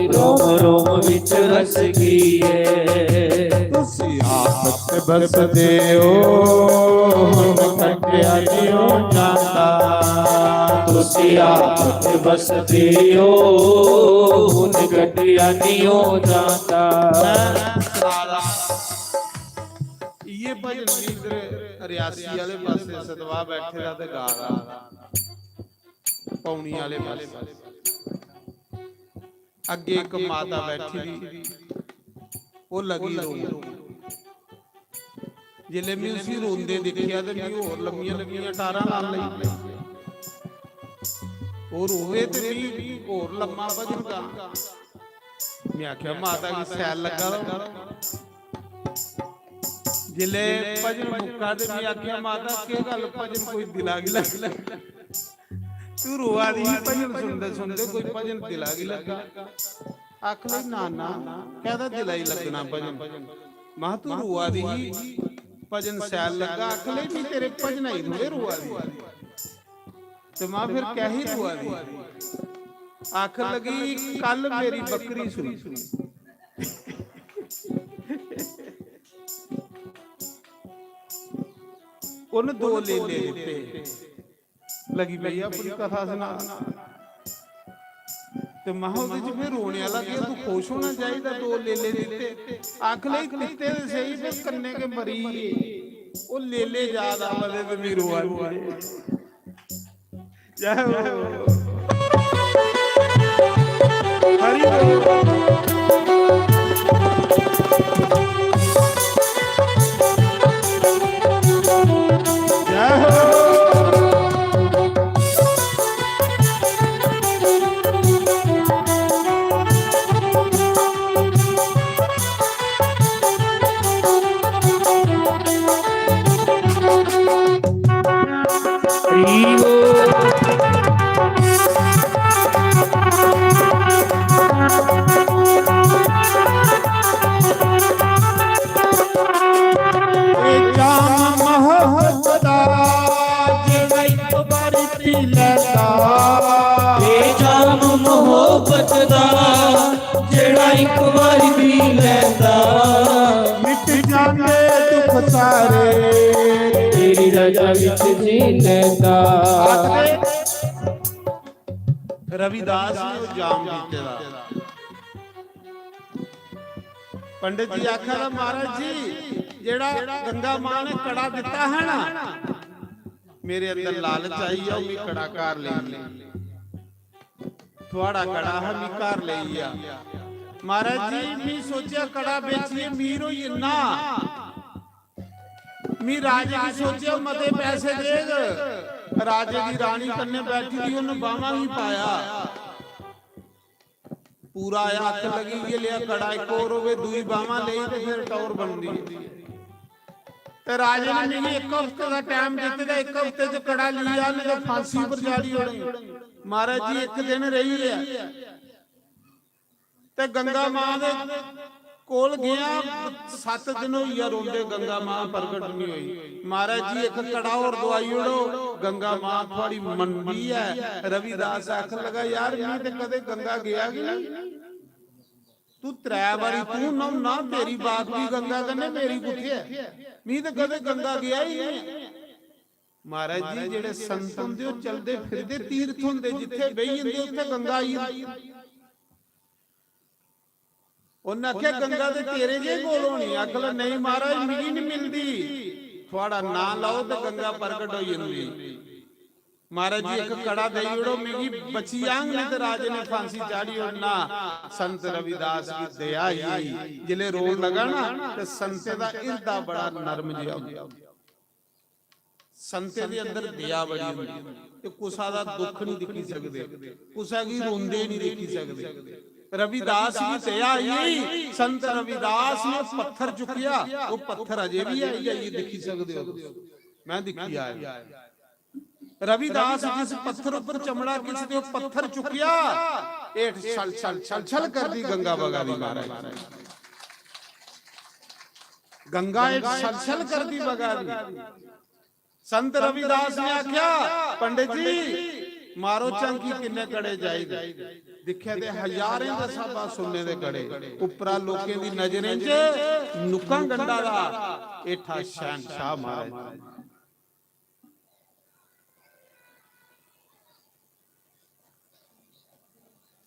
रोम रोम विच बस गई है। तुसी आप ते बसदे ओ, हुन कटिया निं ओ जांदा। तुसी आप ते बसदे ओ, हुन कटिया निं ओ जांदा। मैं सारा इ'यै भजन बी इद्धर रियासी आह्ले पासै सतवाह बैठे दा ते गा दा, पौनी आह्ले पासै। अग्गें इक माता बैठी दी, ओह् लगी रोन। जिसलै में उसी रोंदे दिक्खेआ ते मिगी होर लम्मियां लम्मियां टारां लान लगी पेई। ओह् रोवे ते मिगी होर लम्मा भजन गां। में आखेआ, "माता गी सैल लग्गा दा होना।" जिसलै भजन मुक्का ते में आखेआ, "माता, केह् गल्ल, भजन कोई दिला गी लग्गा? तू रोआ दी ही भजन सुनदे सुनदे, कोई भजन दिला गी लग्गा?" आख ले, "ना ना, कैदा दिला गी लग्गना भजन?" महा, "तू रोआ दी ही, भजन शैल लग्गा।" आख ले, "मी तेरे भजनाई थोड़े रोआ दी।" ते मां फिर कैही रोआ दी? आखन लगी, "कल मेरी बकरी सूई, उन दो लेले दित्ते।" लगी पेई अपनी कथा सना। ते महा, "ओह्दे च फिर रोने आह्ला केह्? तू खुश होना चाहिदा, दो लेले दित्ते।" आख ले, "दित्ते ते सेही, पर कन्नै गै मरी गे।" ओह् लेले याद आवा दे ते मी रोआ दी ऐ। जय हो। हरि बोल। जय हो। ए जाम मोहब्बत दा, जेड़ा एक बार पी लेता। ए जाम मोहब्बत दा, जेड़ा एक बार पी लेता। मिट जाते दुख सारे, तेरी रजा विच जी लेता। रविदास ने ओह् जाम पीते दा। पंडित जी आखा दा, "महाराज जी, जेड़ा गंगा मां ने कड़ा दिता है ना, मेरे अंदर लालच आई है, मी कड़ा घर ले लिया। थुआड़ा कड़ा है, मी घर ले लिया। महाराज जी, मी सोचा कड़ा बेचिए मीर होई इन्ना।" मी राजे गी सोचेआ मते पैसे देग, राजे दी रानी कन्नै बैठी दी, उन्न बाह्मां गी पाया। पूरा आया, अक्ख लगी, इ'यै लेआ कड़ा इक होर होवे, दूई बाह्मां लेई ते फिर टौर बनदी ऐ। ते राजे ने मिगी इक हफ्ते दा टैम दित्ते दा, इक हफ्ते च कड़ा लिया, नेईं ते फांसी पर चाढ़ी ओड़े। महाराज जी, इक दिन रेही ऐ। ते गंगा मां दे कोल गया, सत्त दिन होई गेआ रोंदे, गंगा मां प्रगट नहीं होई। महाराज जी, इक कड़ा होर दवाई ओड़ो, गंगा मां थुआड़ी मनदी ऐ। रविदास आखन लगा, "यार, मी ते कदे गंगा गया गै नहीं। तू त्रै बारी तू न्हौना, तेरी बात भी गंगा कन्नै, मेरी कुत्थै ऐ? मी ते कदे गंगा गया ही नहीं।" महाराज जी, जेड़े संत होंदे, ओह् चलदे फिरदे तीर्थ होंदे, जित्थे बेही जंदे, उत्थे गंगा आई जंदी। उन्नै आखेआ, "गंगा ते तेरे जे कोल होनी।" आखन लगा, "नेईं महाराज, मिगी नहीं मिलदी।" थुआड़ा नां लाओ ते गंगा प्रगट होई जंदी। महाराज जी, इक कड़ा देई ओड़ो मिगी, बची जांग, नहीं ते राजे ने फांसी चाढ़ी ओड़ना। संत रविदास गी दया आई, जिले रोन लगा ना, ते संते दा हिरदा बड़ा नरम जिहा होंदा। संते दे अंदर दया बड़ी होंदी, ते कुसा दा दुख नहीं दिक्खी सकदे, कुसा गी रोंदे नहीं दिक्खी सकदे। रविदास गी दया आई, संत रविदास ने पत्थर चुक्किया, वो पत्थर अजे भी है, जाइए दिक्खी सकदे हो तुस। मैं दिक्खी आया। रविदास जिस पत्थर ऊपर चमड़ा खिंचदे, वो पत्थर चुक्किया, हेठ छल छल छल छल करदी गंगा बगा दी, महाराज। गंगा हेठ छल छल करदी बगा दी। संत रविदास ने आख्या, "पंडित जी, मारो झांकी, किन्ने कड़े चाहिदे।" दिक्खेआ ते हजारें दे स्हाबा सुन्ने दे कड़े, उप्परा लोकें दी नजरें च नुक्कां गंढा दा, हेठा शहंशाह महाराज।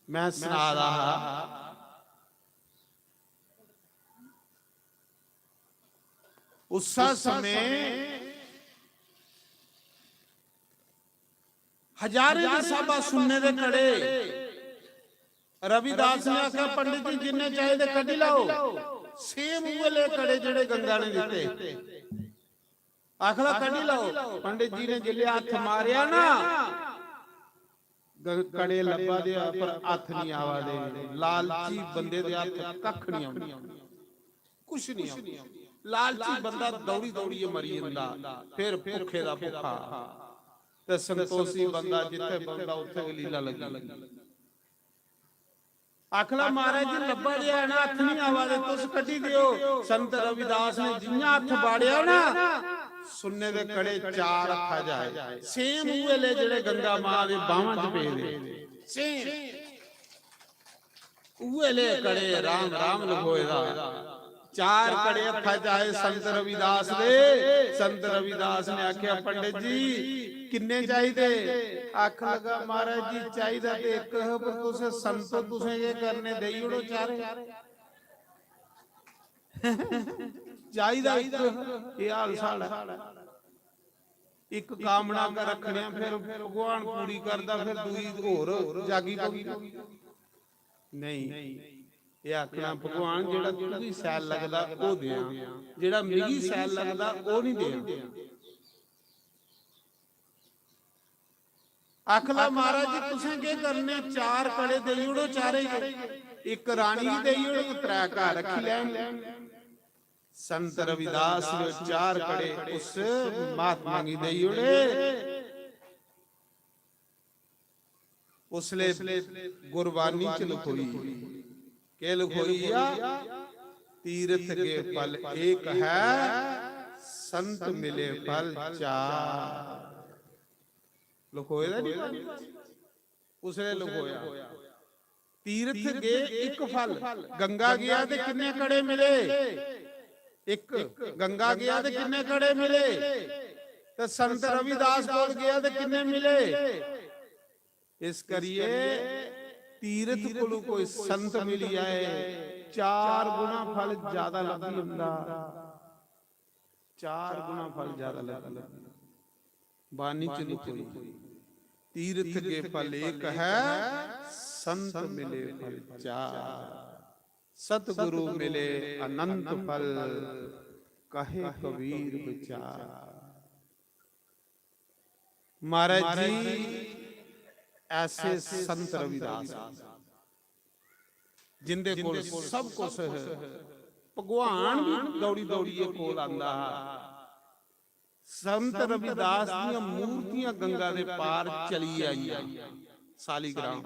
मैं सना दा हा, उस्सै समें हजारें दे स्हाबा सुन्ने दे कड़े। रविदास ने आख्या, "पंडित जी, जिन्ने चाहिदे कड्ढी लाओ।" सेम उ'ऐ ले कड़े जेह्ड़े गंगा ने दित्ते। आखदा, "कड्ढी लाओ।" पंडित जी ने जिसलै हत्थ मारेआ ना, ग-, कड़े लब्भा दे आ, पर हत्थ नहीं आवा दे। लालची बंदे दे हत्थ कक्ख नहीं आंदा, कुछ नहीं आंदा। लालची बंदा दौड़ी दौड़ियै मरी जंदा, फिर भुक्खे दा भुक्खा। ते संतोषी बंदा जित्थे बंदा उत्थे गै लीला लगी। आखला, "महाराज जी, लब्भा दे है ना, हत्थ नहीं आवा दे, तुस कड्ढी देओ।" संत रविदास ने जियां हत्थ बाड़ेआ ना, सुन्ने दे कड़े चार हत्था जाए, सेम उऐ ले जेड़े गंगा मां दे बावां च पेदे, सेम उऐ ले कड़े, राम राम लखोए दा। चार कड़े हत्था च आए संत रविदास दे। संत रविदास ने आख्या, "पंडित जी, किन्ने चाहिदे?" आख लगा, "महाराज जी, चाहिदा ते इक है, पर तुसें संतो, तुसें केह् करने, देई ओड़ो चारे।" चाहिदा इक, एह् हाल साढ़ा। इक कामना कर रखने आं, फिर भगवान पूरी करदा, फिर दूई होर जागी पौंदी। नहीं, एह् आखना, "भगवान, जेह्ड़ा तुगी शैल लगदा, ओह् देआं, जेह्ड़ा मिगी शैल लगदा, ओह् नहीं देआं।" आखला, "महाराज जी, तुसें केह् करने? चार कड़े देई ओड़ो चारे गी, इक रानी गी देई ओड़ो, त्रै घर रक्खी लैन।" संत रविदास ने चार कड़े उस महात्मा गी देई ओड़े। उसले गुरबानी च लखोई, केह् लखोई आ? "तीरथ गे फल एक है, संत मिले फल चार।" लखोए दा नहीं? उसले लखोया, "तीरथ गे इक फल।" गंगा गया ते किन्ने कड़े मिले? इक। गंगा गया ते किन्ने कड़े मिले? ते संत रविदास कोल गया ते किन्ने मिले? इस करिए तीरथ कोलू कोई संत मिली आए, चार गुणा फल ज्यादा लब्भी जंदा, चार गुणा फल ज्यादा लब्भी जंदा। बानी च लखोई, "तीरथ गे फल एक है, संत मिले फल चार। सतगुरु मिले अनंत फल, कहे कबीर विचार।" महाराज जी, ऐसे संत रविदास, जिंदे कोल सब कुछ है, भगवान भी दौड़ी दौड़िए कोल आंदा हा। संत रविदास दियां मूर्तियां गंगा दे पार चली आईयां, सालीग्राम।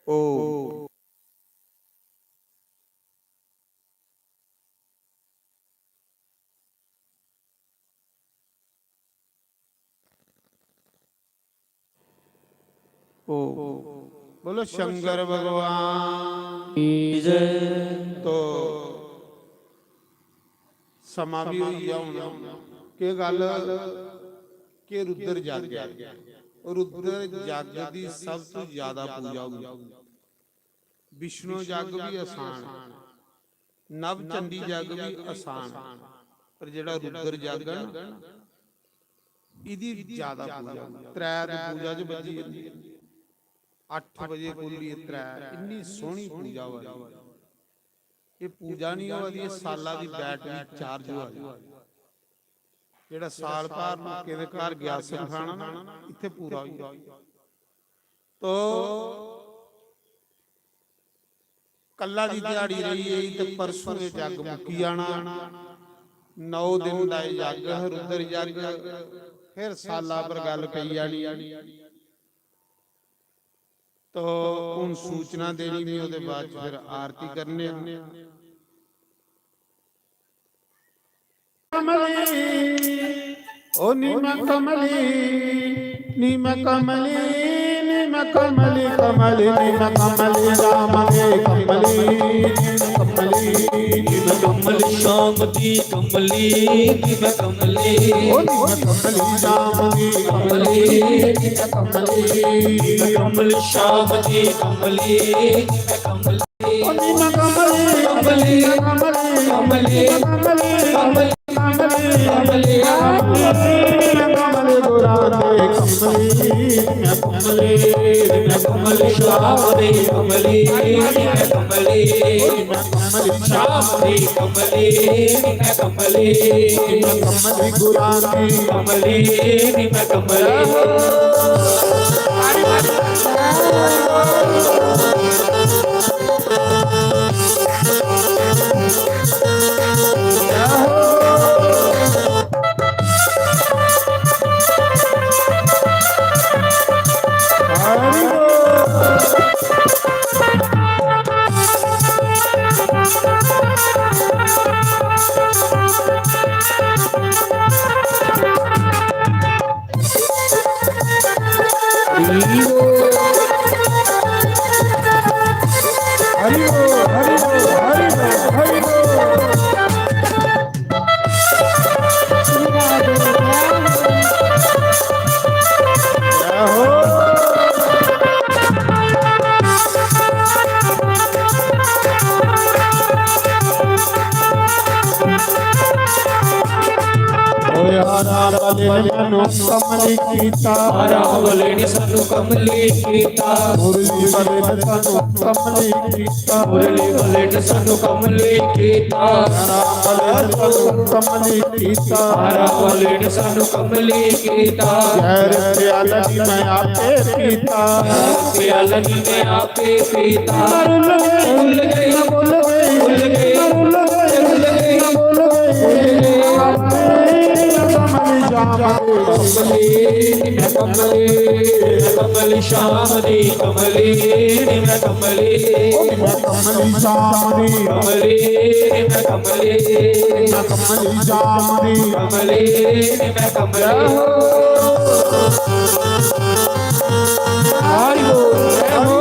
ओम। ओ, बोलो शंकर भगवान की जय। तो समां भी होई गया हुन। केह् गल्ल, के रुद्र जग ऐ? रुद्र जग दी सब तू ज्यादा पूजा होंदी। विष्णु जग भी आसान, नव चंडी जग भी आसान, पर जेह्ड़ा रुद्र जग ऐ ना, इदी ज्यादा पूजा होंदी। त्रै ते पूजा च बज्जी जंदी। अट्ठ बजे कोली त्रै, इन्नी सोहनी पूजा होआ दी। एह् पूजा नहीं होआ दी, एह् साला दी बैटरी चार्ज होआ दी। जेह्ड़ा साल भर लोकें दे घर ग्यासन खाना ना, इत्थै पूरा होई गेआ। तो कल्ला दी दिहाड़ी रेही गेई ते परसों एह् जग मुक्की जाना। नौ दिन दा एह् जग, रुद्र जग, फिर साला पर गल्ल पेई जानी। तो हून सूचना देनी, में ओह्दे बाद च फिर आरती करने आं। कमली, ओ नीम कमली, नीम कमली, नीम कमली, कमली, नीम कमली, राम के कमली, नीम कमली, नीम कमली, श्याम दी कमली, नीम कमली, ओ नीम कमली, राम दी कमली, नीम कमली, नीम कमली, श्याम दी कमली, नीम कमली। हरि बोल, हरि बोल, हरि बोल, हरि बोल। जय हो। ਓਏ ਆਰਾ ਵਾਲੇ ਨੇ ਮੈਨੂੰ ਕਮਲੀ ਕੀਤਾ। ਆਰਾ ਵਾਲੇ ਨੇ ਸਾਨੂੰ ਕਮਲੀ ਕੀਤਾ। ਮੁਰਲੀ ਵਾਲੇ ਨੇ ਸਾਨੂੰ ਕਮਲੀ ਕੀਤਾ। ਮੁਰਲੀ ਵਾਲੇ ਨੇ ਸਾਨੂੰ ਕਮਲੀ ਕੀਤਾ। ਆਰਾ ਵਾਲੇ ਨੇ ਸਾਨੂੰ ਕਮਲੀ ਕੀਤਾ। ਆਰਾ ਵਾਲੇ ਨੇ ਸਾਨੂੰ ਕਮਲੀ ਕੀਤਾ। ਜ਼ਹਿਰ ਪਿਆਲਾ ਜੀ ਮੈਂ ਆਪੇ ਪੀਤਾ। ਪਿਆਲਾ ਜੀ ਮੈਂ ਆਪੇ ਪੀਤਾ। ਰੁੱਲ ਗਈ, ਰੁੱਲ ਗਈ, ਰੁੱਲ ਗਈ, ਰੁੱਲ ਗਈ, ਰੁੱਲ ਗਈ, ਰੁੱਲ ਗਈ। ਕਮਲੀ, ਕਮਲੀ, ਕਮਲੀ, ਕਮਲੀ ਸ਼ਾਮ ਦੀ ਕਮਲੀ, ਮੈਂ ਕਮਲੀ, ਕਮਲੀ ਸ਼ਾਮ ਦੀ ਕਮਲੀ, ਮੈਂ ਕਮਲੀ, ਕਮਲੀ ਸ਼ਾਮ ਦੀ ਕਮਲੀ, ਮੈਂ ਕਮਲੀ। ਹਰੀ ਬੋਲ, ਜੈ ਹੋ।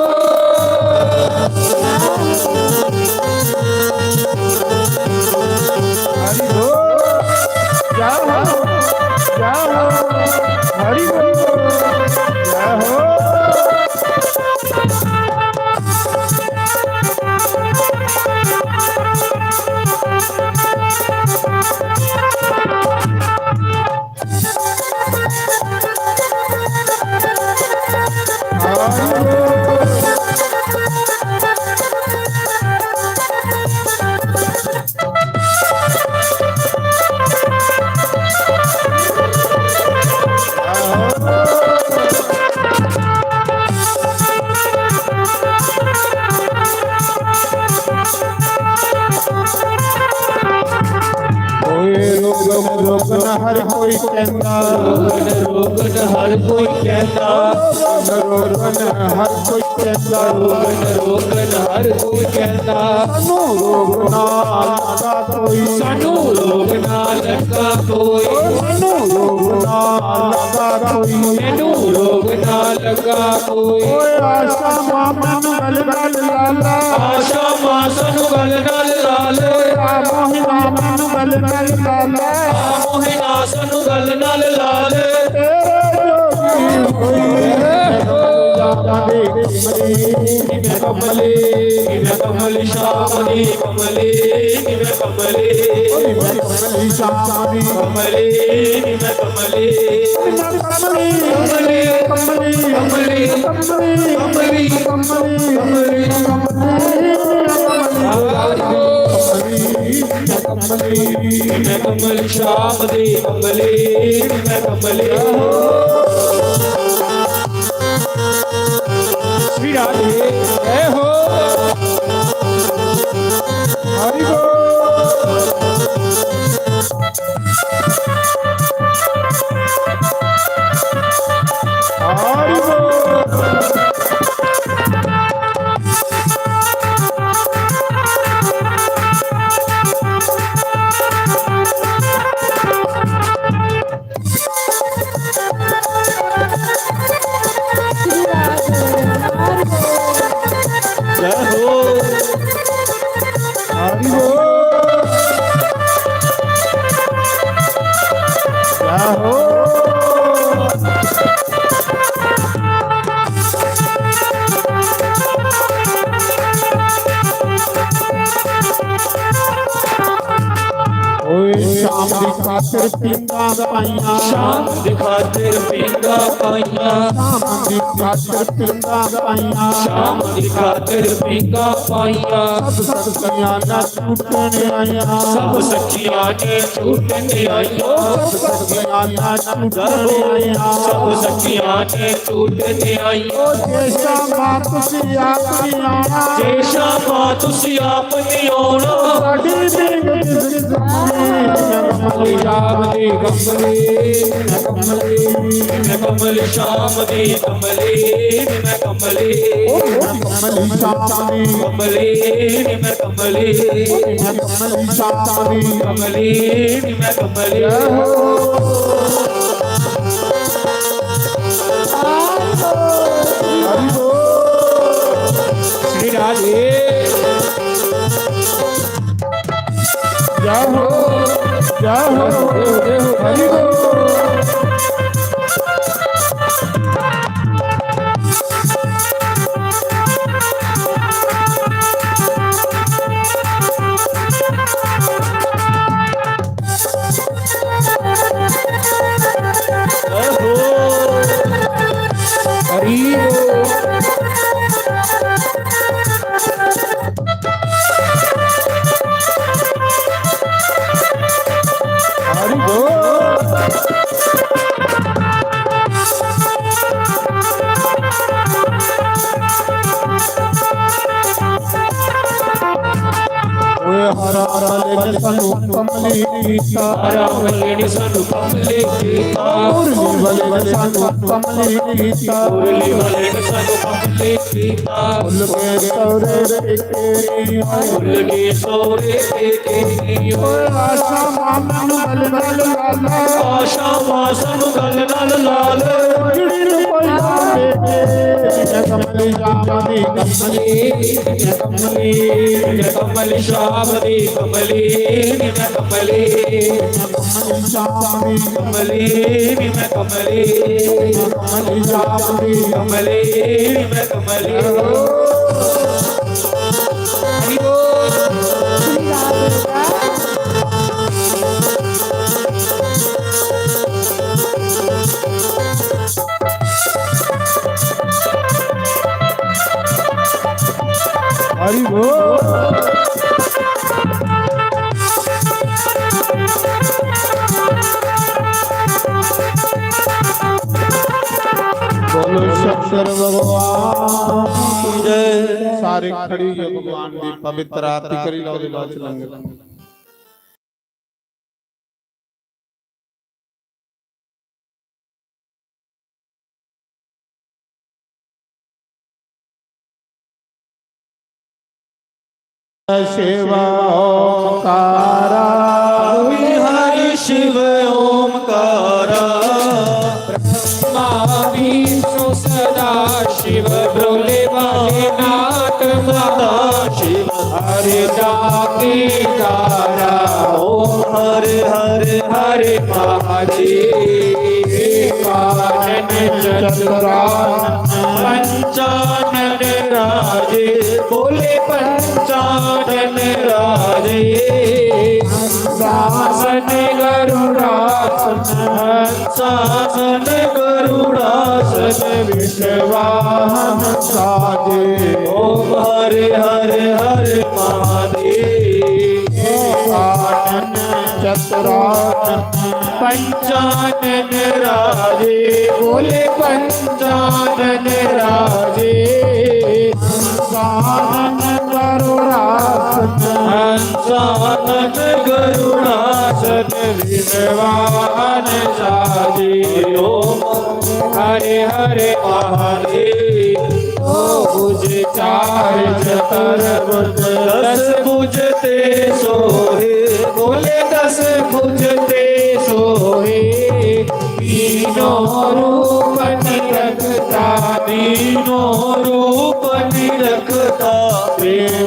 ਹਰੀ ਬੋਲ। ਜੈ ਹੋ, ਜੈ ਹੋ, ਹਰੀ ਬੋਲ, ਜੈ ਹੋ। ਓਏ ਰੋਗਨ ਰੋਗਨ ਹਰ ਕੋਈ ਕਹਿੰਦਾ। ਰੋਗਨ ਰੋਗਨ ਹਰ ਕੋਈ ਕਹਿੰਦਾ। ਰੋਗਨ ਹਰ ਕੋਈ ਕਹਿੰਦਾ। ਰੋਗਨ ਰੋਗਨ ਹਰ ਕੋਈ ਕਹਿੰਦਾ। ਸਾਨੂੰ ਰੋਗ ਨਾ ਲੱਗਾ ਕੋਈ। ਸਾਨੂੰ ਰੋਗ ਨਾ ਲੱਗਾ ਕੋਈ। ਸਾਨੂੰ ਰੋਗ ਨਾ ਲੱਗਾ ਕੋਈ। ਮੈਨੂੰ ਰੋਗ ਨਾ ਲੱਗਾ ਕੋਈ। ਓਏ ਆਸ਼ਾ ਮਾਂ ਮੈਨੂੰ ਗਲ ਗਲ ਲਾ ਲਾ। ਆਸ਼ਾ ਮਾਂ ਸਾਨੂੰ ਗਲ ਨਾਲ ਲਾ ਲੈ। ਆ ਮੋਹਿਨਾ ਮੈਨੂੰ ਗਲ ਗਲ ਲਾ ਲਾ। ਆ ਮੋਹਿਨਾ ਸਾਨੂੰ ਗਲ ਨਾਲ ਲਾ ਲੈ। ਤੇਰੇ ਜੋਗੀ ਹੋਈ ਹੈ ਕਮਲੀ। ਮੈਂ ਕਮਲੀ, ਮੈਂ ਕਮਲੀ ਸ਼ਾਮ ਦੀ ਕਮਲੀ, ਮੈਂ ਕਮਲੀ। ਓਏ ਮੈਂ ਕਮਲੀ ਸ਼ਾਮ ਦੀ। ਕਮਲੀ, ਮੈਂ ਕਮਲੀ। ਮੈਂ ਕਮਲੀ, ਕਮਲੀ, ਕਮਲੀ, ਕਮਲੀ, ਕਮਲੀ, ਕਮਲੀ, ਕਮਲੀ, ਕਮਲੀ। मैं कमली, मैं कमली, श्याम दी कमली, मैं कमली। श्री राधे जय हो। हरि बोल। हरि बोल। जय हो। हरि बोल। जय हो। ओए शाम दी खातिर पींघां पाइयां। शाम दी खातिर पींघां पाइयां। शाम दी खातिर पींघां पाइयां। शाम दी खातिर पींघां पाइयां। सब सखियां ना छूटने आइयां। सब सखियां ने छूटने आइयां। सब सखियां ना छूटने आइयां। सब सखियां ने छूटने आइयां। ओ जे शामा तुसी आप नहीं आना। जे शामा तुसी आप नहीं आना। साडी नींद किस कमली, मैं कमली, शाम दी कमली, मैं कमली, मैं कमली, शाम दी कमली, मैं कमली। ओ मैं कमली, शाम दी कमली, मैं कमली, मैं कमली, शाम दी कमली, मैं कमली। हरि बोल। श्री राधे। जय हो, जय हो, हरि बोल। हरि बोल। हरि बोल। ओए हरा मले ने सानू कमली कीता। हरा मले ने सानू कमली कीता। मुरली वाले ने सानू कमली कीता। मुरली वाले ने सानू कमली कीता। भुल गए सौरे पेके नी ओए। भुल गए सौरे पेके नी ओए। आशा मां मैनू गल नाल ला ले। आशा मां सानू गल नाल ला ले। चिड़ी नु कोई ना देखे। मैं कमली शाम दी कमली, मैं कमली, मैं कमली शाम दी कमली, मैं कमली, मैं कमली शाम दी कमली, मैं कमली, मैं कमली शाम दी कमली, मैं कमली। हरि बोल। हरि बोल। बोलो शंकर भगवान की जय। सारे खड़ी होइए भगवान की पवित्र आरती करी लो, दिलो च लंगर। शिव ओंकारा। हरि हरि शिव ओंकारा। ब्रह्मा विष्णु सदा शिव, भोले भोलेनाथ सदा शिव। हरि जाति तारा। ओम हर हर हर महादेव। कानन चंद्रानन पंचानन राजे, बोले पंचानन राजे। हंसासन गरुड़ासन, हंसासन गरुड़ासन, विषवाहन साजे। ओम हर हर हर महादेव। पंचानन राजे, बोले पंचानन राजे। हंसानन गरुड़ासन, हंसानन गरुड़ासन, विनवान साजे। ओम हरे हरे महादेव। दो भुज चार चतर, दस भुज ते सोहे, बोले दस भुज ते सोहे। तीनों रूप निरखता, तीनों रूप निरखता, प्रेम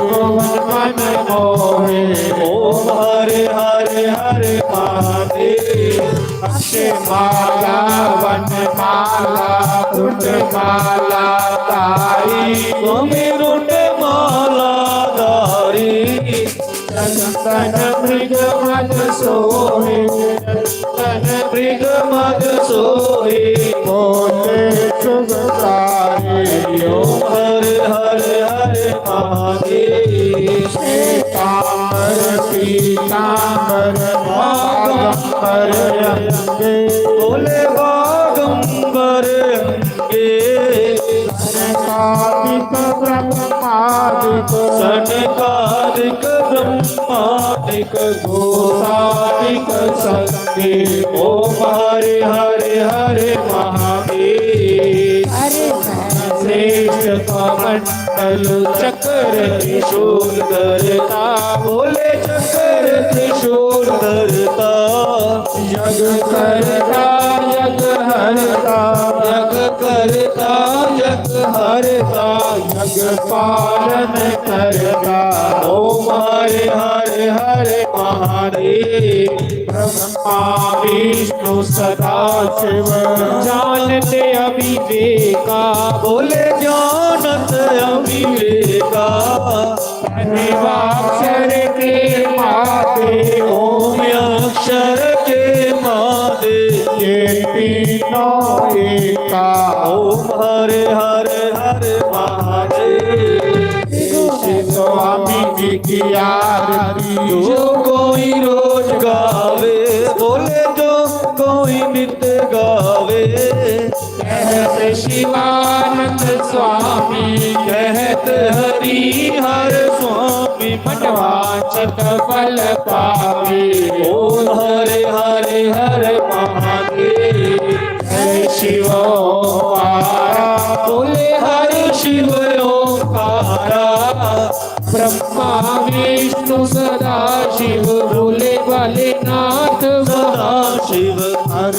मन मोहे। ओम हरे हरे हरे महादेव। अक्षमाला वनमाला रुंडमाला धारी, ओम रुंडमाला धारी। चंदन मृग मद सोहे, चंदन मृग मद सोहे। बोले सुखदारी। ओम हर हर हर महादेव। श्वेतांबर पीतांबर बागंबर अंगे, बोले बागंबर अंगे। सनकादिक ब्रह्मादिक, सनकादिक ब्रह्मादिक, घोषादिक संगे। ओम हरे हरे हरे महादेव। श्रेष्ठ कमंडल चक्र त्रिशूल धरता, बोले चक्र त्रिशूल धरता। यज्ञ कर्ता यज्ञ हरता, यज्ञ कर्ता यज्ञ हरता, यज्ञ पालन करता। ओम हरे हरे हरे महादेव। ब्रह्मा विष्णु सदा शिव, जानत अविवेका, बोले जानत अविवेका। प्रणवाक्षर के माते, ओम अक्षर के माते, ये तीनों एका। ओम हरे हरे हरे महादेव। स्वामी जी की आरती जो कोई रोज गावे, बोले जो कोई नित गावे। कहत शिवानंद स्वामी, कहत हरि हर स्वामी, मनवांछित फल पावे। ओम हरे हरे हरे महादेव। जय शिव ओंकारा, बोले हर शिव ओंकारा। ब्रह्मा विष्णु सदा शिव, बोले भोलेनाथ सदा शिव। हर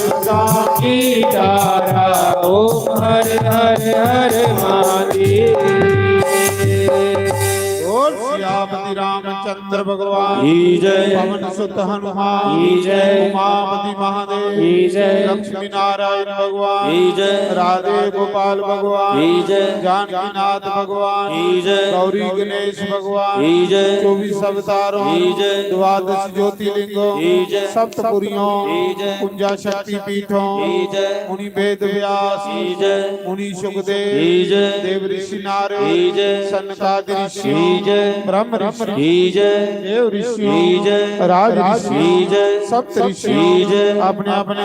की धारा। ओम हर हर हर महादेव। बोल सियापति रामचंद्र भगवान की जय। पवन सुत हनुमान की जय। उमापति महादेव की जय। लक्ष्मी नारायण भगवान की जय। राधे गोपाल भगवान की जय। जानकीनाथ भगवान की जय। गौरी गणेश भगवान की जय। चौबीस अवतारों की जय। द्वादश ज्योतिर्लिंगों की जय। सप्तपुरियों की जय। कुंजा शक्ति पीठों की जय। मुनि वेद व्यास की जय। मुनि सुखदेव की जय। देव ऋषि नारद की जय। सनकादि ऋषियों की जय। ब्रह्म ऋषि की जय। देव ऋषियों की जय। राज ऋषि की जय। सप्त ऋषियों की जय। अपने अपने